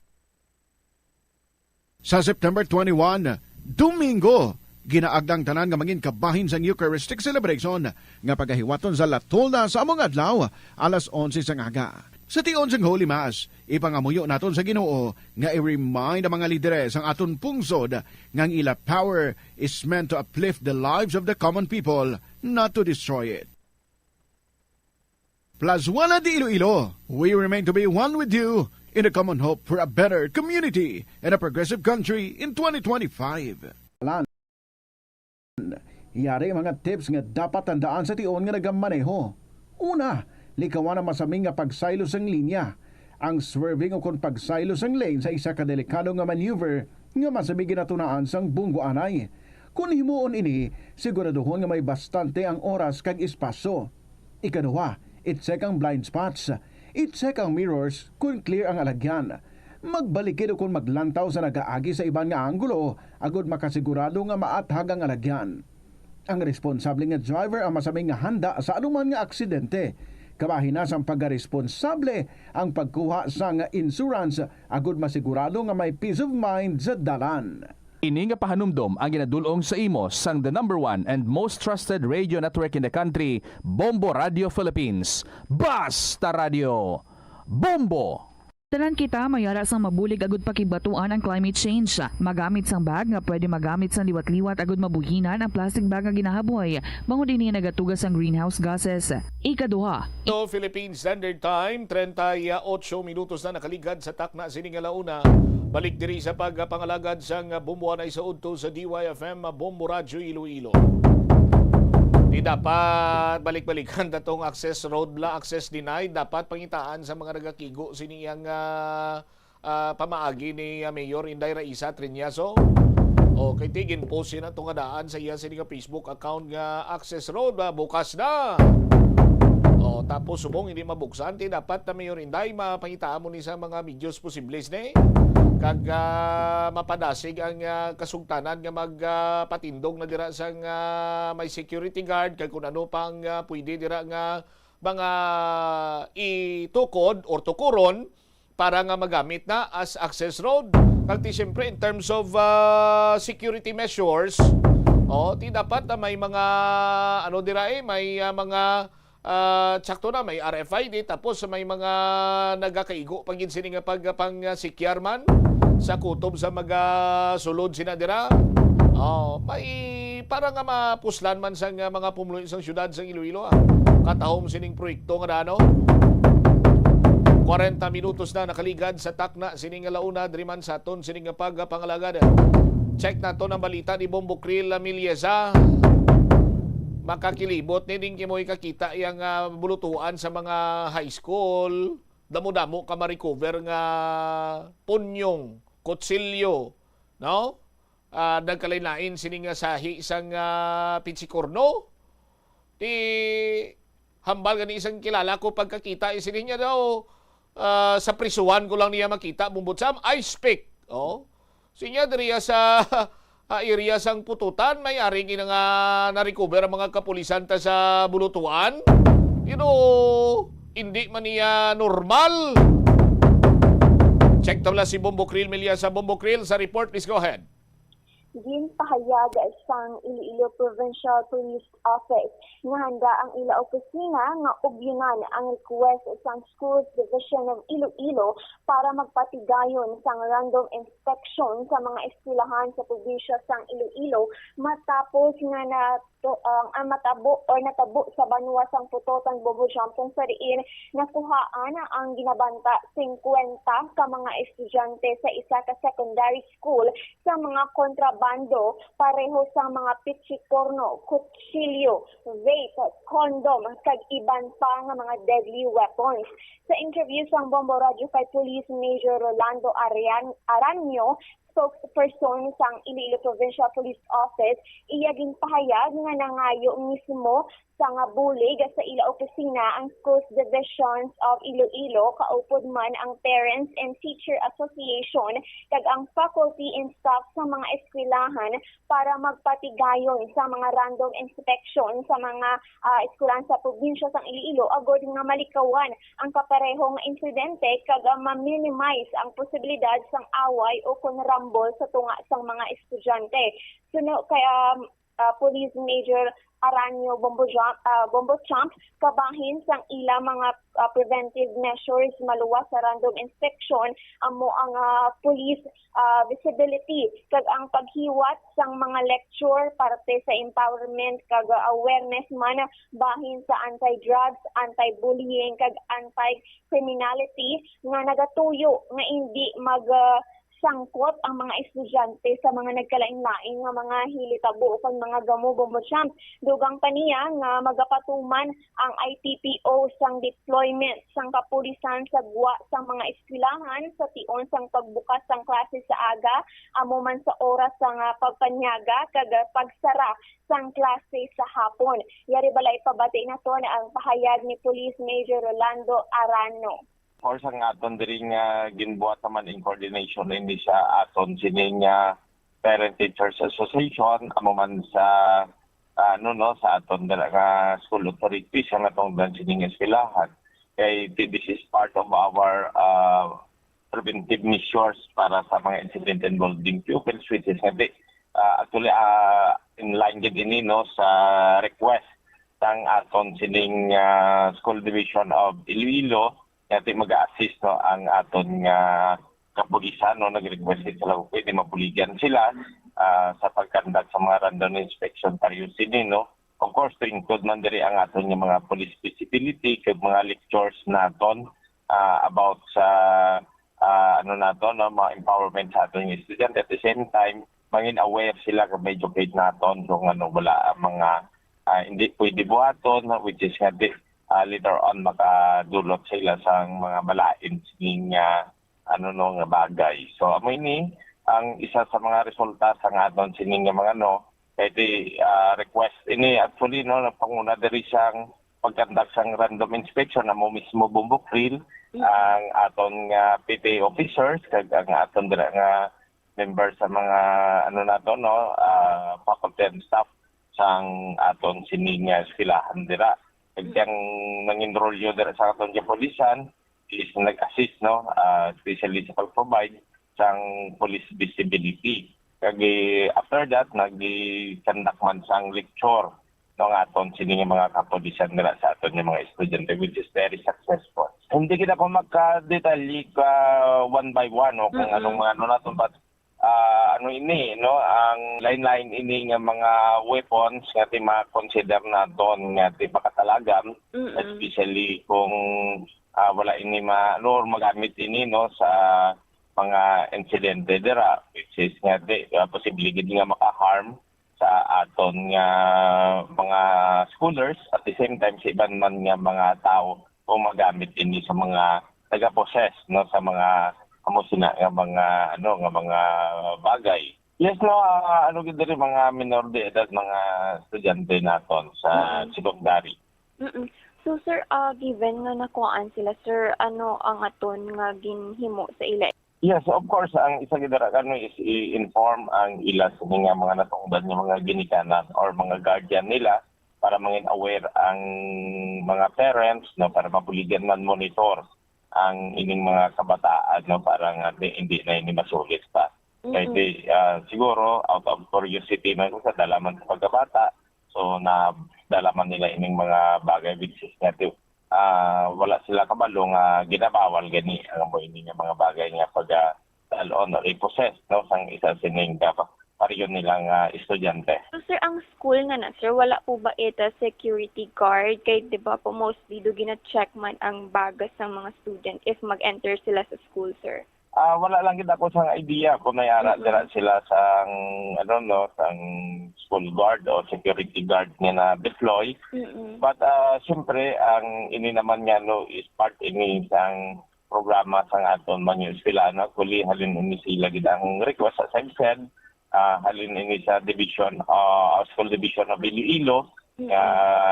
Sa September twenty-one, Domingo, ginaagda ang tanan nga mangin kabahin sang Eucharistic celebration nga pagahiwaton sa La Tolda sa amo nga adlaw, alas onse sang aga. Sa tion sang Holy Mass, ipangamuyo naton sa Ginoo nga i-remind ang mga lideres sang aton pungsod nga ang ila power is meant to uplift the lives of the common people, not to destroy it. Plazuela de Iloilo, we remain to be one with you in a common hope for a better community and a progressive country in twenty twenty-five. Yari ang mga tips nga dapat tandaan sa tion nga nagamaneho. Una, likawan ang masami nga pagsaylo sang linya. Ang swerving o kon pagsaylo sang lane sa isa ka delikado nga maneuver nga masami ginatunaan sang bunggoanay. Kon himuon ini, siguraduhon nga may bastante ang oras kag espasyo. Ikaduha, i-check ang blind spots. I-check ang mirrors kon clear ang alagyan. Magbalikid o kon maglantaw sa nagaagi sa iban nga anggulo agod makasigurado nga maathag ang alagyan. Ang responsable nga driver ang masami nga handa sa anuman nga aksidente. Kabahin na sang pagkaresponsable ang pagkuha sang insurance agod masigurado nga may peace of mind sa dalan. Ini nga pahanumdom ang ginadul-ong sa imo sang the number one and most trusted radio network in the country, Bombo Radio Philippines. Basta Radio, Bombo! Tanan kita may ara sang mabulig agud pakibatuan ang climate change. Magamit sang bag nga pwede magamit sang liwat-liwat agud mabuhinan ang plastic bag nga ginahaboy, bangod ini nagatuga sang greenhouse gases. Ikaduha, Ito, Philippine Standard Time, treinta y ocho minutos na nakaligad sa takna sini nga launa. Balik diri sa pagpangalagad sang bumbuanay sa udto sa D Y F M Bombo Radyo Iloilo. Di dapat balik-balikan ta tong access road la, access denied. Dapat pangitaan sa mga nagakigo sini ang ah, ah, pamaagi ni ah, Mayor Inday Raisa Triñaso. O kay tigin post siya na to nga daan sa iya sini nga Facebook account nga access road ah, bukas na. O tapos subong hindi mabuksan, ti dapat na Mayor Inday mapangitaan mo ni sa mga medios posibles ni kag ah, mapadasig ang ah, kasugtanan nga magpatindog na dira sang ah, may security guard kag kun ano pang ah, pwede dira nga mga itukod or tukuron para nga magamit na as access road. Kag ti siyempre in terms of ah, security measures, oh, ti dapat na may mga ano dira eh, may ah, mga ah, sakto na may R F I D tapos may mga nagakaigo pa gid sini nga pag pang ah, sikyar man sa kutob sa mga sulod sina dira. Oh, may para nga mapuslan man sang ah, mga pumuluyo sang syudad sang Iloilo ah. Katahom sining proyekto nga dano. Kwarenta minutos na nakaligad sa takna sini nga launa diri man sa aton sini nga pagpangalagad. Check naton ang balita ni Bombo Krill Miliesa. Makakilibot ni ding kimoy kakita yang ah, bulutuan sa mga high school. Damo-damo ka ma-recover nga punyong, kutsilyo, no? Ah, nagkalain-lain sini nga sahi sang ah, pitsikorno. Ti hambal gani isang kilala ko pagkakita, eh, sini niya daw, ah, sa prisuhan ko lang niya makita, bumbot sa ice pick. Oh. Sinya diriya sa ah, area sang Pututan, may ari gina nga na-recover ang mga kapulisan ta sa Bulutuan. You know, hindi man niya normal. Check ta wala si Bombo Krill Miliasa. Bombo Krill, sa report, please go ahead. Ginpahayag sang Iloilo Provincial Police Office nga handa ang ila opisina nga ugyonan ang request sang Schools Division of Iloilo para magpatigayon sang random inspection sa mga eskwelahan sa probinsya sang Iloilo matapos nga na to, ang, ang matabo or natabo sa banwa sang Putotan, Bobojan, kung sa diin nakuhaan ang ginabanta singkwenta ka mga estudyante sa isa ka secondary school sa mga kontrabando, pareho sa mga pitsikorno, kutsilyo, vape, condom, kag iban pa nga mga deadly weapons. Sa interview sang Bombo Radyo kay Police Major Rolando Arian-, Aranio, spokesperson sang Iloilo Provincial Police Office, iya ginpahayag nga nangayo mismo sa nga bulig sa ila opisina ang Schools Divisions of Iloilo, kaupod man ang Parents and Teacher Association kag ang faculty and staff sa mga eskwelahan para magpatigayon sa mga random inspection sa mga ah, eskwelahan sa probinsya sang Iloilo agod nga malikawan ang kapareho nga insidente kag ah, ma-minimize ang posibilidad sang away o kon rambol sa tunga sang mga estudyante. Suno kay ah, ah, Police Major Aranio Bombo Jump, ah, Bombo Champ, kabahin sang ila mga, ah, preventive measures maluwas sa random inspection, amo ang, ah, police, ah, visibility kag ang paghiwat sang mga lecture parte sa empowerment kag, ah, awareness man bahin sa anti-drugs, anti-bullying kag anti-criminality nga nagatuyo nga indi mag, ah, sangkot ang mga estudyante sa mga nagkalain-lain nga mga hilitabo ukon mga gamo, Bombo Champ. Dugang pa niya nga magapatuman ang I P P O sang deployment sang kapulisan sa gwa sang mga eskwelahan sa tion sang pagbukas sang klase sa aga, amo man sa oras sang, ah, pagpanyaga kag, ah, pagsara sang klase sa hapon. Yari bala ipabati naton ang pahayag ni Police Major Rolando Arano. Of course, ang aton diri nga ginbuhat naman in coordination ini sa aton sini nga Parent Teachers Association, amo man sa, ano, no, sa aton dira nga school authorities, ang atong dan sining eskwelahan. Kay thi-, this is part of our, ah, preventive measures para sa mga incident involving pupils, which is nga di, ah, actually, ah, in line gid ini, no, sa request sang aton sining, ah, School Division of Iloilo, nga ti mag-assist, no, ang aton nga kapulisan, no, nag-request sila kung pwede mabuligan sila, ah, sa pagkandak sa mga random inspection pareho sini, no. Of course, to include man diri ang aton nga mga police visibility kag mga lectures naton, ah, about sa, ah, ano naton, no, mga empowerment sa aton nga estudyante. At the same time, mangin aware sila kag ma-educate naton kung ano bala ang mga, ah, hindi pwede buhaton, no, which is nga di, ah, later on makadulot sa ila sang mga malain sining, ah, ano, no, nga bagay. So, amo ini ang isa sa mga resulta sang aton sining nga mga, no, kay ti, ah, request ini actually, no, nagpanguna diri sang pagkandak sang random inspection, amo mismo Bombo Krill, Mm. ang aton nga P T A officers kag ang aton dira nga member sa mga, ano nato, no, ah, faculty and staff sang aton sini nga eskwelahan dira. Kag Mm. ang nang-enroll yo dira sa aton kapulisan is nag-assist, no, ah, especially sa pag-provide sang police visibility. Kag, eh, after that, nag-conduct man sang lecture, no, nga aton sini nga mga kapulisan nila sa aton nga mga estudyante, which is very successful. Hindi kita ko magka-detalye ka one by one, no, kung Mm-mm. anong mga ano naton, but, ah, ano ini, no, ang lain-lain ini nga mga weapons nga ti ma-consider naton nga ti makatalagan, Mm-mm. especially kung, ah, wala ini ma-, ano, or magamit ini, no, sa mga insidente dira, which is nga di, ah, posible gid nga maka-harm sa aton nga mga scholars, at the same time sa iban man nga mga tawo kung magamit ini sa mga taga-possess, no, sa mga amo sina nga mga, ano, nga mga bagay. Yes, no, ah, ano gid diri, mga minor de edad, mga estudyante naton sa Mm. secondary. Mm-mm. So, sir, ah, given nga nakuhaan sila, sir, ano ang aton nga ginhimo sa ila? Yes, of course, ang isa gid dira kami is i-inform ang ila sa mga, mga natungdan nga mga ginikanan or mga guardian nila para mangin aware ang mga parents, no, para mabuligan man monitor ang ining mga kabataan, no, para nga di, hindi na ini masulit pa. Kay Mm-mm. di, ah, siguro, out of curiosity man sa dala man sa pagkabata, so nadala man nila ining mga bagay, which is nga di, ah, wala sila kabalo nga ginabawal gani ang amo ini nga mga bagay nga pag, ah, dal-on or i-possess, no, sang isa sining dapat pareho nila nga estudyante. So, sir, ang school nga na, sir, wala po ba ita security guard? Kay, di ba po, mostly do gina-check man ang baga sang mga student if mag-enter sila sa school, sir? Ah, wala lang gid ako sang idea kung may ara Mm-mm. dira sila sang, ano, no, sang school guard o security guard nga na-deploy. Mm-mm. But, ah, siyempre, ang ini naman nga, no, is part ini sang programa sang aton mga eskwelahan. Actually, halin ini sila gid ang request, as I've said, ah, halin ini sa division, ah, school division of Iloilo, Mm-mm. nga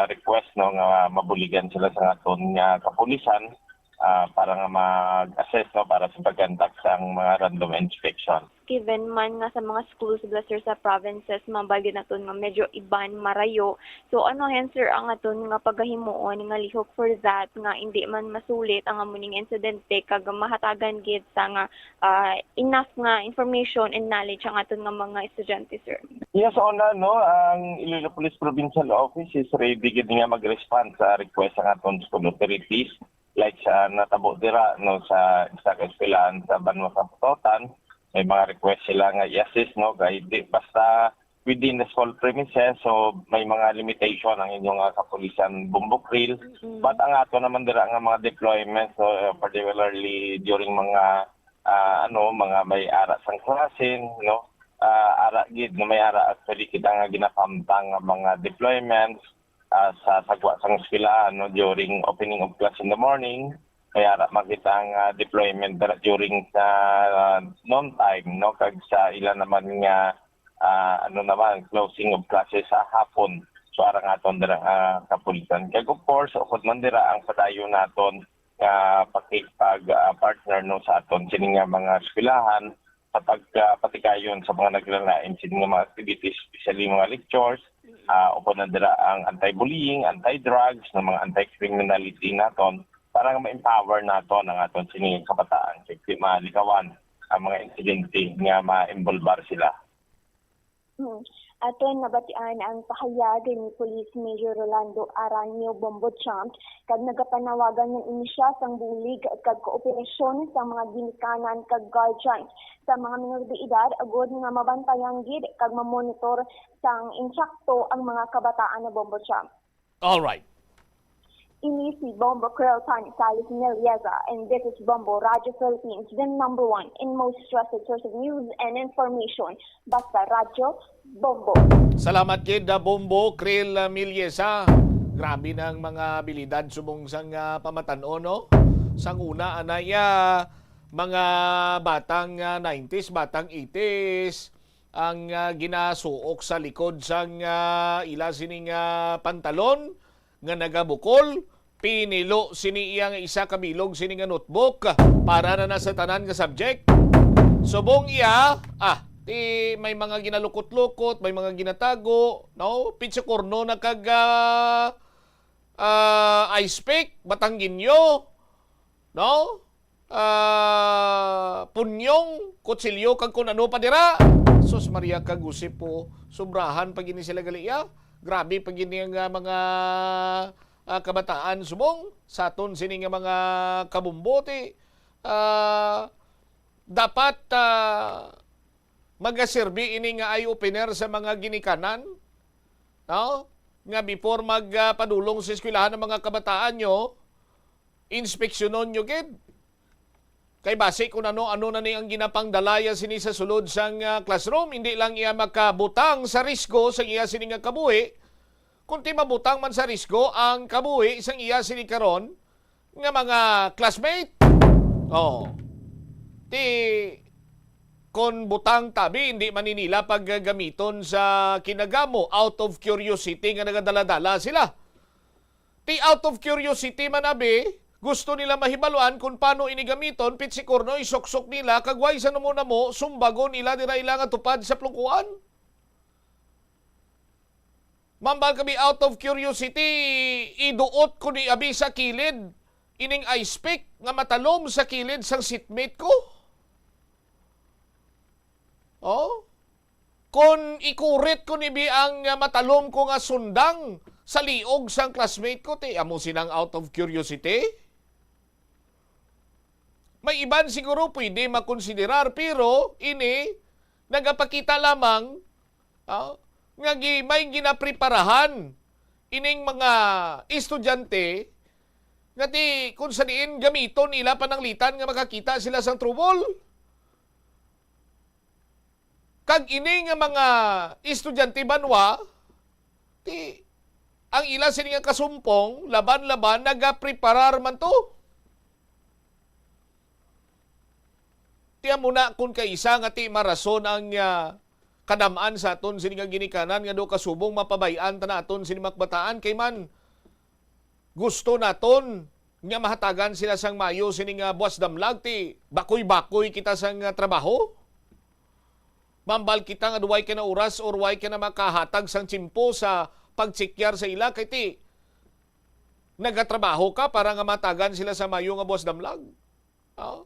request, no, nga mabuligan sila sa aton nga kapulisan ah, para nga mag-assess, no, para sa pag-conduct sang mga random inspection. Given man nga sa mga schools bala, sir, sa provinces, mabal gid naton nga medyo iban marayo. So ano hen, sir, ang aton nga pagahimuon nga lihok for that nga indi man masulit ang amo ning insidente kag mahatagan gid sa nga ah, enough nga information and knowledge ang aton nga mga estudyante, sir? Yes, una, no, ang Iloilo Police Provincial Office is ready gid nga mag-respond sa request sa aton school authorities. Like sa natabo dira, no, sa isa ka eskwelahan sa Banwa sa Pototan, may mga request sila nga i-assist, no, kay di basta within the school premises, so may mga limitation ang inyong, ah, kapulisan, Bombo Krill. Mm. But ang ato naman dira nga mga deployments, no, uh, particularly during mga, ah, ano, mga may ara sang klase, no, ah, ara gid, no, may ara actually kita nga ginakamtang nga mga deployments, ah, sa sagwa sang eskwelahan, no, during opening of class in the morning, may ara man kita nga deployment dira during sa, ah, noon time, no, kag sa ila naman nga, ah, ano naman, closing of classes sa hapon. So ara nga aton dira, ah, kapulisan. Kag of course, ukod man dira ang padayon naton nga pakigpag, ah, partner, no, sa aton sini nga mga eskwelahan, sa pagpatigayon sa mga naglalain sini nga mga activities, especially mga lectures, ah, ukon na dira ang anti-bullying, anti-drugs, ng mga anti-criminality naton, para nga ma-empower naton ang aton sini nga kabataan, kay di malikawan ang mga insidente nga ma-involbar sila. Hmm. Aton nabatian ang pahayag ni Police Major Rolando Aranio Bombo Champ, kag nagapanawagan nga ini siya sang bulig kag kooperasyon sa mga ginikanan kag guardians sa mga minor de edad, agud nga mabantayan gid kag mamonitor sang insakto ang mga kabataan na Bombo Champ. All right. Ini si Bombo Krill Gonzalez Melieza, and this is Bombo Radyo Philippines, the number one and most trusted source of news and information. Basta Radyo, Bombo. Salamat gid, ah, Bombo Krill, ah, Melieza. Grabe na ang mga abilidad subong sang, ah, pamatan-on, no? Sang una, anay, ah, mga batang, ah, nineties, batang eighties, ang, ah, ginasuok sa likod sang, ah, ila sining, ah, pantalon nga nagabukol, pinilo sini iya nga isa ka bilog sini nga notebook para na, na sa tanan nga subject. Subong iya, ah, ti may mga ginalukot-lukot, may mga ginatago, no? Pitsukorno na kag, ah, ah, ice pick, Batanggenyo, no? ah, punyong, kutsilyo, kag kun ano pa dira. Sus Maria kag Jose po, sobrahan pa gini sila gali, ya. Grabe pa gini nga mga, ah, kabataan subong sa aton sini nga mga kabumbote. Ah, dapat, ah, magaserbi ini nga eye-opener sa mga ginikanan, no? Nga before mag, ah, padulong sa eskwelahan ang mga kabataan nyo, inspeksyonon nyo gid. Kay basi kung ano-ano na ni ang ginapangdalaya sini sa sulod sang, ah, classroom, hindi lang iya makabutang sa risgo sang iya sini nga kabuhi, kundi mabutang man sa risgo ang kabuhi sang iya sini karon nga mga classmate. Oh. Ti kon butang tabi, hindi man ni nila paggagamiton sa kinagamo out of curiosity nga nagadala-dala sila. Ti out of curiosity man abi, gusto nila mahibaluan kung paano ini gamiton, pitsikorno, isuksok nila, kag way sa namo-namo, sumbagon nila dira ila nga tupad sa plungkuan. Mambal kami out of curiosity, iduot ko ni abi sa kilid ining ice pick nga matalom sa kilid sang seatmate ko. Oh? Kon ikurit ko ni bi ang, ah, matalom ko nga sundang sa liog sang classmate ko, ti amo sinang out of curiosity? May iban siguro pwede makonsiderar, pero ini nagapakita lamang, ah, nga gi-, may ginapreparahan ining mga estudyante nga ti kung sa diin gamiton nila pananglitan nga makakita sila sang trouble. Kag ini nga mga estudyante banwa, ti ang ila sini nga kasumpong, laban-laban, nagapreparar man to. Ti amo na kun kaisa nga ti marason ang, ah, kadam-an sa aton sini nga ginikanan nga daw kasubong mapabay-an ta naton sini mga kabataan kay man gusto naton nga mahatagan sila sang mayo sini nga buwas damlag, ti bakoy-bakoy kita sang, ah, trabaho? Mambal kita nga duway ka na oras or way ka na makahatag sang tiyempo sa pagtsekyar sa ila, kay ti nagatrabaho ka para nga matagan sila sa mayo nga buwas damlag. Ah,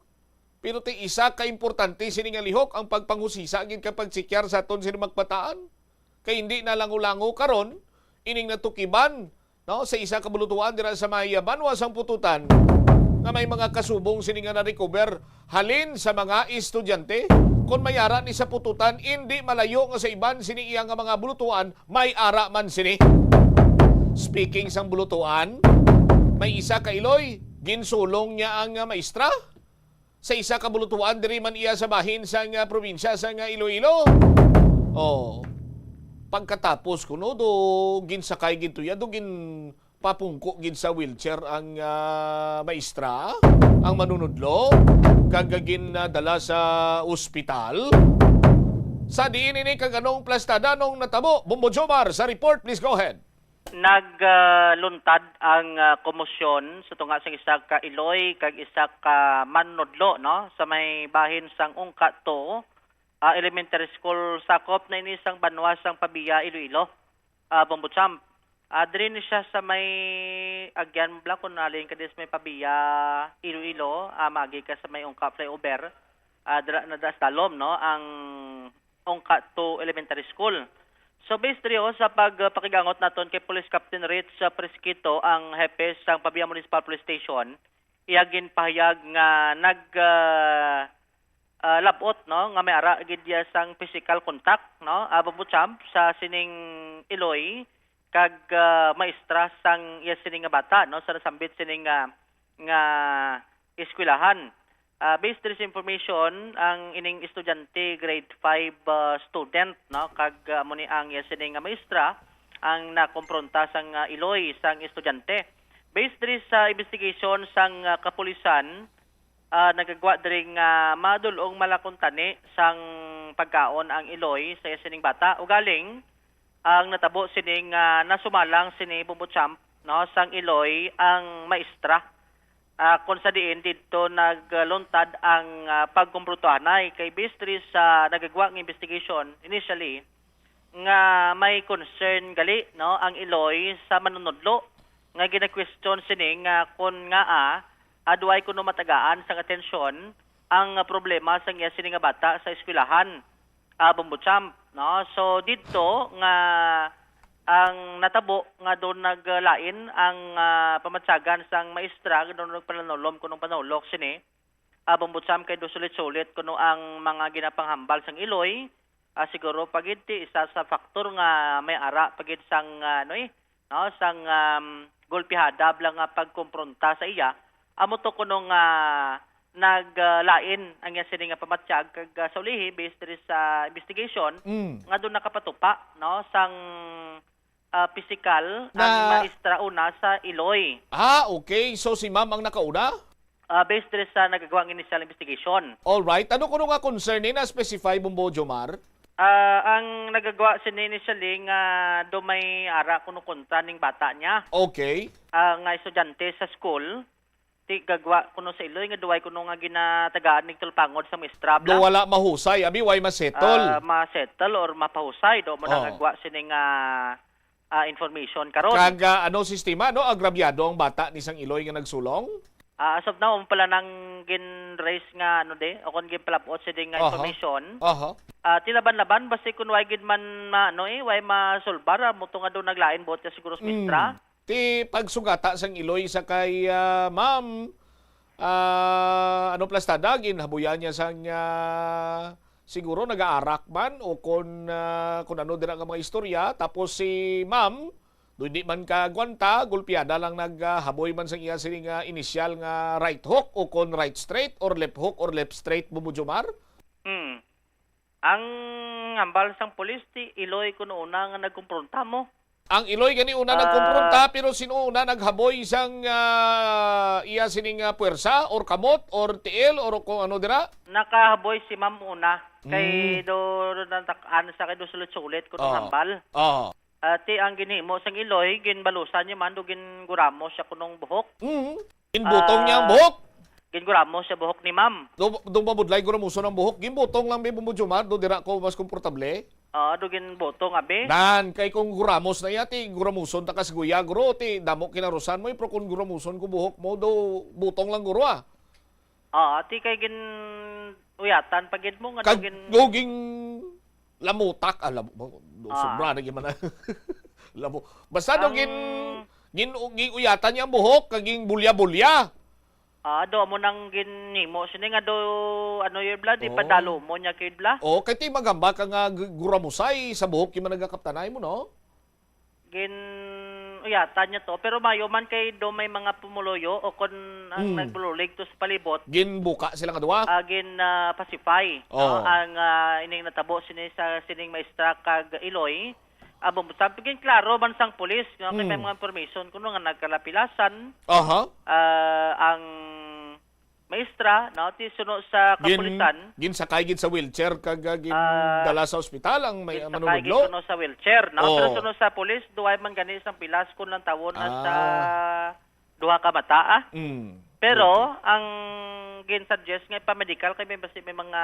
pero ti isa ka importante sini nga lihok ang pagpanghusisa gid kag pagtsekyar sa aton sini magbataan. Kay hindi na lango-lango karon ining natukiban, no, sa isa ka bulutuan dira sa may banwa sang Pututan nga may mga kasubong sini nga na-recover halin sa mga estudyante. Kon may ara ni sa Pututan, indi malayo nga sa iban sini iya nga mga bulutuan may ara man sini. Speaking sang bulutuan, may isa ka Iloy, ginsulong niya ang, ah, maestra. Sa isa ka bulutuan diri man iya sa bahin sang, ah, probinsya sang, ah, Iloilo. Oh, pagkatapos kuno do ginsakay gid to iya, do ginpapungko gid sa wheelchair ang, ah, maestra, ang manunudlo, kag ginadala sa ospital. Sa diin ini kag anong plastada nung natabo? Bombo Jomar sa report, please go ahead. Nagluntad ang, ah, komosyon sa tunga sang isa ka Iloy kag isa ka manunudlo, no, sa may bahin sang Ungka two, ah, Elementary School. Sakop na ini sang banwa sang Pabia, Iloilo, ah, Bombo Champ. Ah, diri ni siya sa may agyan bala kung nalin ka diri sa may Pabia, Iloilo, ah, magi ka sa may Ungka flyover. Ah, dira na das dalom, no, ang Ongka two Elementary School. So, based diri, oh, sa pagpakigangot naton kay Police Captain Rich, ah, Fresquito, ang hepe sang Pabia Municipal Police Station, iya ginpahayag nga nag, ah, ah, labot, no, nga may ara gid iya sang physical contact, no, ah, Bombo Champ, sa sining Iloy kag, ah, maestra sang iya sini nga bata, no, sa nasambit sining, ah, nga eskwelahan. Ah, based diri sa information, ang ining estudyante, grade five, ah, student, no, kag, ah, amo ni ang iya sini nga maestra ang nakompronta sang, ah, Iloy sang estudyante. Based diri sa investigation sang, ah, kapulisan, ah, nagagwa diri nga madul-ong malakuntani sang pagkaon ang Iloy sa iya sining bata. Ugaling, ang natabo sini nga nasumalang sini, Bombo Champ, no, sang Iloy ang maestra. Ah, kung sa diin didto nagluntad ang, ah, pagkumprontahanay kay based diri sa nagagwa nga investigation initially nga may concern gali, no, ang Iloy sa manunudlo nga gina-question sini nga kon ngaa, ah, duay kuno matagaan sang atensyon ang, ah, problema sang iya sini nga bata sa eskwelahan, ah, Bombo Champ, no? So, didto nga ang natabo nga doon naglain ang, ah, pamatyagan sang maestra, doon nagpananulom kunong panulok sini, ah, Bombo Champ, kay do sulit-sulit kuno ang mga ginapanghambal sang Iloy. Ah, siguro pa gid ti isa sa faktor nga may ara pa gid sang, ah, ano eh, no, sang, um, gulpihada bala nga pagkompronta sa iya. Amo to kuno nga naglain ang iya sini nga pamatyag kag, ah, sa ulihi, based diri sa investigation, Mm. nga doon nakapatupa, no, sang, ah, pisikal ang Na maestra una sa Iloy. Ah, okay. So, si ma'am ang nakauna? Ah, based diri sa nagagawa nga initial investigation. All right. Ano kuno nga concern ni na-specify, Bombo Jomar? Ah, ang nagagawa sini initially nga do may ara kuno kontra ning bata niya. Okay. Ah, nga estudyante sa school, ti gagwa kuno sa Iloy nga duway kuno nga ginatagaan ning tulpangod sa maestra, bla. Do wala mahusay, abi, way masettle. Ah, masettle or mapahusay, do mo Oh. nagagawa sini nga, ah, information karon. Kag, ah, ano sistema, no? Agrabyado ang bata ni sang Iloy nga nagsulong? Ah, as of now, um, pala nang gin-raise nga, ano, de, o kon ginpalabot sini nga Aha. information. Aha. Ah, ti laban-laban, basi kun way gid man ma-, ano, eh, way masulbar, ah, mo to nga do naglain buot ka siguro sa Mm. maestra. Ti pagsugata sang Iloy sa kay, ah, ma'am, ah, ano plastada, ginhabuyan niya sang, ah, siguro nagaarak man o kon, ah, kon ano dira nga mga istorya. Tapos si ma'am, do hindi man kagwanta, gulpiada lang naghaboy man sang iya sini nga inisyal nga right hook o kon right straight or left hook or left straight, Bombo Jomar? Hmm. Ang hambal sang pulis, ti Iloy kuno una nga nagkumpronta mo. Ang Iloy gani una Ah. nagkumpronta, pero sino una naghaboy sang, ah, iya sining, ah, puwersa or kamot or tiil or kung ano dira? Nakahaboy si ma'am una. Kay Mm. do, do natak-an sa kay do sulit-sulit kuno Oh. hambal. Oh. Ah, ti ang ginhimo sang Iloy, ginbalusan niya man do ginguramos siya kunong buhok. Mm. Ginbutong niya ang Ah, buhok? Ginguramos sa buhok ni ma'am. Do, do mabudlay guramuson ang buhok? Ginbutong lang, be, Bombo Jomar, do dira ko mas komportable. Ah, do ginbutong, abi. Nan, kay kung guramos na iya, ti guramuson ta kas guya, guro, ti damo kinarusan mo, eh, pero kung guramuson ko buhok mo, do butong lang, guro, ah. Ah, ti kay gin uyatan pa gid mo nga Kag daw gin- guging lamutak, ah, lamo-, mo-, Ah. sobra na gid man na. Lamo-, basta daw Ang gin-, gin-, gin-uyatan niya ang buhok, kag gin bulya-bulya. Ah, do mo nang ginhimo sini nga do, ano, yun, bla, di Oh. padalo mo niya kay bla. Oh, kay ti magamba ka nga gu-, guramusay sa buhok yung mga nagakaptanay mo, no? Gin-uyatan niya to, pero mayo man kay do may mga pumuluyo o kon ang Mm. nagbulig to sa palibot, Ginbuka sila nga duwa? ah, gin, ah, pacify, Oh. no? Ang, ah, ining natabo sini sa sining maestra kag Iloy, ah, bumutang, gin klaro man sang pulis, no? Kay may Mm. mga information kuno nga nagkalapilasan, Aha. ah, ang maestra, no, ti suno sa Gin-, kapulisan. Ginsakay gid sa wheelchair kag, ah, gin-, Ah, dala sa ospital ang may, ginsakay manunudlo. Gid suno sa wheelchair, no? Oo. Pero suno sa pulis, duway man gani sang pilas kung lantawon na sa Ah. duha ka mata, ah. Mm. Pero Okay. ang gin-suggest nga ipa-medical kay may basi may mga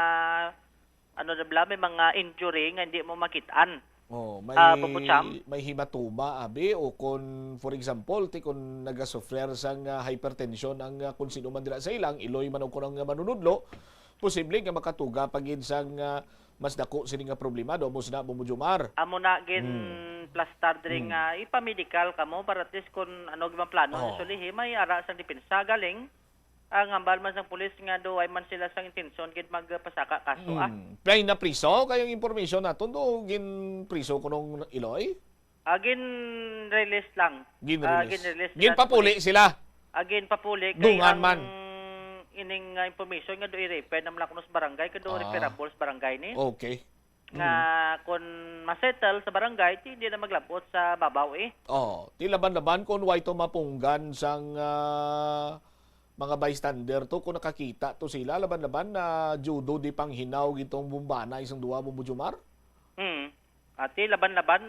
ano na bala, may mga injury nga hindi mo makit-an. Oh, may, Ah, Bombo Cham? may hematoma, abi, o kung, for example, ti kung nagasuffer sang, ah, hypertension ang, ah, kung sino man dira sa ilang, Iloy man o kung ang manunudlo, posible nga makatuga pa gid sang, ah, mas dako sini nga problema, do, amo sina, Bombo Jomar. Amo na gin Hmm. plastar diri Hmm. nga ipa-medical kamo para at least kung ano gid man plano Oh. sa sulihi, may ara sang depensa galing. Ang hambal man sang pulis nga do ay man sila sang intensyon gid magpasaka kaso, ah. Mm. Pay na priso kayong information naton do ginpriso kunong Iloy? Ah, gin-release lang. Gin-release. Ah, gin-release sila sa Ginpapuli pulis. sila? Ah, ginpapuli kay Dungan ang man. ining, ah, information nga do i-refer na man kuno sa barangay kay do Ah. referable sa barangay ni. Okay. Nga Mm. kun ma-settle sa barangay, ti hindi na maglabot sa babaw, eh. Oh, ti laban-laban kun way to mapunggan sang, ah, mga bystander to, kung nakakita to sila, laban-laban na judo di panghinaw gitong bumbana isang duwa, Bombo Jomar? Hmm. Ati, laban-laban,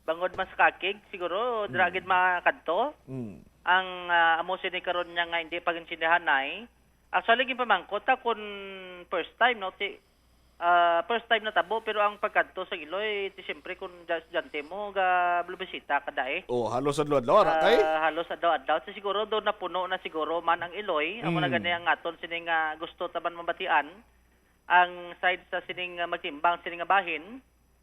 bangod mas kakig, siguro, dira Mm. gid makadto. Mm. Ang, ah, amo sini karon niya nga hindi pag-intindihanay. Actually, ginpamangkot ta kun first time, no? Ti, ah, first time natabo, pero ang pagkadto sa Iloy, ti siyempre kun ja-, estudyante mo, ga-, blubisita ka dai. Oh, halos adlaw-adlaw, ara, kay? Ah, halos adlaw-adlaw. So, siguro doon napuno na siguro man ang Iloy. Amo na Mm. gani ang aton sini nga gusto taman mabatian. Ang side sa sining, ah, magtimbang sini nga bahin,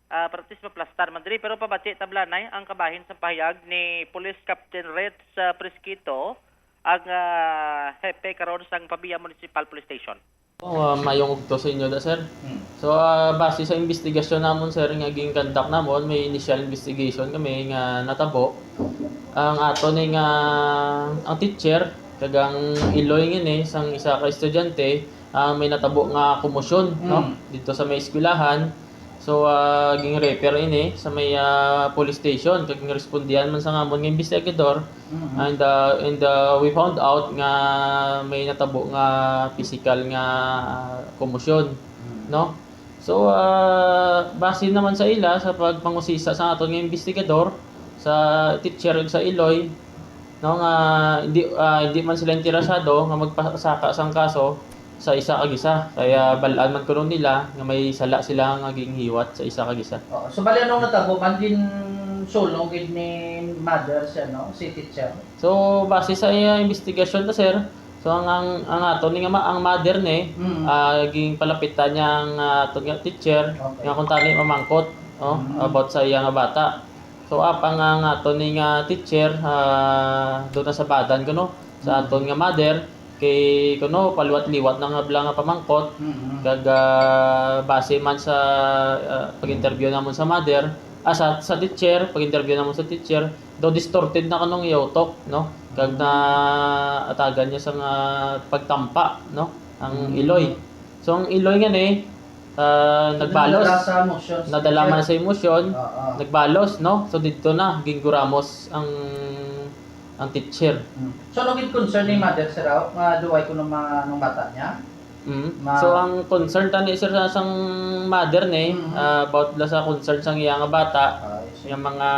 ah, para at least maplastar man diri. Pero pabati tablanay ang kabahin sa pahayag ni Police Captain Reds, ah, Fresquito, ang, ah, hepe karon sang Pavia Municipal Police Station. Oh, ah, mayong udto sa inyo da, sir. Hmm. So, ah, base sa investigasyon namon, sir, nga gin-conduct namon, may initial investigation kami nga natabo. Ang ato ni nga, ang teacher, kag ang Iloy ngini, sang isa ka estudyante, ah, may natabo nga komosyon, no? Mm. Dito sa may eskwelahan. So, ah, ging-refer ini sa may, ah, police station, kag ginrespondihan man sa ngamon nga investigador. Mm. And, ah, and, ah, we found out nga may natabo nga physical nga, ah, komosyon, Mm. no? So, ah, base naman sa ila, sa pagpangusisa sa aton nga investigador, sa teacher ug sa Iloy, no, nga hindi, ah, hindi man sila interesado nga magpasaka sang kaso sa isa kag isa. Kaya bal-an man kuno nila nga may sala sila nga ginhiwat sa isa kag isa. Oo. So, bali, anong natabo man, ginsulong gid ni mother siya, no? Si teacher? So, base sa iya investigasyon ta, sir, so, ang, ang, ang ato ni nga ma-, ang mother ni, Mm. ah, ginpalapitan niya ang, ah, ato nga teacher, Okay. nga kung tani mamangkot, oh, Mm. about sa iya nga bata. So, apang ang ato ni nga teacher, ah, doon na sa badan kuno, sa Mm. aton nga mother, kay kuno, paliwat-liwat na nga bala nga pamangkot, Mm. kag, ah, base man sa, ah, pag-interview namon sa mother, ah, sa, sa teacher, pag-interview namon sa teacher, daw distorted na kanong iya utok, no? Kag Mm. naatagan niya sa nga pagtampa, no? Ang Mm. Iloy. So, ang Iloy nga ni, ah, So, nagbalos. Nadala sa emotions, Nadala teacher. man sa emosyon, Oo. nagbalos, no? So, didto na, gingguramos ang, ang teacher. Mm. So, ano gid concern ni Mm. mother, sir, aw, nga duway kuno mga, anong bata niya? Mm. Ma- So, ang concern tani, sir, sa, sang mother ni, Mm. ah, about la sa concern sang iya nga bata, Ah, I see. Yung mga,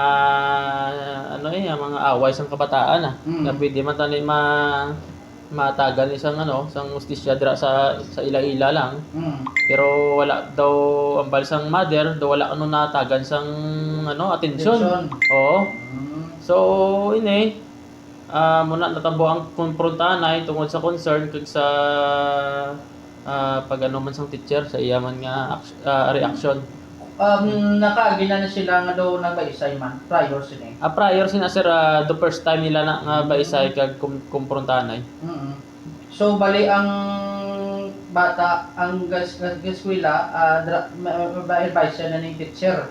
ano eh, yung mga away sang kabataan, ah. Mm. Nga pwede man tani ma-, matagan isang, ano, sang hustisya dira sa, sa ila-ila lang. Mm. Pero wala daw, ang bal sang mother, daw wala ano natagan sang, ano, atensyon. Atensyon. Oo. Mm. So, ini, ah, muna natabo ang komprontahan ay tungod sa concern kag sa, ah, pag-ano man sang teacher sa iya man nga aks-, ah, reaksyon. Um, nakaagi na ni sila nga daw nagbaisay man, prior sini? Ah, prior sina, sir, ah, the first time nila na nga baisay kag kum-, komprontahan ay. Mm. So, bali ang bata, ang gas-, gas-, gaskwela, ah, dra-, ma-, ma-, ma-, advisor na ning teacher.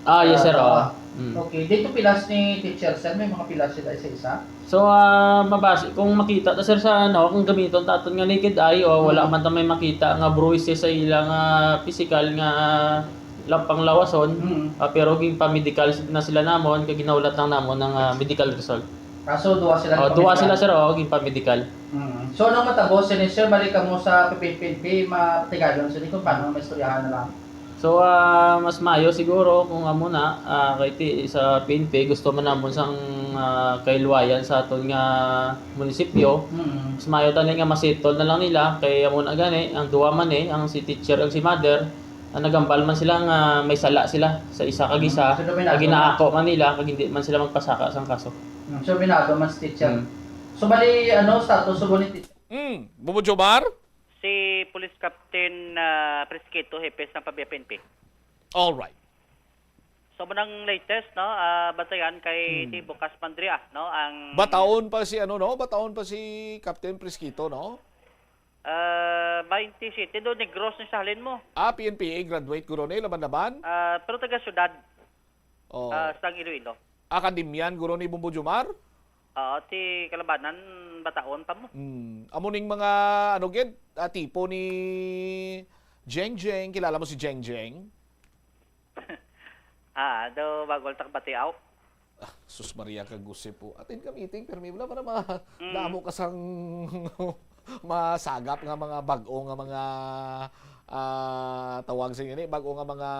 Ah, yes, sir, oo. Ah, oo. Mm. Okay. Dito pilas ni teacher, sir? May mga pilas sila isa-isa? So, ah, mabase, kung makita ta, sir, sa, ano, kung gamiton ta aton nga naked eye, o wala Mm. man ta may makita nga bruises sa ilang, ah, pisikal nga lapang lawason, Mm. ah, pero ginpa-medical na sila namon, kag ginahulat lang namon ang, ah, medical result. Ah, so, duha sila Oh, duha nagpa-medical? Sila, sir, oh, ginpa-medical. Mm. So, anong matabo sini, sir? Balik kamo sa P N P, mapatigayon sini kung paano maistoryahan na lang. So, ah, mas maayo siguro kung amo na, ah, kay ti-, sa P N P, gusto man namon sang, ah, kahiluwayan sa aton nga munisipyo. Mm. Mas maayo tani nga masettle na lang nila, kay amo na gani, ang duha man eh, ang si teacher ug si mother, ah, nagambal man sila nga may sala sila sa isa kag isa, Mm. So, dominado kag na. Ginaako man nila, kag hindi man sila magpasaka sang kaso. Mm, so, binado man si teacher. Mm. So, bali, ano, status subo ni teacher? Mm, Bubo Jomar? Si Police Captain, ah, Fresquito, hepe sang Pabia P N P. All right. So, mao nang latest, no? Ah, batayan kay Hmm. di bukas man diri, ah, no? Ang Bataon pa si, ano, no? Bataon pa si Captain Fresquito, no? Ah, twenty-seven, do Negros ni sa halin mo. Ah, P N P A graduate guro ni, laban-laban? Ah, pero taga syudad. Oh. Ah, sa Iloilo. Akademyan guro ni Bombo Jomar? Oo, si Kalabanan, bataon pa mo. Hmm. Amo ning mga, ano gid, ah, tipo ni Jeng Jeng. Kilala mo si Jeng Jeng? Ah, do bagol ta kabatiaw. Ah, sus Maria kag Jose po. Attend ka meeting, permi wala pa na ma-, Mm. damo ka sang masagap nga mga bag-o nga mga, ah, tawag sa inyo ni, bag-o nga mga,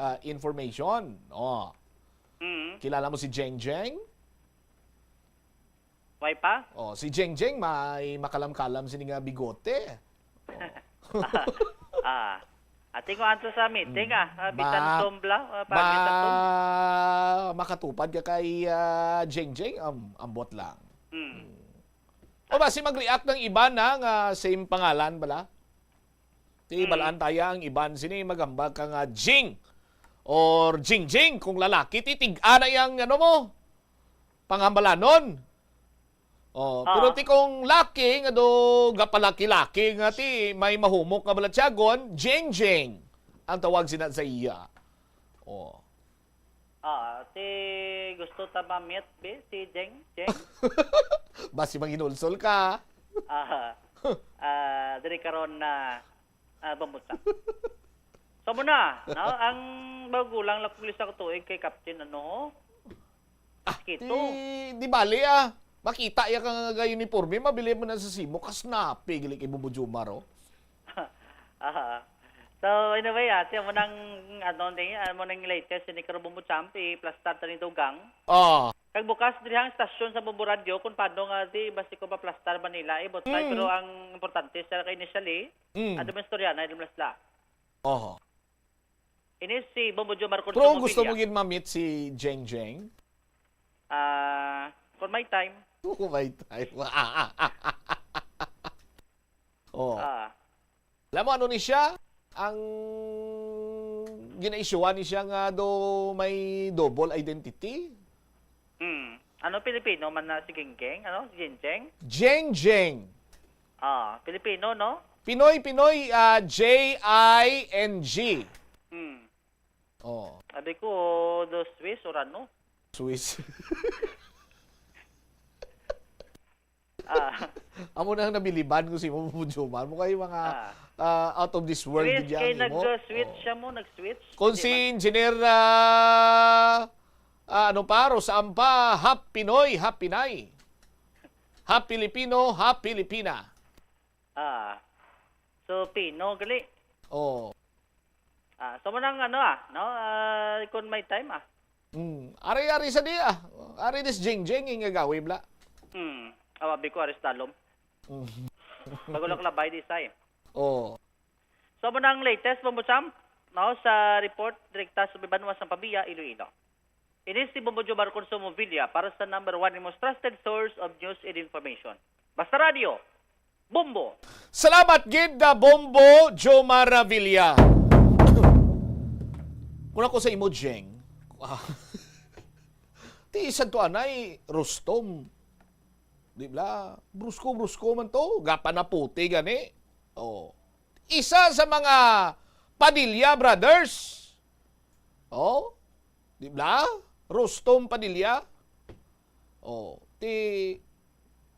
ah, information. Oh. Mm. Kilala mo si Jeng Jeng? Why pa? Oh, si Jeng Jeng may makalam-kalam sini nga bigote. Oh. Ah. Ati ko anto sa meeting, Mm. ah, ah, bisan Ma-, tumbla, ah, pa-, bisan tum- ma-, makatupad ka kay, ah, Jeng Jeng, am-, ambot lang. Mm. O ba, si mag-react ng iban na nga same pangalan bala? Ti Mm. balaan taya ang iban sini magambag ka nga Jing or Jing Jing kung lalaki, ti tig-a na yang ano mo, pangambalanon. Oh, Ah. pero ti kung laki nga do gapalaki-laki nga ti may mahumok nga balatyagon, Jing Jing ang tawag sina sa iya. Oh. Ah, si gusto ta ma-meet, be, si Jeng, Jeng. Basi manginulsol ka. Ah, ah, diri karon na, ah, bambusa. So muna, no? Ang bago lang lang pulis ako tuig kay Captain, ano? Ah, Kito. Di, di bali, ah. Makita ya ka nga uniforme, mabili mo na sa simo, kasnapi, gili kay Bubo Jomar, oh. Ah. So, anyway, ah, siya mo nang, ano, ni, ah, mo nang latest ni Karubong Champ, i-plastar ta ni Dugang. Ah. Kag bukas diri ang stasyon sa Bombo Radio kung paano nga di basi ko maplastar ba nila, eh, but Mm. pero ang importante sa kay initially, Mm. ano man istorya na, ilang plasla. Oho. Ini si Bombo Joe Marcon Pero sa kung gusto Mobilia. Mo gid ma-meet si Jeng Jeng? Ah, kung may time. Kung may time. Oh. Ah. Alam mo ano ni siya? Ang gina-issuean ni siya nga do may double identity. Hmm. Ano, Pilipino man na si Genggeng? Ano? Si Genggeng? Jeng Jeng. Ah, Pilipino, no? Pinoy, Pinoy, ah, J I N G. Hmm. Oh. Sabi ko, do Swiss or ano? Swiss. Ah. Amo na ang nabiliban ko si Mamo Jomar. Mo kayo mga, Ah. ah, out of this world Switch, gid kay yan, imo. Nag-switch Oh. siya mo, nag-switch. Kung Hindi si man. Engineer, ah, ah, ano pa, Rosa Ampa, half Pinoy, half Pinay. Half Filipino, half Filipina. Ah. So, Pino, gali. Oh. Ah, so mo nang ano, ah, no? Ah, kung may time, ah. Mm. Ari-ari sa diya. Ari dis Jing-Jing nga gawi, bla. Hmm. Awa, biko aris dalom. Mm. Bago lang labay di say. Oh. So, mo ang latest, Bombo Sam, no, sa report direkta sa Bibanwa sa Pabia, Iloilo. Ini si Bombo Jomar Consumo Villa para sa number one, the most trusted source of news and information. Basta Radio, Bombo. Salamat gid na Bombo Jomar Villa. Kung ako sa imo, Jeng. Ah. Ti Santo Anay, Rustom. Di bla? Brusko-brusko man to. Gapanaputi gani. Oh. Isa sa mga Padilla Brothers. Oh. Di bla? Rustom Padilla. Oh. Ti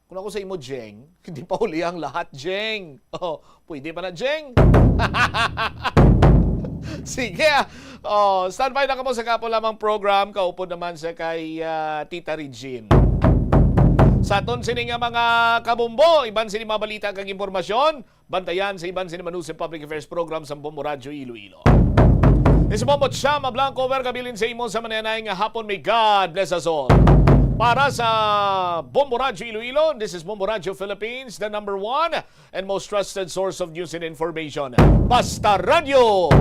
Kung ako sa imo, Jeng, hindi pa huli ang lahat, Jeng. Oh, pwede pa na, Jeng. Sige. Oh, standby na kamo sa kapo lamang program. Kaupod naman sa kay ah, Tita Regine. Sa aton sini nga mga kabumbo, iban sini mga balita kag impormasyon, bantayan sa iban sini Manusi Public Affairs Program sa Bombo Radyo Iloilo. This is Bombo Chama Blanco, welcome bilin sa imo sa mananay nga hapon. May God bless us all. Para sa Bombo Radyo Iloilo, this is Bombo Radyo Philippines, the number one and most trusted source of news and information. Basta Radyo,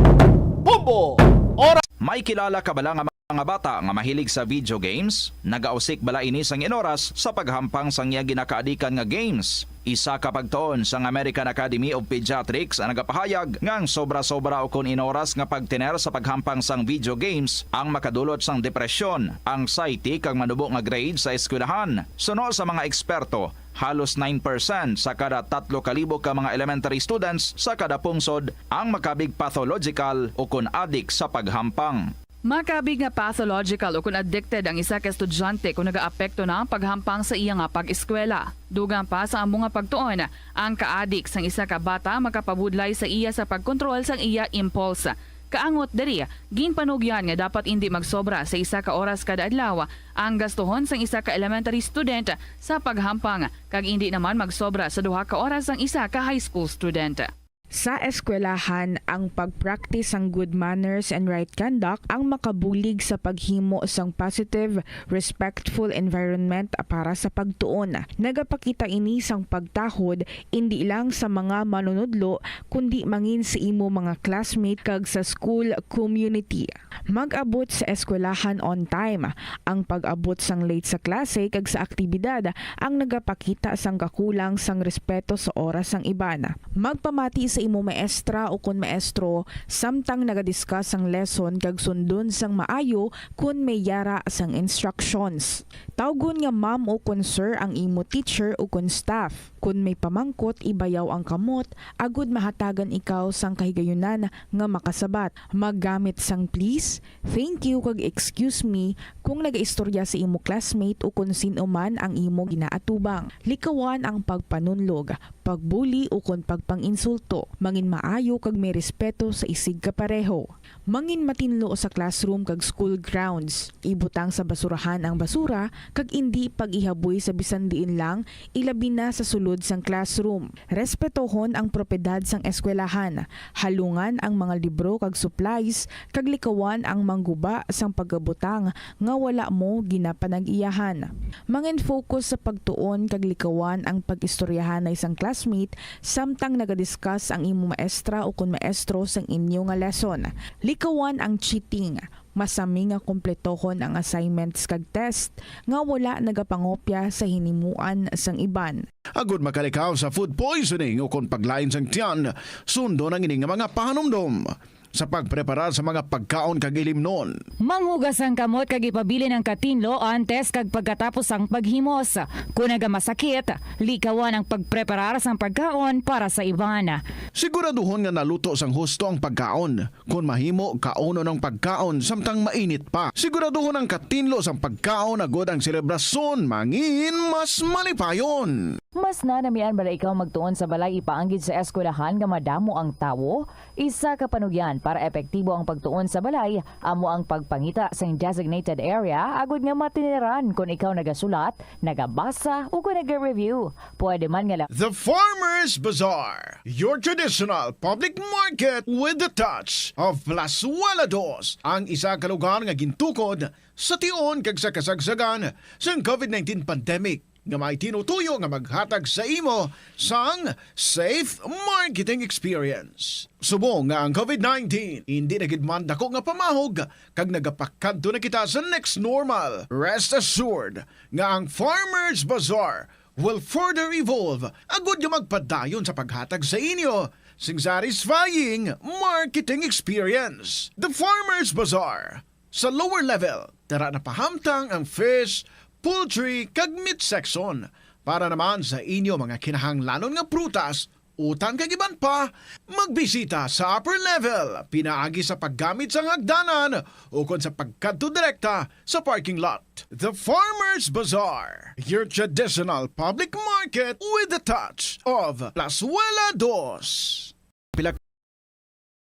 Bombo, Oras. May kilala ka bala nga mga bata nga mahilig sa video games? Nagausik bala ini sang inoras sa paghampang sang iya ginakaadikan nga games? Isa ka pagtuon sang American Academy of Pediatrics ang nagapahayag nga ang sobra-sobra ukon inoras nga pagtener sa paghampang sang video games ang makadulot sang depresyon, anxiety, kag manubo nga grade sa eskwelahan. Suno sa mga eksperto, halos nine percent sa kada tatlo ka libo ka mga elementary students sa kada pungsod ang makabig pathological ukon adik sa paghampang. Makabig nga pathological ukon addicted ang isa ka estudyante kon nagaapekto na ang paghampang sa iya nga pag-eskwela. Dugang pa sa amo nga pagtuon, ang kaadik sang isa ka bata makapabudlay sa iya sa pagkontrol sang iya impulse. Kaangot diri, ginpanugyan nga dapat indi magsobra sa isa ka oras kada adlaw ang gastuhon sang isa ka elementary student sa paghampang, kag indi naman magsobra sa duha ka oras ang isa ka high school student. Sa eskwelahan, ang pag-practice sang good manners and right conduct ang makabulig sa paghimo sang positive, respectful environment para sa pagtuon. Nagapakita ini sang pagtahod indi lang sa mga manunudlo, kundi mangin sa imo mga classmate kag sa school community. Mag-abot sa eskwelahan on time. Ang pag-abot sang late sa klase kag sa aktibidad ang nagapakita sang kakulang sang respeto sa oras sang iban. Magpamati sa imo maestra ukon maestro samtang nagadiscuss ang lesson kag sundon sang maayo kon may yara sang instructions. Tawgon nga ma'am ukon sir ang imo teacher ukon staff. Kon may pamangkot, ibayaw ang kamot agud mahatagan ikaw sang kahigayunan nga makasabat. Maggamit sang please, thank you, kag excuse me kung nagaistorya sa imo classmate ukon sin-o man ang imo ginaatubang. Likawan ang pagpanunlog, pagbuli, ukon pagpang-insulto. Mangin maayo kag may respeto sa isig kapareho. Mangin matinlo sa classroom kag school grounds. Ibutang sa basurahan ang basura kag indi pag-ihaboy sa bisan diin lang, ilabi na sa sulod sang classroom. Respetohon ang propiedad sang eskwelahan. Halungan ang mga libro kag supplies, kag likawan ang mangguba sang pagabutang nga wala mo ginapanag-iyahan. Mangin-focus sa pagtuon kag likawan ang pag-istoryahanay sang classmate samtang nagadiscuss ang imo maestra ukon maestro sang inyo nga lesson. Likawan ang cheating. Masami nga kumpletohon ang assignments kag test nga wala nagapangopya sa hinimuan sang iban. Agud makalikaw sa food poisoning ukon paglain sang tiyan, sundon ang ini nga mga pahanumdom sa pagpreparar sa mga pagkaon kag ilimnon. Manghugas ang kamot kag ipabilin ang katinlo antes kag pagkatapos sang paghimos. Kon nagamasakit, likawan ang pagpreparar sang pagkaon para sa iban. Siguraduhon nga naluto sang husto ang pagkaon. Kon mahimo, kaunon ang pagkaon samtang mainit pa. Siguraduhon ang katinlo sang pagkaon agud ang selebrasyon mangin mas malipayon. Mas nanamian bala ikaw magtuon sa balay ipaanggid sa eskwelahan nga madamo ang tawo? Isa ka panugyan, Para epektibo ang pagtuon sa balay, amo ang pagpangita sang designated area agud nga matiniran kon ikaw nagasulat, nagabasa, o kon naga-review. Pwede man nga la- The Farmers Bazaar, your traditional public market with the touch of Plazuela Dos, ang isa ka lugar nga gintukod sa tion kag sa kasagsagan sang covid nineteen pandemic, nga may tinutuyo nga maghatag sa imo sang safe marketing experience. Subong nga ang covid nineteen indi na gid man dako nga pamahog kag nagapakadto na kita sa next normal, rest assured nga ang Farmers Bazaar will further evolve agud nga magpadayon sa paghatag sa inyo sing satisfying marketing experience. The Farmers Bazaar, sa lower level, tara na pahamtang ang fish, poultry, kag meat section. Para naman sa inyo mga kinahanglanon nga prutas, utan kag iban pa, magbisita sa upper level, pinaagi sa paggamit sang hagdanan ukon sa pagkadto direkta sa parking lot. The Farmers Bazaar, your traditional public market with the touch of Plazuela Dos. Pila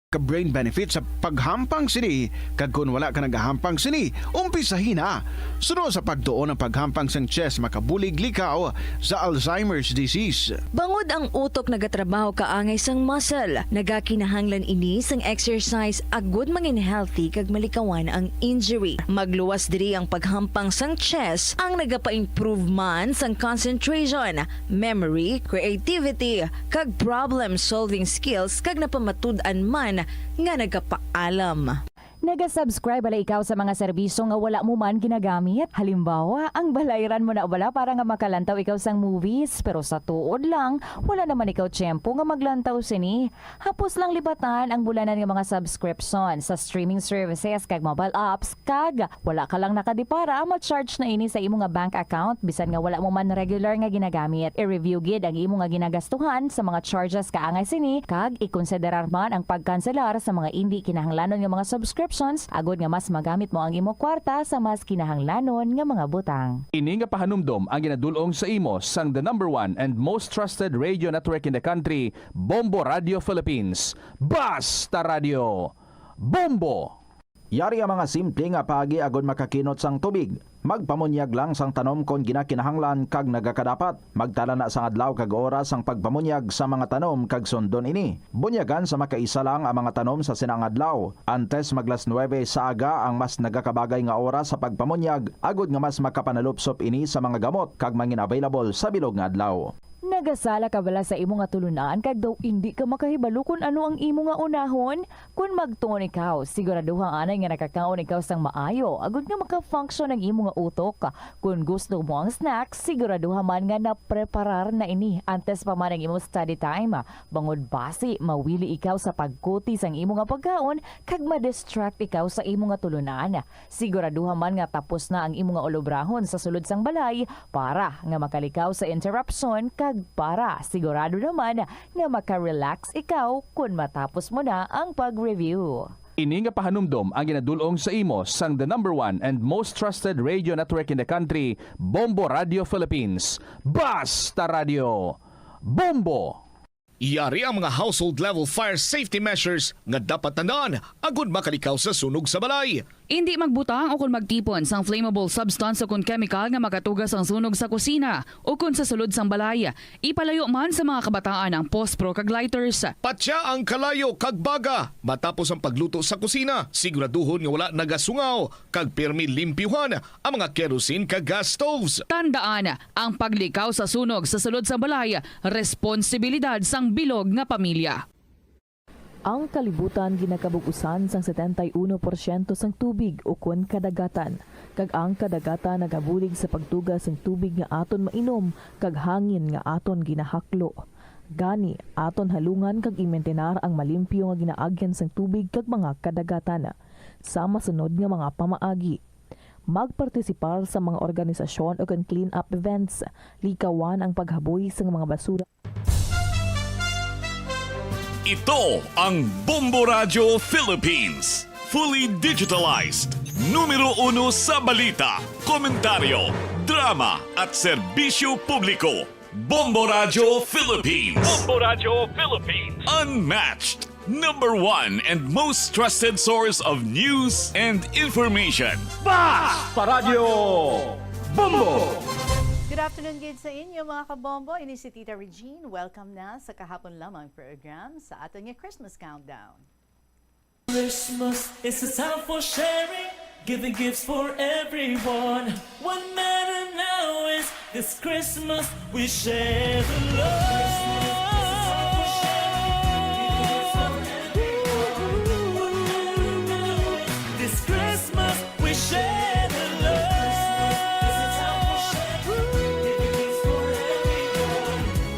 ka brain benefits sa paghampang sini, kag kon wala ka nagahampang sini, umpisahi na. Suno sa pagtuon, ang paghampang sang chess makabulig likaw sa Alzheimer's disease. Bangod ang utok nagatrabaho kaangay sang muscle, nagakinahanglan ini sang exercise agud mangin healthy kag malikawan ang injury. Magluwas diri ang paghampang sang chess, ang nagapa-improve man sang concentration, memory, creativity, kag problem-solving skills, kag napamatud-an man nga nagapaalam. Naga-subscribe bala ikaw sa mga serbisyo nga wala mo man ginagamit? Halimbawa, ang balayran mo na bala para nga makalantaw ikaw sang movies, pero sa tuod lang, wala naman ikaw tiyempo nga maglantaw sini. Hapos lang libatan ang bulanan nga mga subscription sa streaming services kag mobile apps, kag wala ka lang nakadipara, ma-charge na ini sa imo nga bank account bisan nga wala mo man regular nga ginagamit. I-review gid ang imo nga ginagastuhan sa mga charges kaangay sini, kag ikonsiderar man ang pagkanselar sa mga indi kinahanglanon nga mga subscriptions agud nga mas magamit mo ang imo kwarta sa mas kinahanglanon nga mga butang. Ini nga pahanumdom ang ginadul-ong sa imo sang the number one and most trusted radio network in the country, Bombo Radio Philippines. Basta Radio, Bombo! Yari ang mga simple nga paagi agud makakinot sang tubig. Magpamunyag lang sang tanom kon ginakinahanglan kag nagakadapat. Magtala na sang adlaw kag oras sang pagpamunyag sa mga tanom kag sundon ini. Bunyagan sa makaisa lang ang mga tanom sa sina nga adlaw. Antes mag las nuebe sa aga ang mas nagakabagay nga oras sa pagpamunyag, agud nga mas makapanalupsop ini sa mga gamot kag mangin-available sa bilog nga adlaw. Nagasala ka bala sa imo nga tulunan kag daw indi ka makahibalo kon ano ang imo nga unahon? Kon magtuon ikaw, siguraduha anay nga nakakaon ikaw sang maayo, agud nga maka-function ang imo nga utok. Kon gusto mo ang snack, siguraduha man nga napreparar na ini antes pa man ang imo study time. Bangod basi, mawili ikaw sa pagkuti sang imo nga pagkaon kag ma-distract ikaw sa imo nga tulunan. Siguraduha man nga tapos na ang imo nga ulobrahon sa sulod sang balay para nga makalikaw sa interruption kag para sigurado naman nga maka-relax ikaw kon matapos mo na ang pag-review. Ini nga pahanumdom ang ginadul-ong sa imo sang the number one and most trusted radio network in the country, Bombo Radio Philippines. Basta Radio, Bombo! Yari ang mga household level fire safety measures nga dapat tandaan agud makalikaw sa sunog sa balay. Indi magbutang o kon magtipon sang flammable substance o kon chemical nga makatuga sang sunog sa kusina o kon sa sulod sang balay. Ipalayo man sa mga kabataan ang pospro kag lighters. Patya ang kalayo kag baga. Matapos ang pagluto sa kusina, siguraduhon nga wala nagasungaw kag pirmi limpyuhan ang mga kerosene kag gas stoves. Tandaan, ang paglikaw sa sunog sa sulod sang balay, responsibilidad sang bilog nga pamilya. Ang kalibutan ginakabug-usan sang setenta y uno porsyento sang tubig ukon kadagatan, kag ang kadagatan nagabulig sa pagtuga sang tubig nga aton mainom kag hangin nga aton ginahaklo. Gani, aton halungan kag imintinar ang malimpyo nga ginaagyan sang tubig kag mga kadagatan. Sa masunod nga mga pamaagi, magpartisipar sa mga organisasyon ukon clean-up events, likawan ang paghaboy sang mga basura. Ito ang Bombo Radyo Philippines. Fully digitalized. Numero uno sa balita, komentaryo, drama, at serbisyo publiko. Bombo Radyo Philippines. Bombo Radyo Philippines. Unmatched. Number one and most trusted source of news and information. Bas Paradyo Bombo! Good afternoon gid sa inyo, mga kabombo. Ini si Tita Regine. Welcome na sa Kahapon Lamang program sa aton nga Christmas Countdown. Christmas is a time for sharing, giving gifts for everyone. What matter now is this Christmas we share the love. This Christmas we share the love.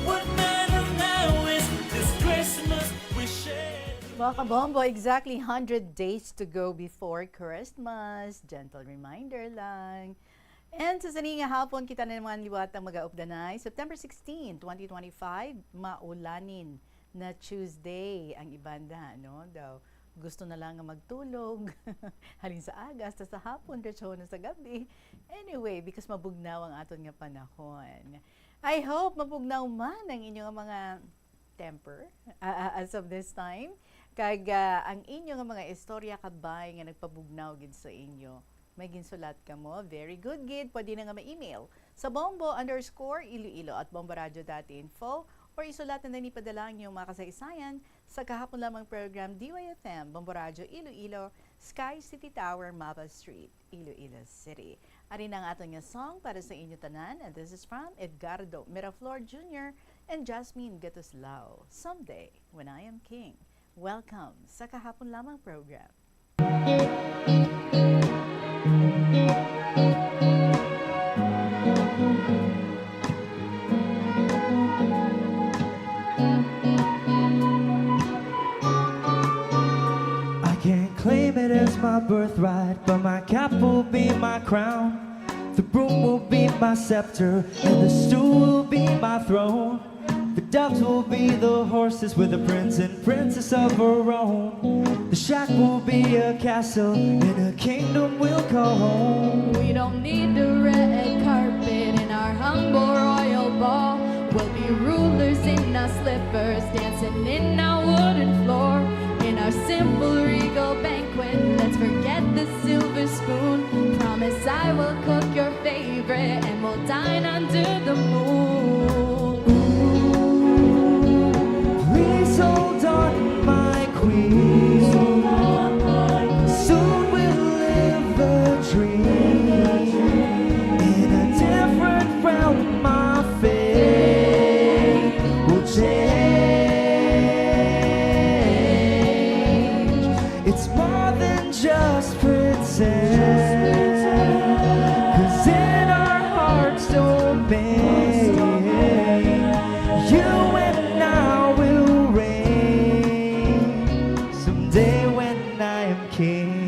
What matter now is this Christmas we share. Mga kabombo, exactly hundred days to go before Christmas. Gentle reminder lang. And sa sini nga hapon, kita na naman liwat ang mag-aupdanay. September sixteen, twenty twenty-five, maulanin na Tuesday ang ibanda, no? Daw, gusto na lang nga magtulog. Halin sa aga, hasta sa hapon, diretso na sa gabi. Anyway, because mabugnaw ang aton nga panahon. I hope mabugnaw man ang inyo nga mga temper, ah, ah, as of this time. Kag, ah, ang inyo nga mga istorya kabay nga nagpabugnaw gid sa inyo. May ginsulat kamo? Very good gid. Pwede na nga ma-email sa bombo underscore iloilo at bomboradio dot info or isulat na lang ipadala ang inyong mga kasaysayan sa Kahapon Lamang program, D Y F M, Bombo Radyo Iloilo, Sky City Tower, Mapa Street, Iloilo City. Ari na ang aton nga song para sa inyo tanan, and this is from Edgardo Miraflor Junior and Jasmine Gatuslao, Someday When I Am King. Welcome sa Kahapon Lamang program. I can't claim it as my birthright, but my cap will be my crown. The broom will be my scepter, and the stool will be my throne. The doves will be the horses with the prince and princess of our own. The shack will be a castle, and a kingdom we'll call home. We don't need the red carpet in our humble royal ball. We'll be rulers in our slippers, dancing in our wooden floor. In our simple regal banquet, let's forget the silver spoon. Promise I will cook your favorite, and we'll dine under the moon. Ooh, please hold on, my queen. Soon we'll live the dream. In a different realm, my fate will change. It's more than just pretend. 'Cause in our hearts domain, you and I will reign. Someday when I am king.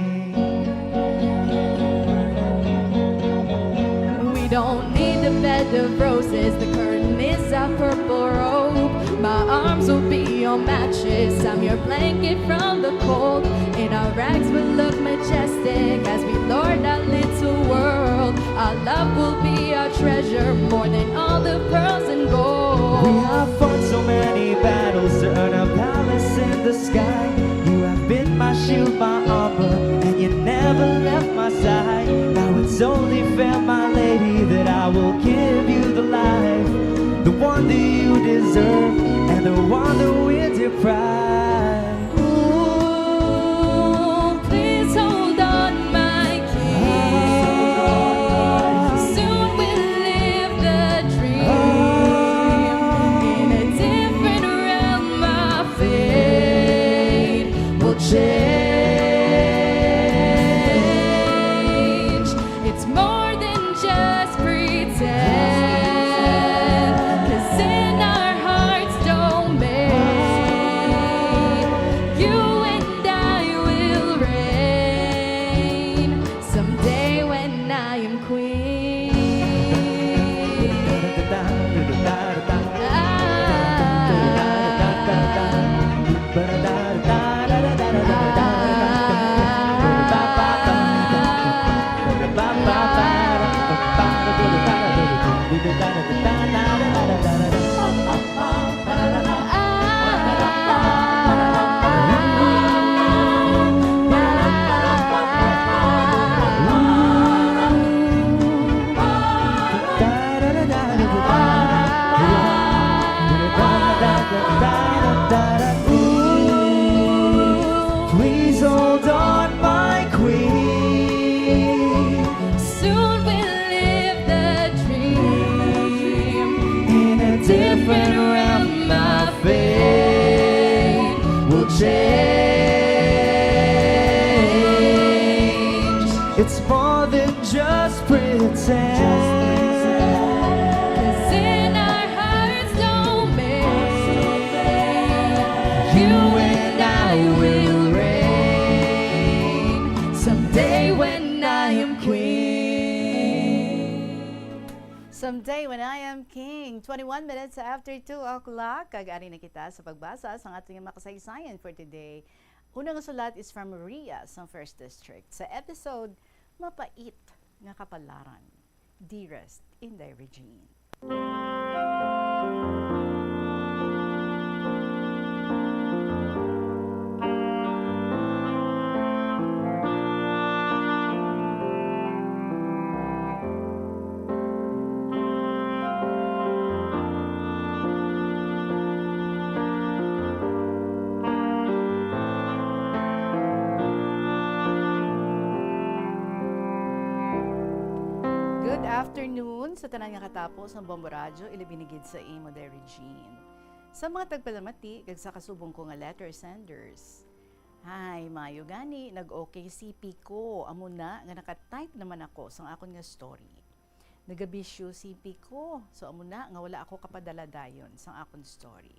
We don't need a bed of roses, the curtain is a purple robe. My arms will be your mattress, I'm your blanket from the cold. In our rags we'll look majestic as we lord our little world. Our love will be our treasure, more than all the pearls and gold. We have fought so many battles to earn a palace in the sky. You have been my shield, my armor, and you never left my side. Now it's only fair, my lady, that I will give you the life, the one that you deserve, and the one that we deprive. Ooh, please hold on, my king. Soon we'll live the dream. In a different realm, our fate will change. It's more than just pretend, 'cause in our hearts domain, When around my fate will change. It's more than just pretend. 'Cause in our hearts, no man, you and I will reign. Someday when I am king. Someday when I am king. Twenty-one minutes after two o'clock. Kag ari na kita sa pagbasa sang aton nga mga kasaysayan for today. Una nga sulat is from Maria sa First District. Sa episode, Mapait nga Kapalaran. Dearest Inday Regine. Good afternoon sa tanan nga katapo sang Bombo Radyo, ilabi na gid sa imo, Day Regine. Sa mga tagpalamati kag sa kasubong ko nga letter senders, Hi, maayo gani, nag-okay C P ko. Amo na nga naka-type naman ako sang akon nga story. Nagabisyo C P ko, so amo na nga wala ako kapadala dayon sang akon story.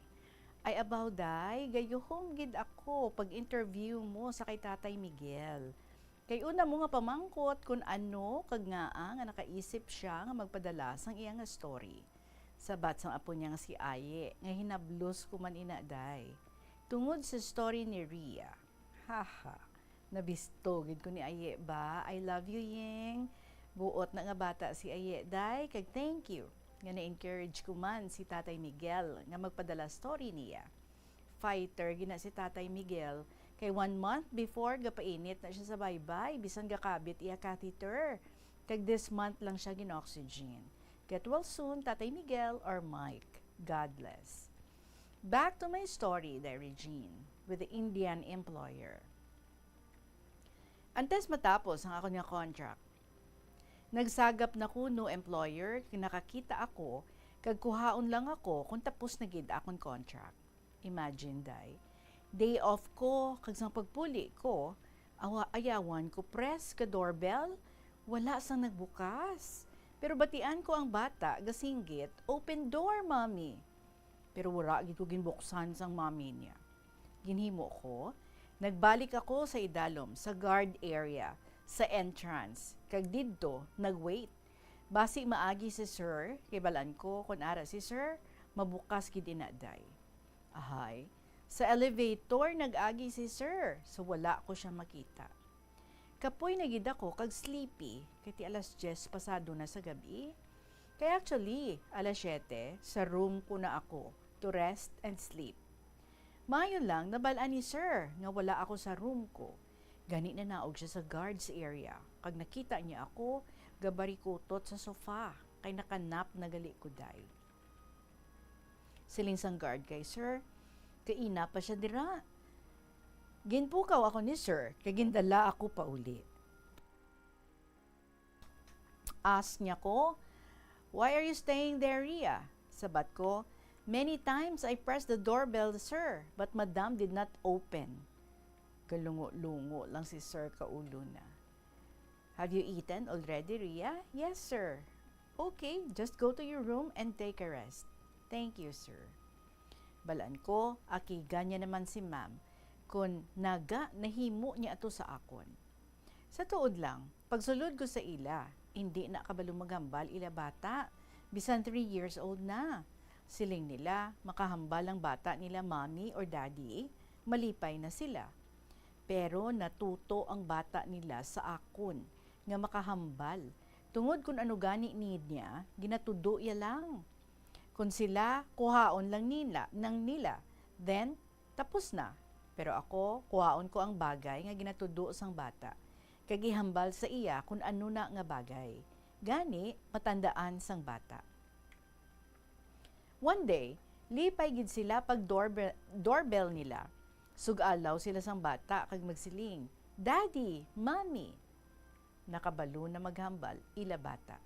Ay abaw, Day, gayuhom gid ako pag-interview mo sa kay Tatay Miguel. Kay una mo nga pamangkot kun ano kag ngaa nga nakaisip sia nga magpadala sang iya nga story. Sabat sang apo niya nga si Aye nga hinablos ko man ina, Day. Tungod sa story ni Ria. Haha. Nabisto gid ko ni Aye ba? I love you, Ying. Buot na nga bata si Aye, Day, kag thank you nga na-encourage ko man si Tatay Miguel nga magpadala story niya. Fighter gid na si Tatay Miguel, kay one month before gapainit na siya sa baybay bisan gakabit iya catheter. Kag this month lang siya gin-oxygen. Get well soon, Tatay Miguel or Mike. God bless. Back to my story, Day Regine, with the Indian employer. Antes matapos ang akon nga contract, nagsagap na kuno employer kay nakakita ako kag kuhaon lang ako kung tapos na gid akon contract. Imagine, Day. Day off ko, kag sang pagpuli ko, awa, ayawan ko press ka doorbell, wala sang nagbukas. Pero batian ko ang bata gasinggit, "Open door, Mommy." Pero wala gid ko ginbuksan sang mommy niya. Ginhimo ko, nagbalik ako sa idalom, sa guard area, sa entrance, kag didto nag-wait. Basi maagi si sir, kay balan ko kon ara si sir, mabukas gid ina, Day. Ahay, sa elevator nag-agi si sir, so wala ko siya makita. Kapoy na gid ako kag sleepy, kay ti alas diyes pasado na sa gab-i. Kay actually, alas siyete, sa room ko na ako to rest and sleep. Maayo lang, nabal-an ni sir nga wala ako sa room ko. Gani nanaog siya sa guards area, kag nakita niya ako gabarikutot sa sofa, kay nakanap na gali ko, Day. Siling sang guard kay sir, "Kaina pa siya dira." Ginpukaw ako ni sir, kay gindala ako pauli. Ask niya ko, "Why are you staying there, Ria?" Sabat ko, "Many times I pressed the doorbell, sir, but madam did not open." Kalungo-lungo lang si sir, kaulo na. "Have you eaten already, Ria?" "Yes, sir." "Okay, just go to your room and take a rest." "Thank you, sir." Balan ko, akigan niya naman si ma'am, kun naga nahimo niya ato sa akon. Sa tuod lang, pagsulod ko sa ila, indi na kabalo maghambal ila bata, bisan three years old na. Siling nila, makahambal ang bata nila mommy or daddy, malipay na sila. Pero natuto ang bata nila sa akon nga makahambal, tungod kun ano gani need niya, ginatudo iya lang. Kun sila, kuhaon lang nila, nang nila, then tapos na. Pero ako, kuhaon ko ang bagay nga ginatudo sang bata, kag ihambal sa iya kun ano na nga bagay. Gani, matandaan sang bata. One day, lipay gid sila pag doorbell, doorbell nila. Sug-alaw sila sang bata kag magsiling, "Daddy, Mommy." Nakabalo na maghambal ila bata.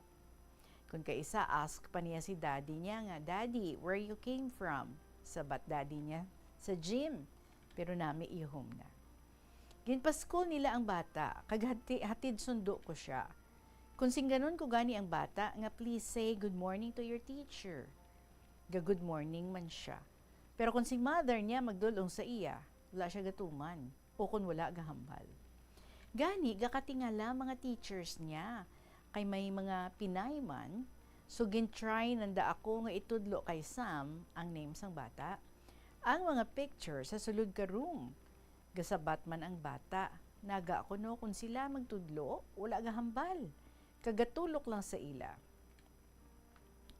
Kon kaisa, ask pa niya si daddy niya nga, "Daddy, where you came from?" Sabat daddy niya, "Sa gym, pero nami ihom na." Ginpaskul nila ang bata, kag hati-, hatid sundo ko sia. Kon singganon ko gani ang bata nga, "Please say good morning to your teacher," ga-good morning man sia. Pero kon si mother niya magdul-ong sa iya, wala sia gatuman, ukon wala gahambal. Gani, gakatingala mga teachers niya, kay may mga Pinay man, so gin-try nanda ako nga itudlo kay Sam ang name sang bata, ang mga picture sa sulod ka room. Gasabat man ang bata, naga kuno kon sila magtudlo, wala gahambal, kag gatulok lang sa ila.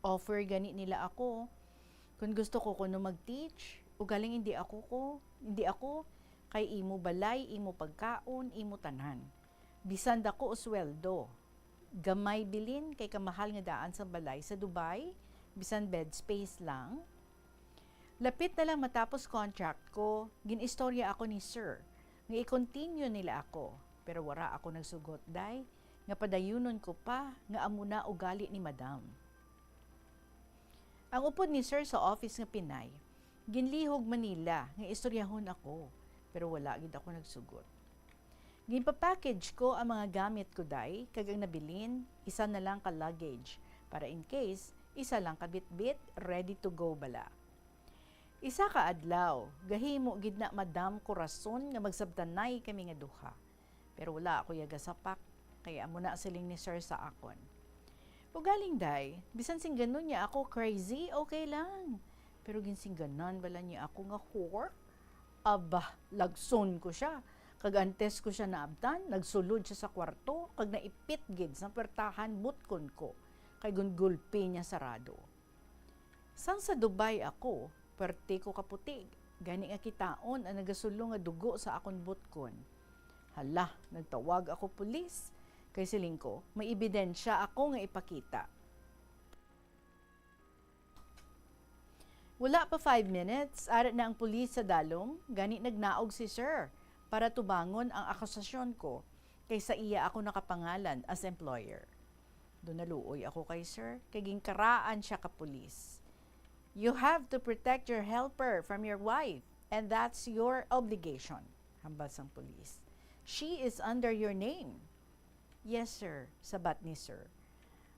Offer gani nila ako. Kon gusto ko kuno mag-teach, ugaling indi ako ko, indi ako, kay imo balay, imo pagkaon, imo tanan. Bisan dako o sweldo, gamay bilin kay kamahal nga daan sa balay sa Dubai, bisan bed space lang. Lapit na lang matapos contract ko, gin-istorya ako ni sir nga i-continue nila ako, pero wara ako nagsugot, day, nga padayunon ko pa nga amo na ugali ni madam. Ang upod ni sir sa office nga Pinay, ginlihog man nila nga istoryahon ako, pero wala gid ako nagsugot. Ginpa-package ko ang mga gamit ko, day, kag ang nabilin, isa na lang ka luggage, para in case, isa lang ka bitbit, ready to go bala. Isa ka adlaw, gahimo gid na madam ko rason nga magsabtanay kami nga duha. Pero wala ako ya gasapak, kay amo na siling ni sir sa akon. Ugaling, day, bisan singganon niya ako crazy, okay lang. Pero ginsingganan bala niya ako nga whore? Aba, lagson ko sia. Kag antes ko sia naabtan, nagsulod sia sa kwarto, kag naipit gid sa pertahan butkon ko, kay gungulpi niya sarado. Sang sa Dubai ako, perte ko kaputi, gani nga kitaon ang nagasulong nga dugo sa akon butkon. Hala, nagtawag ako pulis, kay siling ko, may ebidensya ako nga ipakita. Wala pa five minutes, ara na ang pulis sa dalom, gani nagnaog si sir para tubangon ang akusasyon ko, kay sa iya ako nakapangalan as employer. Do naluoy ako kay sir, kay ginkaraan sia ka pulis. "You have to protect your helper from your wife, and that's your obligation," hambal sang pulis. "She is under your name." "Yes, sir," sabat ni sir.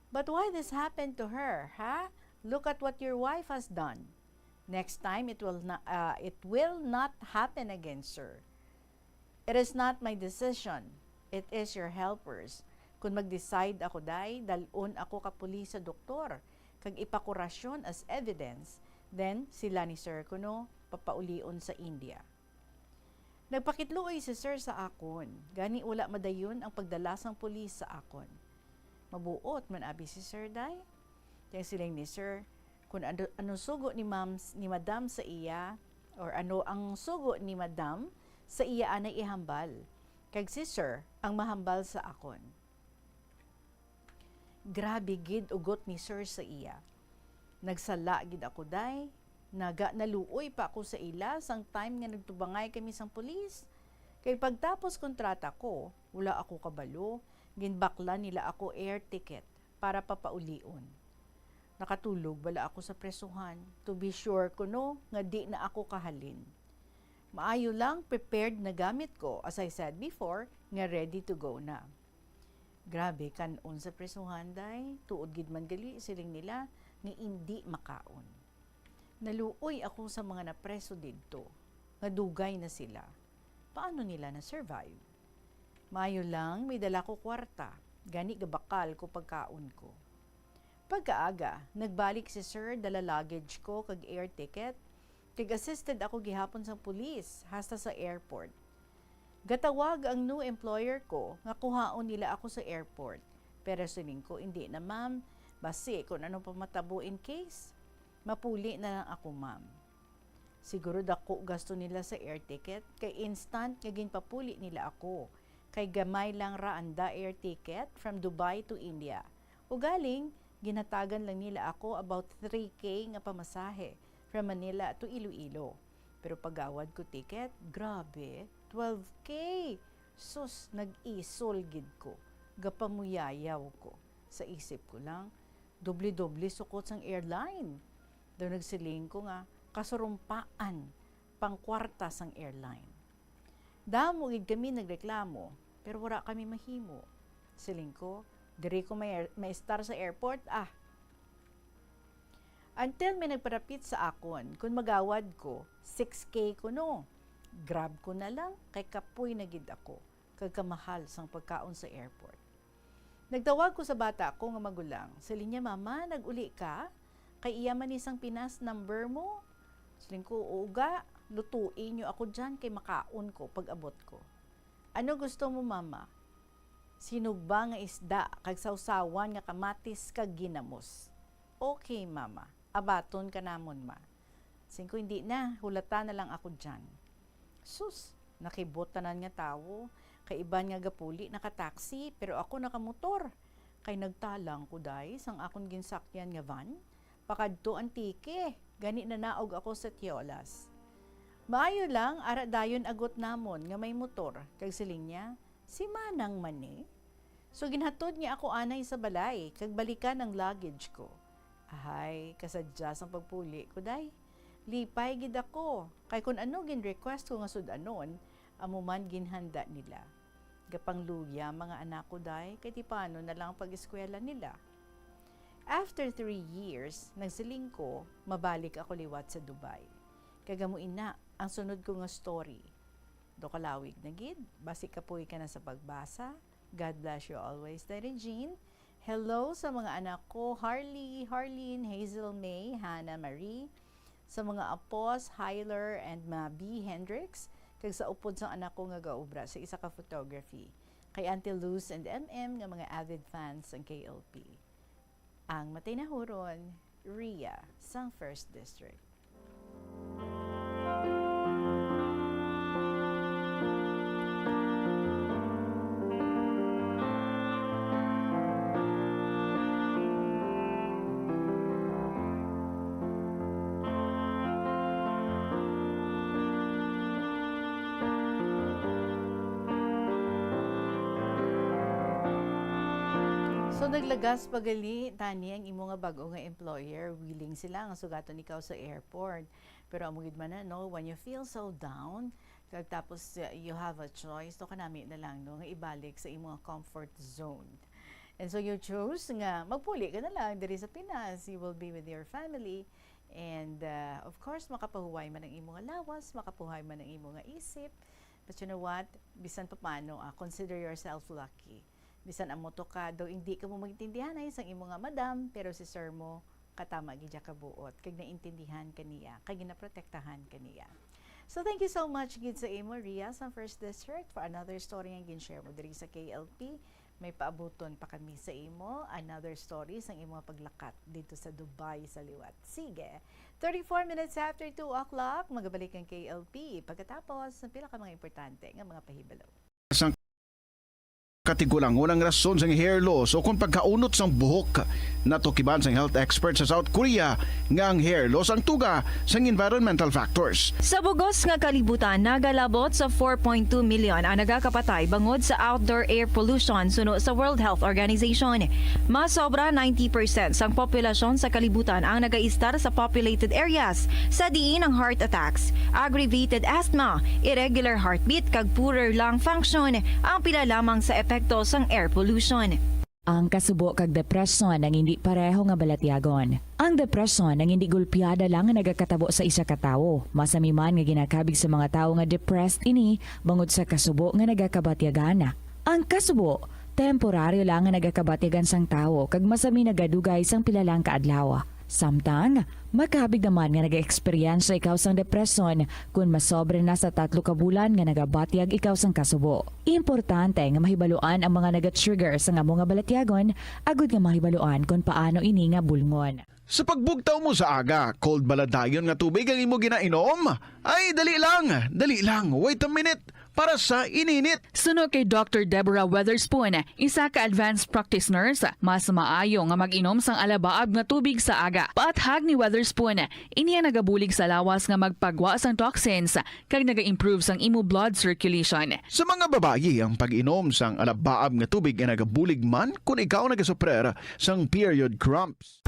"But why this happened to her, ha? Look at what your wife has done. Next time, it will not, uh, it will not happen again, sir." "It is not my decision. It is your helpers. Kung mag-decide ako, day, dal-on ako ka pulis sa doktor, kag ipakurasyon as evidence, then sila ni sir kuno papaulion sa India." Nagpakitluoy si sir sa akon, gani wala madayon ang pagdala sang pulis sa akon. Mabuot man abi si sir, day. Kay siling ni sir, kung ano, ano sugo ni ma'am, ni madam sa iya, or ano ang sugo ni madam sa iya anay ihambal, kag si sir ang mahambal sa akon. Grabe gid ugot ni sir sa iya. Nagsala gid ako, day. Naga naluoy pa ako sa ila sang time nga nagtubangay kami sang pulis. Kay pagtapos kontrata ko, wala ako kabalo, ginbaklan nila ako air ticket para papaulion. Nakatulog bala ako sa presohan, to be sure kuno nga di na ako kahalin. Maayo lang, prepared na gamit ko, as I said before, nga ready to go na. Grabe, kan-on sa presohan, day. Tuod gid man gali, siling nila, nga indi makaon. Naluoy ako sa mga napreso didto, nga dugay na sila. Paano nila na-survive? Maayo lang, may dala ko kwarta, gani gabakal ko pagkaon ko. Pagkaaga, nagbalik si sir, dala luggage ko kag air ticket, kag assisted ako gihapon sang pulis hasta sa airport. Gatawag ang new employer ko nga kuhaon nila ako sa airport, pero siling ko, "Indi na, ma'am, basi kung ano pa matabo in case, mapuli na lang ako, ma'am." Siguro dako gasto nila sa air ticket, kay instant nga ginpapuli nila ako, kay gamay lang ra anda air ticket from Dubai to India. Ugaling, ginhatagan lang nila ako about three K nga pamasahe from Manila to Iloilo. Pero pagawad ko ticket, grabe, twelve K! Sus, nag-isol gid ko. Gapamuyayaw ko. Sa isip ko lang, Doble-doble sukot sang airline. Daw nagsiling ko nga kasurumpaan pang kwarta sang airline. Damo gid kami nagreklamo, pero wala kami mahimo. Siling ko, diri ko may, may estar sa airport, ah. Until may nagparapit sa akon, kun magawad ko, six K kuno. Grab ko na lang, kay kapoy na gid ako, kag kamahal sang pagkaon sa airport. Nagtawag ko sa bata ko nga magulang. Siling niya, "Mama, nag-uli ka? Kay iya man ni sang Pinas number mo?" Siling ko, "Oo ga, lutoi niyo ako dyan kay makaon ko pag-abot ko." "Ano gusto mo, Mama?" "Sinugba nga isda kag sawsawan nga kamatis kag ginamos." "Okay, Mama. Abaton ka namon, Ma." Siling ko, "Hindi na, hulata na lang ako dyan." Sus, nakibot tanan nga tawo. Kay iban nga gapuli naka-taxi, pero ako nakamotor. Kay nagtalang ko, day, sang akon ginsakyan nga van pakadto Antique, gani nanaog ako sa Tiolas. Maayo lang, ara dayon agot namon nga may motor, kag siling niya, "Si Manang man ni." So, ginhatod niya ako anay sa balay, kag balikan ang luggage ko. Ahay, kasadya sang pagpuli ko, day. Lipay gid ako, kay kun ano gin-request ko nga sud-anon, amo man ginhanda nila. Gapangluya mga anak ko, day, kay ti paano na lang ang pag-eskwela nila. After three years, nagsiling ko, mabalik ako liwat sa Dubai. Kag amo ina ang sunod ko nga story. Do kalawig na gid, basi kapoy ka na sa pagbasa. God bless you always, Daddy Jean. Hello sa mga anak ko, Harley, Harleen, Hazel May, Hannah Marie, sa mga apos, Hyler and Mabi Hendricks, kag sa upod sang anak ko nga gaobra sa isa ka photography, kay Auntie Luz and M M nga mga avid fans sang K L P. Ang matinahuron, Ria, sang First District. So, naglagas pa gali tani ang imo nga bag-o nga employer, willing sila nga sugaton ikaw sa airport. Pero amo gid man na, no, when you feel so down, kag tapos, uh, you have a choice, to kanami na lang, no, nga ibalik sa imo nga comfort zone. And so you chose nga magpuli ka na lang diri sa Pinas. You will be with your family. And, uh, of course, makapahuway man ang imo nga lawas, makapahuway man ang imo nga isip. But you know what? Bisan pa paano, ah, consider yourself lucky. Bisan amo to ka, daw hindi ka mo maintindihan ay sang imo nga madam, pero si sir mo, katama gid siya kabuot, kag naintindihan ka niya, kag ginaprotektahan ka niya. So, thank you so much gid sa imo, Ria, sa First District, for another story nga gin-share mo diri sa K L P. May paabuton pa kami sa imo, another story sang imo nga paglakat dito sa Dubai sa liwat. Sige, thirty-four minutes after two o'clock, magabalik ang K L P pagkatapos ng pila ka mga importante nga mga pahibalo. Sang katigulangon ang rason sang hair loss o kung pagkaunot sang buhok. Natukiban sang health expert sa South Korea nga ang hair loss ang tuga sang environmental factors. Sa bugos nga kalibutan, nagalabot sa four point two million ang nagakapatay bangod sa outdoor air pollution, suno sa World Health Organization. Mas sobra ninety percent sang populasyon sa kalibutan ang nagaistar sa populated areas, sa diin ang heart attacks, aggravated asthma, irregular heartbeat, kag poorer lung function ang pila lamang sa epekto sang air pollution. Ang kasubo kag depresyon ang hindi pareho nga balatyagon. Ang depresyon ang hindi gulpiada lang nga nagakatabo sa isa ka tawo. Masami man nga ginakabig sa mga tawo nga depressed ini bangod sa kasubo nga nagakabatyagan. Ang kasubo, temporaryo lang nga nagakabatyagan sang tawo kag masami nagadugay sang pila lang ka adlaw. Samtang, makabig naman nga nag-eksperyensya ikaw sang depresyon kon masobra na sa tatlo ka bulan nga nagabatyag ikaw sang kasubo. Importante nga mahibaluan ang mga naga-trigger sang amo nga balatyagon agud nga mahibaluan kon paano ini nga bulngon. Sa pagbugtaw mo sa aga, cold bala dayon nga tubig ang imo ginainom? Ay, dali lang, dali lang, wait a minute. para sa ininit. Suno kay Doctor Deborah Weatherspoon, isa ka advanced practice nurse, mas maayo nga mag-inom sang alabaab nga tubig sa aga. Paathag ni Weatherspoon, ini ang nagabulig sa lawas nga magpagwa sang toxins kag naga-improve sang imo blood circulation. Sa mga babayi, ang pag-inom sang alabaab nga tubig ay nagabulig man kon ikaw nagasuprer sang period cramps.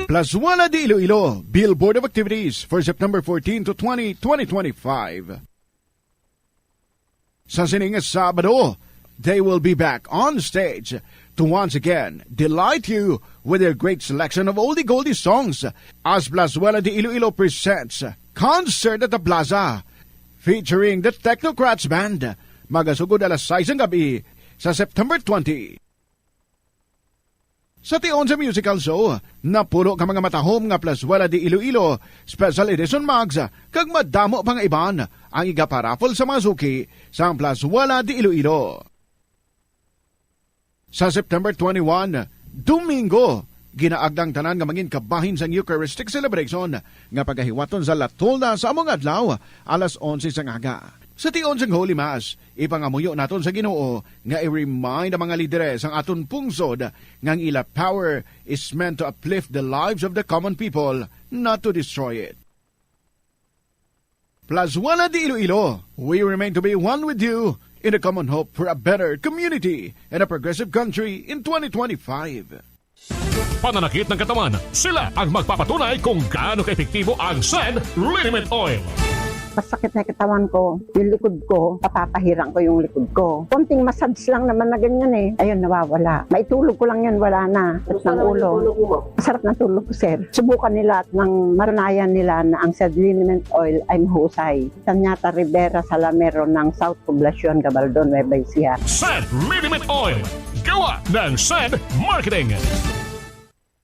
Plazuela de Iloilo, Billboard of Activities for September fourteen to twenty, twenty twenty-five. Sa sining Sabado, they will be back on stage to once again delight you with their great selection of oldie goldie songs as Plazuela de Iloilo presents Concert at the Plaza, featuring the Technocrats Band. Magasugod alas sais ang gabi sa September twenty. Sa tion sa musical show, napulo ka mga matahom nga Plazuela de Iloilo Special Edition mugs kag madamo pa nga iban ang igaparaffle sa mga suki sang Plazuela de Iloilo. Sa September twenty-one, Domingo, ginaagda ang tanan nga mangin kabahin sang Eucharistic celebration nga pagahiwaton sa La Tolda sa amo nga adlaw, alas onse sang aga. Sa tion sang Holy Mass, ipangamuyo naton sa Ginoo nga i-remind ang mga lideres sang aton pungsod nga ang ila power is meant to uplift the lives of the common people, not to destroy it. Plazuela de Iloilo, we remain to be one with you in a common hope for a better community and a progressive country in twenty twenty-five. Pananakit ng katawan, sila ang magpapatunay kung gaano kaepektibo ang Send Liniment Oil. Masakit na yung katawan ko, yung likod ko, papapahirang ko yung likod ko. Konting massage lang naman na ganyan eh. Ayun, nawawala. Maitulog ko lang yun, wala na. Sakit ng ulo. Masarap na tulog ko, sir. Subukan nila at nang matunayan nila na ang Send Liniment Oil ay mahusay. Sanyata Rivera Salamero ng South Poblacion, Gabaldon, Nueva Ecija. Send Liniment Oil. Gawa ng Send Marketing.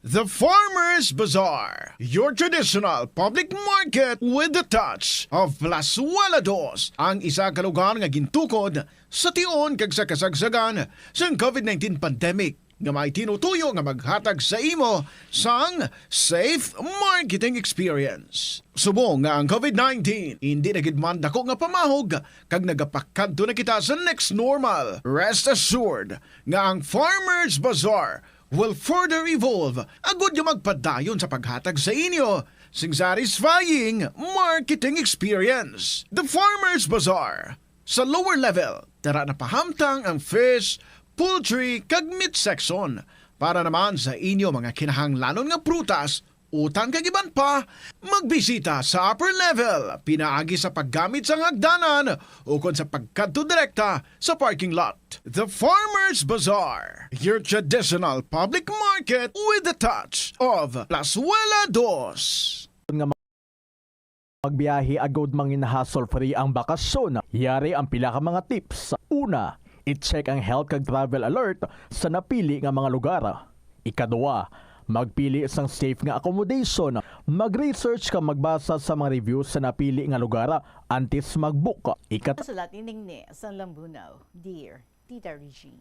The Farmers Bazaar, your traditional public market with the touch of Plazuela Dos, ang isa ka lugar nga gintukod sa tion kag sa kasagsagan sang COVID nineteen pandemic, nga may tinutuyo nga maghatag sa imo sang safe marketing experience. Subong nga ang COVID nineteen indi na gid man dako nga pamahog kag nagapakadto na kita sa next normal, rest assured nga ang Farmers Bazaar will further evolve agud nga magpadayon sa paghatag sa inyo sing satisfying marketing experience. The Farmers Bazaar. Sa lower level, tara na pahamtang ang fish, poultry, kag meat section. Para naman sa inyo mga kinahanglanon nga prutas, utan kag iban pa, magbisita sa upper level, pinaagi sa paggamit sang hagdanan ukon sa pagkadto direkta sa parking lot. The Farmers Bazaar, your traditional public market with the touch of Plazuela Dos. Nga magbiyahe agud mangin hassle-free ang bakasyon, yari ang pila ka mga tips. Una, i-check ang health kag travel alert sa napili nga mga lugar. Ikaduha, magpili sang safe nga accommodation. Mag-research kag magbasa sa mga reviews sa napili nga lugar antes mag-book. Ikat- Sulat ni Ningni sang Lambunaw, Dear Tita Regine.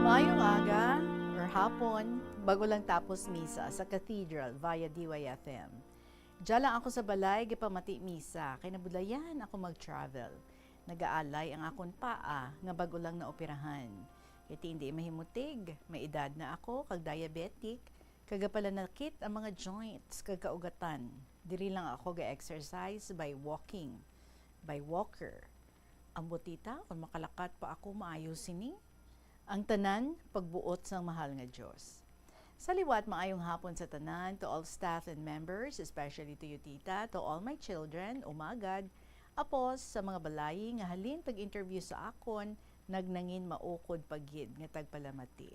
Maayong aga or hapon, bago lang tapos misa sa Cathedral via D Y F M. Dya lang ako sa balay gipamati misa kay nabudlayan ako mag-travel. Nagaalay ang akon paa nga bag-o lang naoperahan. Kay ti indi mahimutig, may edad na ako kag diabetic, kag gapalanakit ang mga joints kag kaugatan. Diri lang ako ga-exercise by walking, by walker. Ambot tita, kon makalakat pa ako maayo sini. Ang tanan pagbuot sang mahal nga Dios. Sa liwat, maayong hapon sa tanan, to all staff and members, especially to you, tita, to all my children, umagad, apos, sa mga balayi nga halin pag-interview sa akon, nagnangin maukod pa gid nga tagpalamati.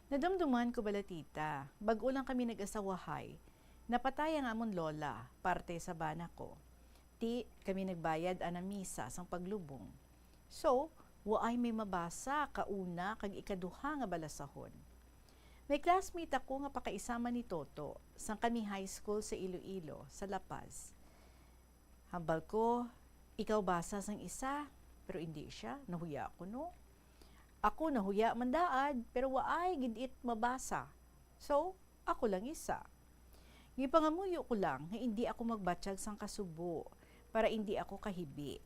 Nadumduman ko bala, tita, bag-o lang kami nag-asawahay, napatay ang amon lola, parte sa bana ko. Ti kami nagbayad ana misa sang paglubong. So, waay may mabasa kauna kag ikaduha nga balasahon. May classmate ako nga pakaisa man ni Toto, sang kami high school sa Iloilo, sa La Paz. Hambal ko, ikaw basa sang isa, pero indi siya. Nahuya ako, no? Ako nahuya man daad, pero waay gid it mabasa. So, ako lang isa. Gipangamuyo ko lang nga indi ako magbatyag sang kasubo para indi ako kahibi.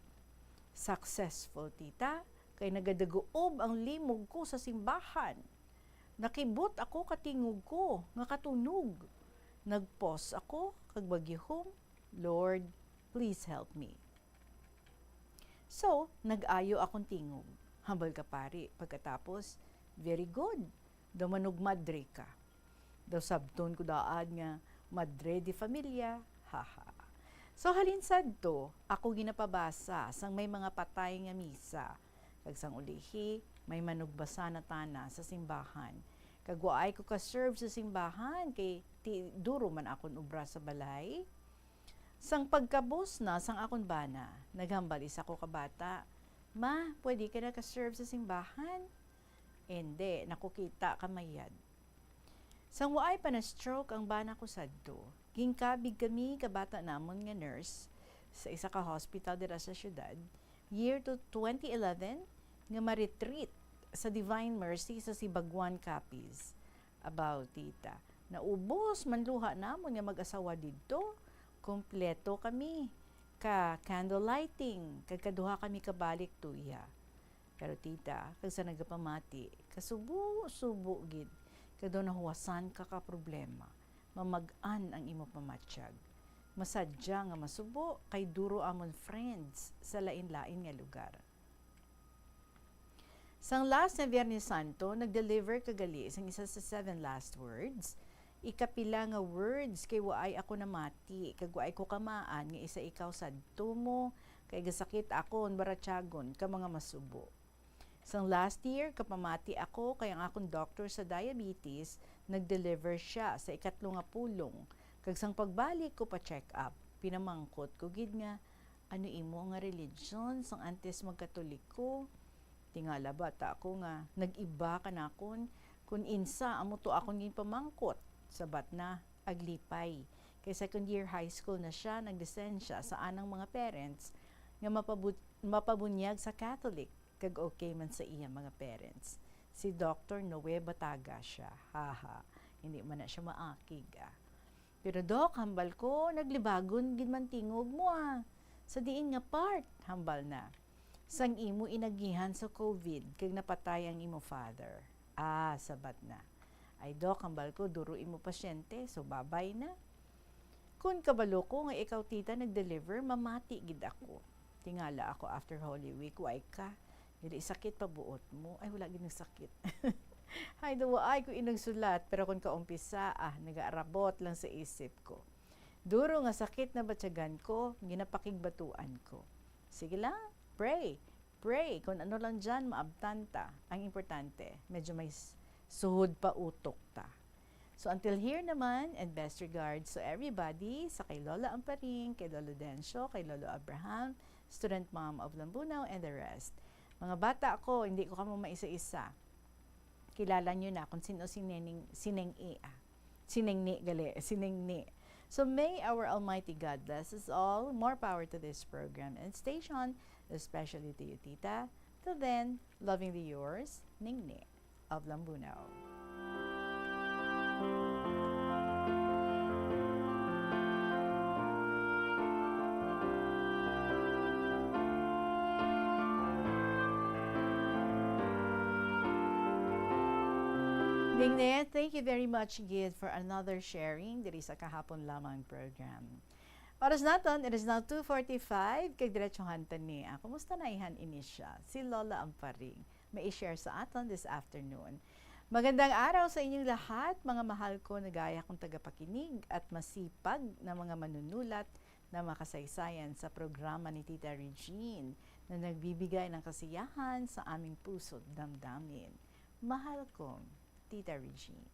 Successful, tita, kay nagadaguob ang limog ko sa simbahan. Nakibot ako ka tingog ko nga katunog. Nag-pause ako kag magyuhom, "Lord, please help me." So, nag-ayo akong tingog. Hambal ka, pari, pagkatapos, "Very good. Daw manugmadre ka." Daw sabton ko daad nga, "Madre de familia, haha." So, halin sadto, ako ginapabasa sang may mga patay nga misa. Kag sang ulihi, may manugbasa na tana sa simbahan. Kag waay ko ka-serve sa simbahan, kay ti duro man akon obra sa balay. Sang pagkabos na sang akon bana, naghambal isa ko ka bata, "Ma, pwede ka na ka-serve sa simbahan?" "Indi, nakukita ka mayad." Sang waay pa na-stroke ang bana ko sadto, ginkabig kami ka bata namon nga nurse sa isa ka hospital dira sa siyudad, year to twenty eleven, nga ma-retreat sa Divine Mercy sa Sibaguan, Capiz. Abaw, tita, naubos man luha namon nga mag-asawa didto. Kompleto kami ka candle lighting, kag kaduha kami kabalik tuya. Pero, tita, kag sa nagapamati, kasubo-subo gid, kag daw nahuwasan ka ka problema, mamag-an ang imo pamatyag. Masadya nga masubo, kay duro amon friends sa lain-lain nga lugar. Sang last nga Biyernes Santo, nag-deliver ka gali sang isa sa seven last words. Ikapila nga words kay waay ako namati, kag waay ko kamaan nga isa ikaw sadto mo, kay gasakit akon baratyagon ka mga masubo. Sang last year, kapamati ako kay ang akon doktor sa diabetes, nag-deliver siya sa ikatlo nga pulong, kag sang pagbalik ko pa check up, pinamangkot ko gid nga, "Ano imo nga religion sang antes magkatoliko?" Tingala bata ako nga nag-iba kanakon kun insa amo to akon ginpamangkot. Sabat na, aglipay. Kay second year high school na siya, nagdesisyon siya sa anang mga parents nga mapabut-, mapabunyag sa Catholic, kag okay man sa iya mga parents. Si Doktor Noe Bataga siya. Haha, hindi man na siya maakig, ah. Pero, "Dok," hambal ko, "naglibagon gid man tingog mo, ah." "Sa diin nga part?" hambal na. "Sang imo inagihan sa covid kag napatay ang imo father." "Ah," sabat na. "Ay, Dok," hambal ko, "duro imo pasyente, so babay na." "Kun kabalo ko nga ikaw, tita, nag-deliver, mamati gid ako." Tingala ako after Holy Week, "Way ka, dili sakit pa buot mo." Ay, wala gid nagsakit. Hay, daw waay ko inagsulat, pero kun kaumpisa, ah, nagaarabot lang sa isip ko. Duro nga sakit na batyagan ko, ginapakigbatuan ko. Sige lang, pray. Pray, kung ano lang dyan, maabtan ta. Ang importante, medyo may s-, suhod pa utok ta. So, until here naman, and best regards to everybody, sa kay Lola Amparing, kay Lolo Dencio, kay Lolo Abraham, student mom of Lambunao, and the rest. Mga bata ko, hindi ko kamo maisa-isa. Kilala nyo na kung sino si Neneng, si Neng E, ah. Si Neng Ni, gali, si Neng Ni. So may our Almighty God bless us all. More power to this program and station, especially to you, Tita. Till then, lovingly yours, Neng Ni of Lambunao. Neng Ni, thank you very much gid for another sharing diri sa Kahapon Lamang program. Oras naton, it is now two forty-five, kag diretsuhan ta ni. Ah, kumusta na ihan ini siya? Si Lola Amparing, may i-share sa aton this afternoon. Magandang araw sa inyong lahat, mga mahal ko, nagaya kong tagapakinig at masipag na mga manunulat na makasaysayan sa programa ni Tita Regine na nagbibigay ng kasiyahan sa aming puso't damdamin. Mahal kong Tita Regine.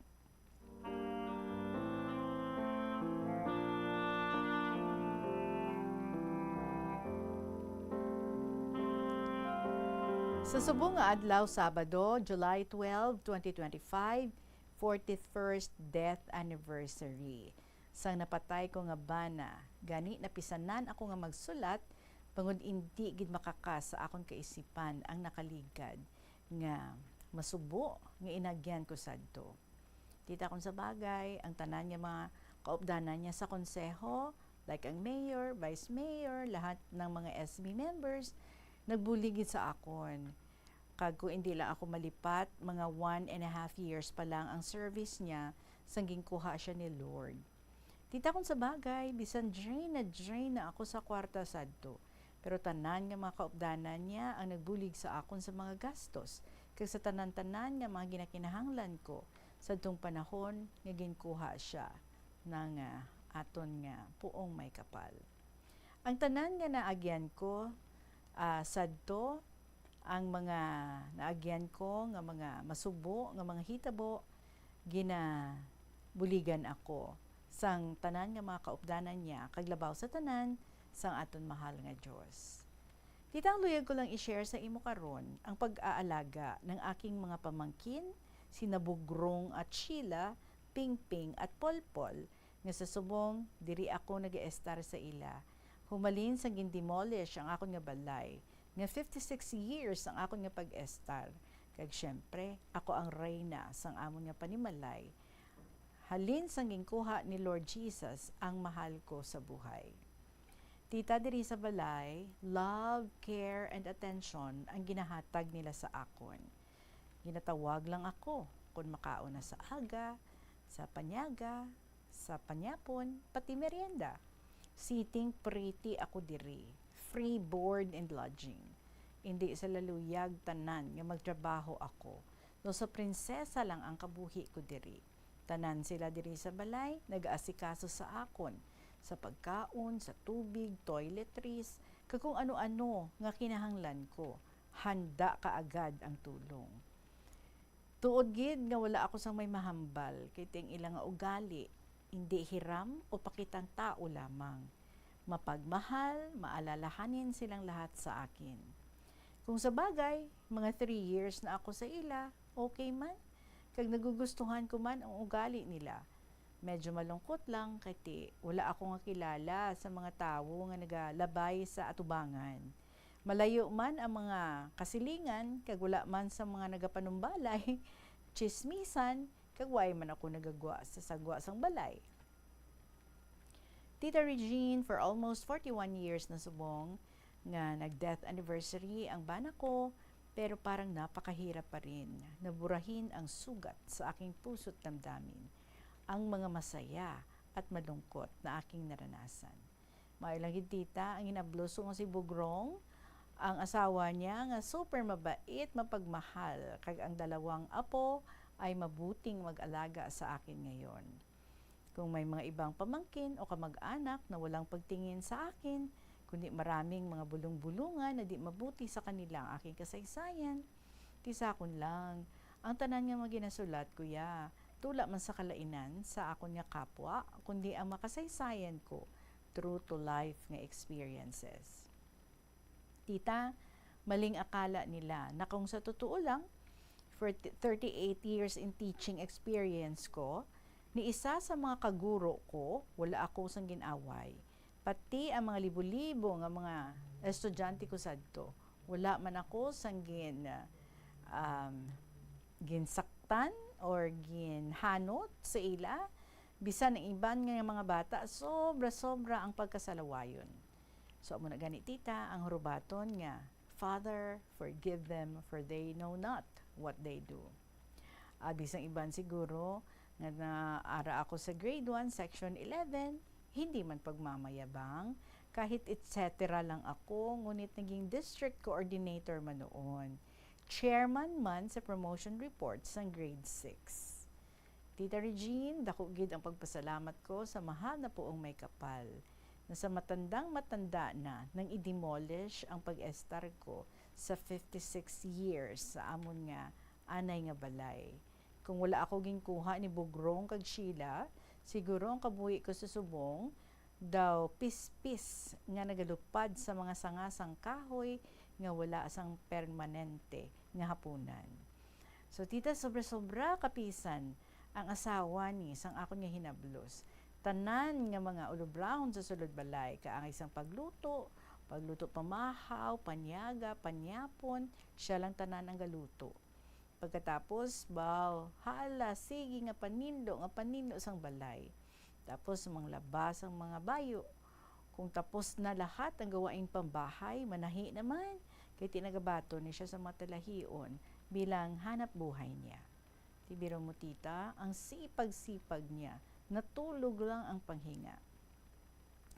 Sa subong nga adlaw, Sabado, July twelve, twenty twenty-five, forty-first death anniversary sang napatay ko nga bana. Gani, napisanan ako nga magsulat, bangod indi gid makakas sa akon kaisipan ang nakaligad nga masubo nga inagyan ko sadto. Tita, kung sa bagay, ang tanan nga mga kaupdanan niya sa konseho, like ang mayor, vice mayor, lahat ng mga S B members, nagbulig gid sa akon. Kag kung hindi lang ako malipat, mga one and a half years pa lang ang service niya sang ginkuha siya ni Lord. Tita, kung sa bagay, bisan drain na drain na ako sa kwarta sadto, pero tanan nga mga kaupdanan niya ang nagbulig sa akon sa mga gastos, kag sa tanan-tanan nga mga ginakinahanglan ko sadtong panahon nga ginkuha siya ng, ah, aton nga Puong May Kapal. Ang tanan nga naagyan ko, ah, sadto, ang mga naagyan ko nga mga masubo nga mga hitabo, ginabuligan ako sang tanan nga mga kaupdanan niya, kag labaw sa tanan, sang aton mahal nga Dios. Tita, ang luyag ko lang i-share sa imo karon ang pag-aalaga ng aking mga pamangkin, sina Bugrong at Sheila, Pingping at Polpol, nga sa subong diri ako nagaestar sa ila. Humalin sang gindemolish ang akon nga balay, nga fifty-six years ang akon nga pag-estar. Kag siyempre, ako ang reyna sang amon nga panimalay. Halin sang ginkuha ni Lord Jesus ang mahal ko sa buhay. Tita, diri sa balay, love, care, and attention ang ginahatag nila sa akon. Ginatawag lang ako kon makaon na sa aga, sa panyaga, sa panyapon, pati merienda. Sitting pretty ako diri. Free board and lodging. Indi sa laluyag tanan nga magtrabaho ako, no sa prinsesa lang ang kabuhi ko diri. Tanan sila diri sa balay nagaasikaso sa akon, sa pagkaon, sa tubig, toiletries, kag kung ano-ano nga kinahanglan ko. Handa kaagad ang tulong. Tuod gid nga wala ako sang may mahambal, kay ti ang ila nga ugali, indi hiram o pakitang tao lamang. Mapagmahal, maalalahanin silang lahat sa akin. Kung sa bagay, mga three years na ako sa ila, okay man. Kag nagugustuhan ko man ang ugali nila. Medyo malungkot lang kay ti wala ako nga kilala sa mga tawo nga nagalabay sa atubangan. Malayo man ang mga kasilingan, kag wala man sa mga nagapanumbalay, tsismisan, kag way man ako nagagwa sa sagwa sang balay. Tita Regine, for almost forty-one years na subong nga nag-death anniversary ang bana ko, pero parang napakahirap pa rin. Naburahin ang sugat sa aking puso't damdamin, ang mga masaya at malungkot na aking naranasan. Maayo lang gid, tita, ang inabloso nga si Bugrong, ang asawa niya nga super mabait, mapagmahal, kag ang dalawang apo ay mabuting mag-alaga sa akin ngayon. Kung may mga ibang pamangkin o kamag-anak na walang pagtingin sa akin, kundi maraming mga bulong-bulungan na di mabuti sa kanila ang aking kasaysayan, ti sa akon lang. Ang tanan nga mga ginasulat ko ya, tula man sa kalainan sa akon nga kapwa, kundi ang makasaysayan ko, true to life nga experiences. Tita, maling akala nila na kung sa totoo lang, for t-, thirty-eight years in teaching experience ko, ni isa sa mga kaguro ko, wala ako sang gin-away. Pati ang mga libo-libo nga mga estudyante ko sadto, wala man ako sang gin-, um, ginsaktan or ginhanot sa ila. Bisan ang iban nga mga bata, sobra-sobra ang pagkasalawayon. So, amo na gani, tita, ang hurubaton nga, "Father, forgive them, for they know not what they do." Abi sang iban siguro nga naara ako sa grade one, section eleven, hindi man pagmamayabang, kahit et cetera lang ako, ngunit naging district coordinator man noon. Chairman man sa promotion report sang grade six. Tita Regine, dako gid ang pagpasalamat ko sa mahal na Puong May Kapal, na sa matandang matanda na nang i-demolish ang pag-estar ko sa fifty-six years sa amon nga anay nga balay. Kung wala ako ginkuha ni Bugrong kag Sheila, siguro ang kabuhi ko sa subong daw pispis nga nagalupad sa mga sanga sang kahoy nga wala sang permanente nga hapunan. So, tita, sobra-sobra, kapisan Ang asawa ni sang akon nga hinablos, tanan nga mga ulubrahon sa sulod balay, kaangay sang pagluto, pagluto pamahaw, panyaga, panyapon, siya lang tanan ang galuto. Pagkatapos, baw, hala, sige nga paninlo, nga paninlo sang balay. Tapos, manglaba sang mga bayo. Kung tapos na lahat ang gawaing pambahay, manahi naman, kay tinagabaton ni siya sa mga talahion bilang hanap buhay niya. Tibiro mo, tita, ang sipag-sipag niya, natulog lang ang panghinga.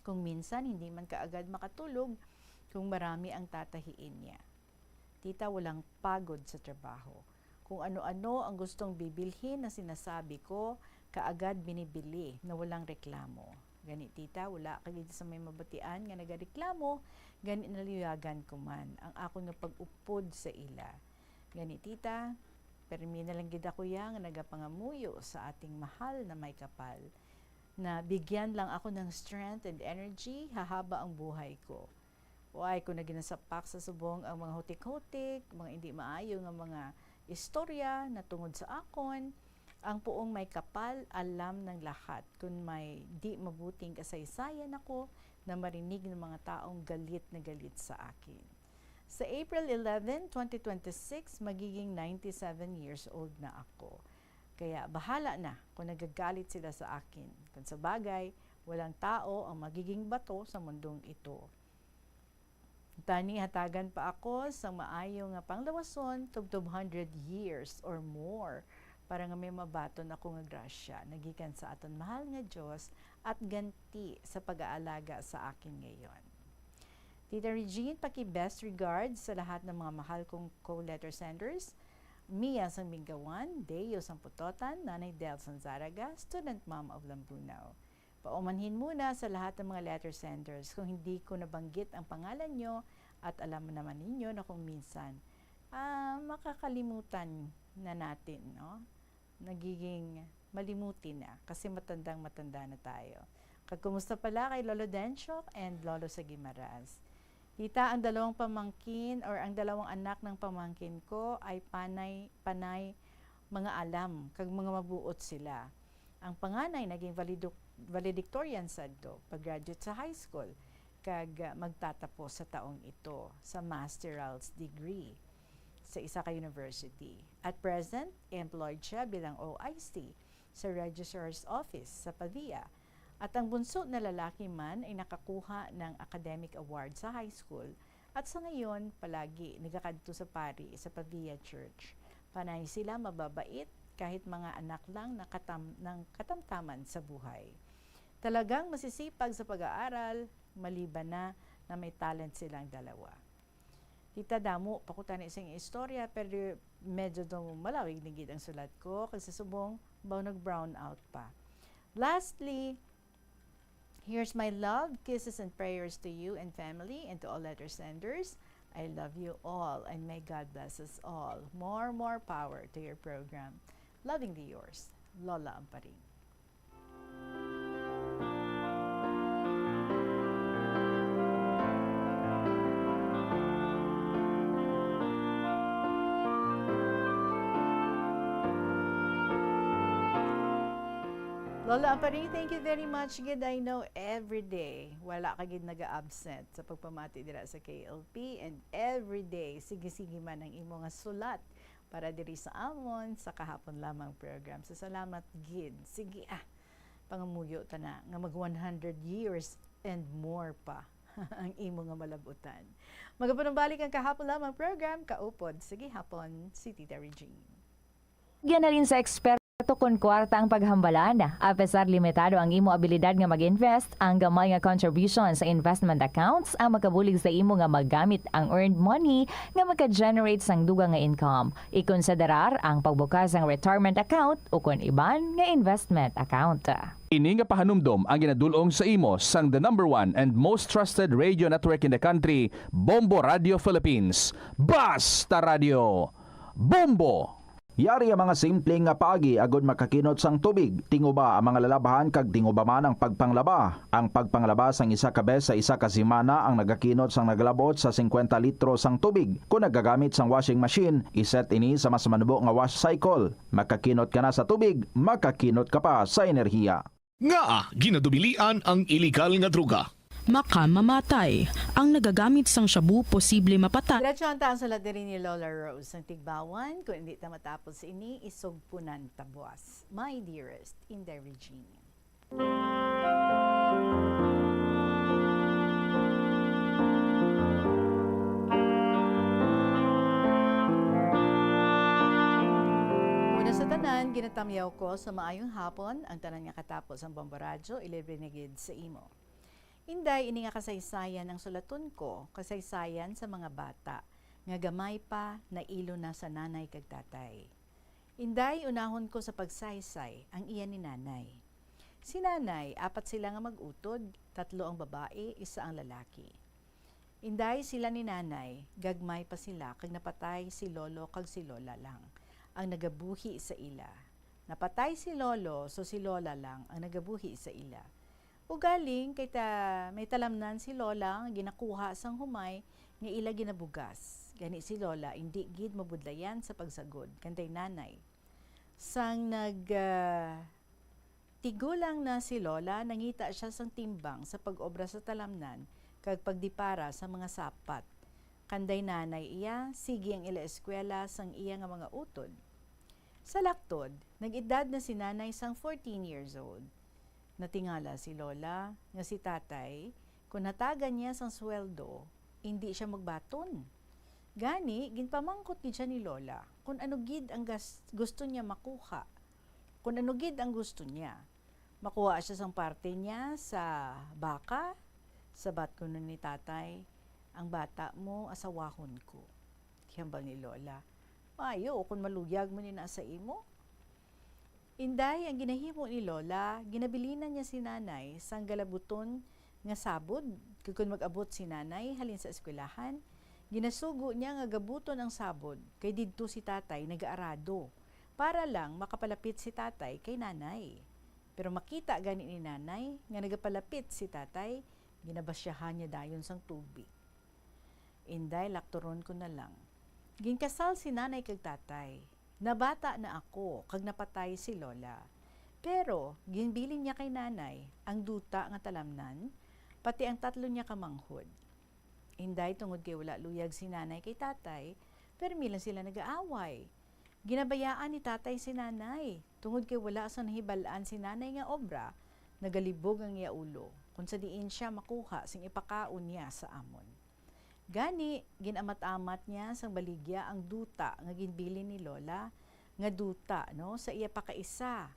Kung minsan, hindi man kaagad makatulog kung marami ang tatahiin niya. Tita, walang pagod sa trabaho. Kung ano-ano ang gustong bibilhin na sinasabi ko, kaagad binibili na walang reklamo. Gani, tita, wala ka gid sa may mabatian nga nagareklamo, gani naluyagan ko man ang akon nga pag-upod sa ila. Gani, tita, permi na lang gid ako ya nga nagapangamuyo sa ating mahal na may kapal, na bigyan lang ako ng strength and energy, hahaba ang buhay ko. Why ko na ginasapak sa subong ang mga hutik-hutik, mga hindi maayo nga mga istorya na tungod sa akon. Ang puong may kapal, alam ng lahat. Kung may di mabuting kasaysayan ako na marinig ng mga taong galit na galit sa akin. Sa April eleven, twenty twenty-six, magiging ninety-seven years old na ako. Kaya bahala na kung nagagalit sila sa akin. Kung sa bagay, walang tao ang magiging bato sa mundong ito. Tani, hatagan pa ako sang maayo nga panglawason tubtob hundred years or more, para nga may mabaton ako nga grasya nagikan sa aton mahal nga Dios at ganti sa pag-aalaga sa akin ngayon. Tita Regine, paki-best regards sa lahat ng mga mahal kong co-letter senders, Mia sang Binggawan, Deo sang Putotan, Nanay Del sang Zaraga, student mom of Lambunao. Paumanhin muna sa lahat ng mga letter senders. Kung hindi ko nabanggit ang pangalan nyo, at alam naman ninyo na kung minsan, ah, makakalimutan na natin, no? Nagiging malimutin na kasi matandang matanda na tayo. Kag kumusta pala kay Lolo Denchok and Lolo sa Gimaras? Tita, ang dalawang pamangkin or ang dalawang anak ng pamangkin ko ay panay, panay mga alam kag mga mabuot sila. Ang panganay naging valedic-, valedictorian sadto, pag-graduate sa high school, kag, ah, magtatapos sa taong ito sa master's degree sa isa ka university. At present, employed siya bilang O I C sa Registrar's Office sa Pavia. At ang bunso na lalaki man ay nakakuha ng academic award sa high school at sa ngayon, palagi nagakadto sa pari sa Pavia Church. Panay sila mababait, kahit mga anak lang na katam-, ng katamtaman sa buhay. Talagang masisipag sa pag-aaral, maliban na na may talent silang dalawa. Tita, damo pa ko tani sing istorya, pero medyo daw malawig ni gid ang sulat ko, kag sa subong, baw nag-brown out pa. Lastly, here's my love, kisses and prayers to you and family and to all letter senders. I love you all and may God bless us all. More, more power to your program. Lovingly yours, Lola Amparing. Lola Amparing, thank you very much. Gid, I know every day, wala ka gid naga-absent sa pagpamati dira sa K L P, and every day, sige-sige man ang imo nga sulat para diri sa amon sa Kahapon Lamang program. So, salamat gid. Sige, ah, pangamuyo ta na nga mag one hundred years and more pa ang imo nga malab-utan. Magapanumbalik ang Kahapon Lamang program, kaupod sa gihapon, si Tita Regine. Yan na rin sa eksperto kon kwarta ang paghambalan. Apesar limitado ang imo abilidad nga mag-invest, ang gamay nga contribution sa investment accounts ang makabulig sa imo nga magamit ang earned money nga maka-generate sang dugang nga income. Ikonsiderar ang pagbukas sang retirement account ukon iban nga investment account. Ini nga pahanumdom ang ginadul-ong sa imo sang the number one and most trusted radio network in the country, Bombo Radio Philippines. Basta Radio, Bombo! Yari ang mga simple nga paagi agod makakinot sang tubig. Tinguba ang mga lalabhan kag tinguba man ang pagpanglaba. Ang pagpanglaba sang isa ka bes sa isa ka semana ang nagakinot sang nagalabot sa singkwenta litro sang tubig. Kon nagagamit sang washing machine, iset ini sa mas manubo nga wash cycle. Makakinot ka na sa tubig, makakinot ka pa sa enerhiya. Ngaa ginadubilian ang iligal nga droga? Makamamatay. Ang nagagamit sang shabu posible mapatay. Diretso ang taang sulat diri ni Lola Rose. Ang tigbawan, kung hindi ta matapos ini, isugpunan ta buas. My dearest Inday Regine. Una sa tanan, ginatamyaw ko sa maayong hapon ang tanan nga katapos ang Bombo Radyo, ilibre na gid sa imo. Inday, ini nga kasaysayan ang sulaton ko, kasaysayan sa mga bata nga gamay pa nailo na sa nanay kag tatay. Inday, unahon ko sa pagsaysay ang iya ni nanay. Si nanay, apat sila nga mag-utod, tatlo ang babae, isa ang lalaki. Inday, sila ni nanay, gagmay pa sila kag napatay si lolo kag si lola lang ang nagabuhi sa ila. Napatay si lolo, so si lola lang ang nagabuhi sa ila. Ugaling kay ta may talamnan si lola nga ginakuha sang humay nga ila ginabugas. Gani si lola indi gid mabudlayan sa pagsagod kanday nanay. Sang nag ah, tigulang na si lola, nangita siya sang timbang sa pag-obra sa talamnan kag pagdipara sa mga sapat. Kanday nanay iya, sige ang ila eskwela sang iya nga mga utod. Sa laktod, nag-edad na si nanay sang fourteen years old. Natingala si lola nga si tatay, kon hatagan niya sang sweldo, indi siya magbaton. Gani, ginpamangkot gid siya ni lola kon ano gid ang gas- gusto niya makuha, kon ano gid ang gusto niya. Makuha siya sang parte niya sa baka. Sabat kuno ni tatay, "Ang bata mo, asawahon ko." Hambal ni lola, "Maayo kon maluyag mo ni na sa imo." Inday, ang ginahimo ni lola, ginabilinan niya si nanay sang galabuton nga sabod, kag kon mag-abot si nanay halin sa eskwelahan, ginasugo niya nga gabuton ang sabod kay didto si tatay nagaarado, para lang makapalapit si tatay kay nanay. Pero makita gani ni nanay nga nagapalapit si tatay, ginabasyahan niya dayon sang tubig. Inday, lakturon ko na lang. Ginkasal si nanay kag tatay. Nabata na ako kag napatay si lola. Pero ginbilin niya kay nanay ang duta nga talamnan, pati ang tatlo niya ka manghod. Inday, tungod kay wala luyag si nanay kay tatay, permi lang sila nagaaway. Ginabayaan ni tatay si nanay, tungod kay wala sang nahibal-an si nanay nga obra, nagalibog ang iya ulo, kon sa diin siya makuha sing ipakaon niya sa amon. Gani, gin-amat-amat niya sang baligya ang duta nga ginbilin ni lola, nga duta, no, sa iya pakaisa.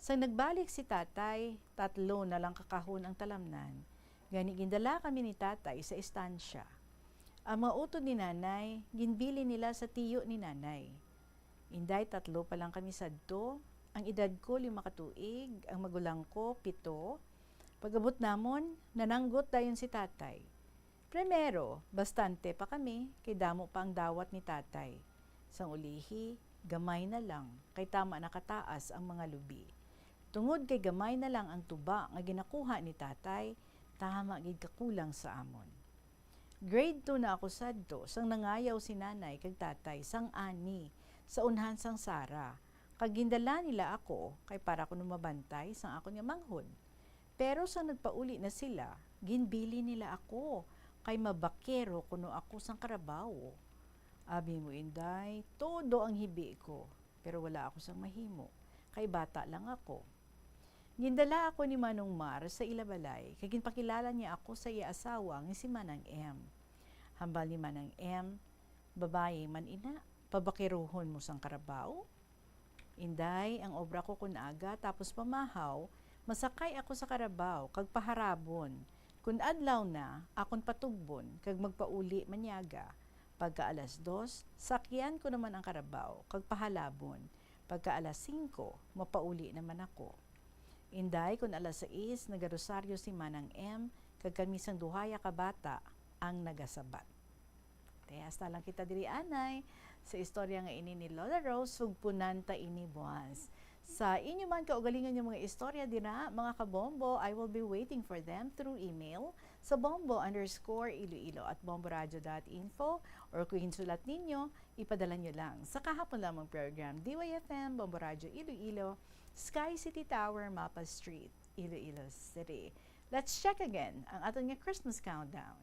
Sang nagbalik si tatay, tatlo na lang ka kahon ang talamnan. Gani, gindala kami ni tatay sa estansya. Ang mga utod ni nanay, ginbilin nila sa tiyo ni nanay. Inday, tatlo pa lang kami sadto. Ang edad ko, lima ka tuig, ang magulang ko, pito. Pag-abot namon, nananggot dayon si tatay. Primero, bastante pa kami, kay damo pa ang dawat ni tatay. Sang ulihi, gamay na lang, kay tama na kataas ang mga lubi. Tungod kay gamay na lang ang tuba nga ginakuha ni tatay, tama gid kakulang sa amon. Grade two na ako sadto sang nangayaw si nanay kag tatay sang ani sa unhan sang sara, kag gindala nila ako kay para kuno mabantay sang akon nga manghod. Pero sang nagpauli na sila, ginbilin nila ako kay mabakero kuno ako sang karabaw. Abi mo, Inday, todo ang hibi ko, pero wala ako sang mahimo, kay bata lang ako. Gindala ako ni Manong Mar sa ila balay, kag ginpakilala niya ako sa iya asawa nga si Manang M. Hambal ni Manang M, "Babayi man ina, pabakeruhon mo sang karabaw?" Inday, ang obra ko kun aga, tapos pamahaw, masakay ako sa karabaw kag paharabon. Kun adlaw na, akon patugbon kag magpauli manyaga. Pagka alas dos, sakyan ko naman ang karabaw kag pahalabon. Pagka alas singko, mapauli naman ako. Inday, kun alas sais, nagarosaryo si Manang M, kag kami sang duhaya ka bata ang nagasabat. Te, hasta lang kita diri, anay. Sa istorya nga ini ni Lola Rose, sugpunan ta ini buwas. Sa inyo man kaugalingon nga mga istorya dira, mga kabombo, I will be waiting for them through email sa bombo underscore iloilo at bomboradio dot info, or kung hinsulat ninyo, ipadala nyo lang sa kahapon lamang program, D Y F M, Bombo Radio Iloilo, Sky City Tower, Mapa Street, Iloilo City. Let's check again ang aton nga Christmas countdown.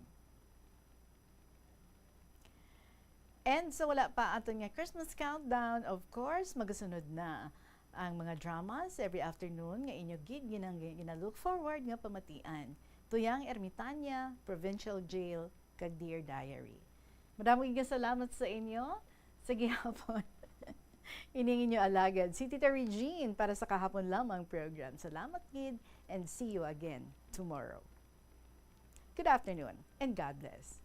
And sa wala pa aton nga Christmas countdown, of course, magasunod na ang mga dramas every afternoon nga inyo gid ginang-, gina-look forward nga pamatian. Tuyang Ermitanya, Provincial Jail, kag Dear Diary. Madamo gid nga salamat sa inyo. Sa gihapon. Ining inyo alagad, si Tita Regine, para sa kahapon lamang program. Salamat gid, and see you again tomorrow. Good afternoon, and God bless.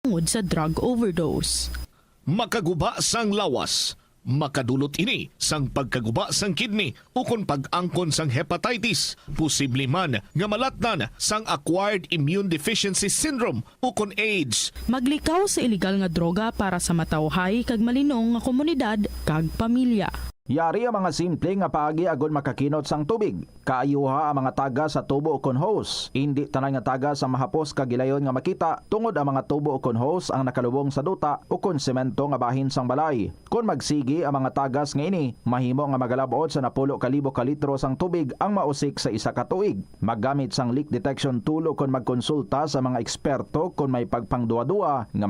Tungod sa drug overdose. Makaguba sang lawas. Makadulot ini sang pagkaguba sang kidney ukon pag-angkon sang hepatitis. Posible man nga malatnan sang acquired immune deficiency syndrome ukon AIDS. Maglikaw sa iligal nga droga para sa matawhay kag malinong nga komunidad kag pamilya. Yari ang mga simple nga paagi agod makakinot sang tubig. Kaayuha ang mga tagas sa tubo ukon hose. Indi tanan nga tagas ang mahapos kag gilayon nga makita, tungod ang mga tubo ukon hose ang nakalubong sa duta ukon semento nga bahin sang balay. Kon magsigi ang mga tagas nga ini, mahimo nga magalab-ot sa napulo ka libo ka litro sang tubig ang mausik sa isa ka tuig. Maggamit sang leak detection tool ukon magkonsulta sa mga eksperto kon may pagpangduwa-duwa nga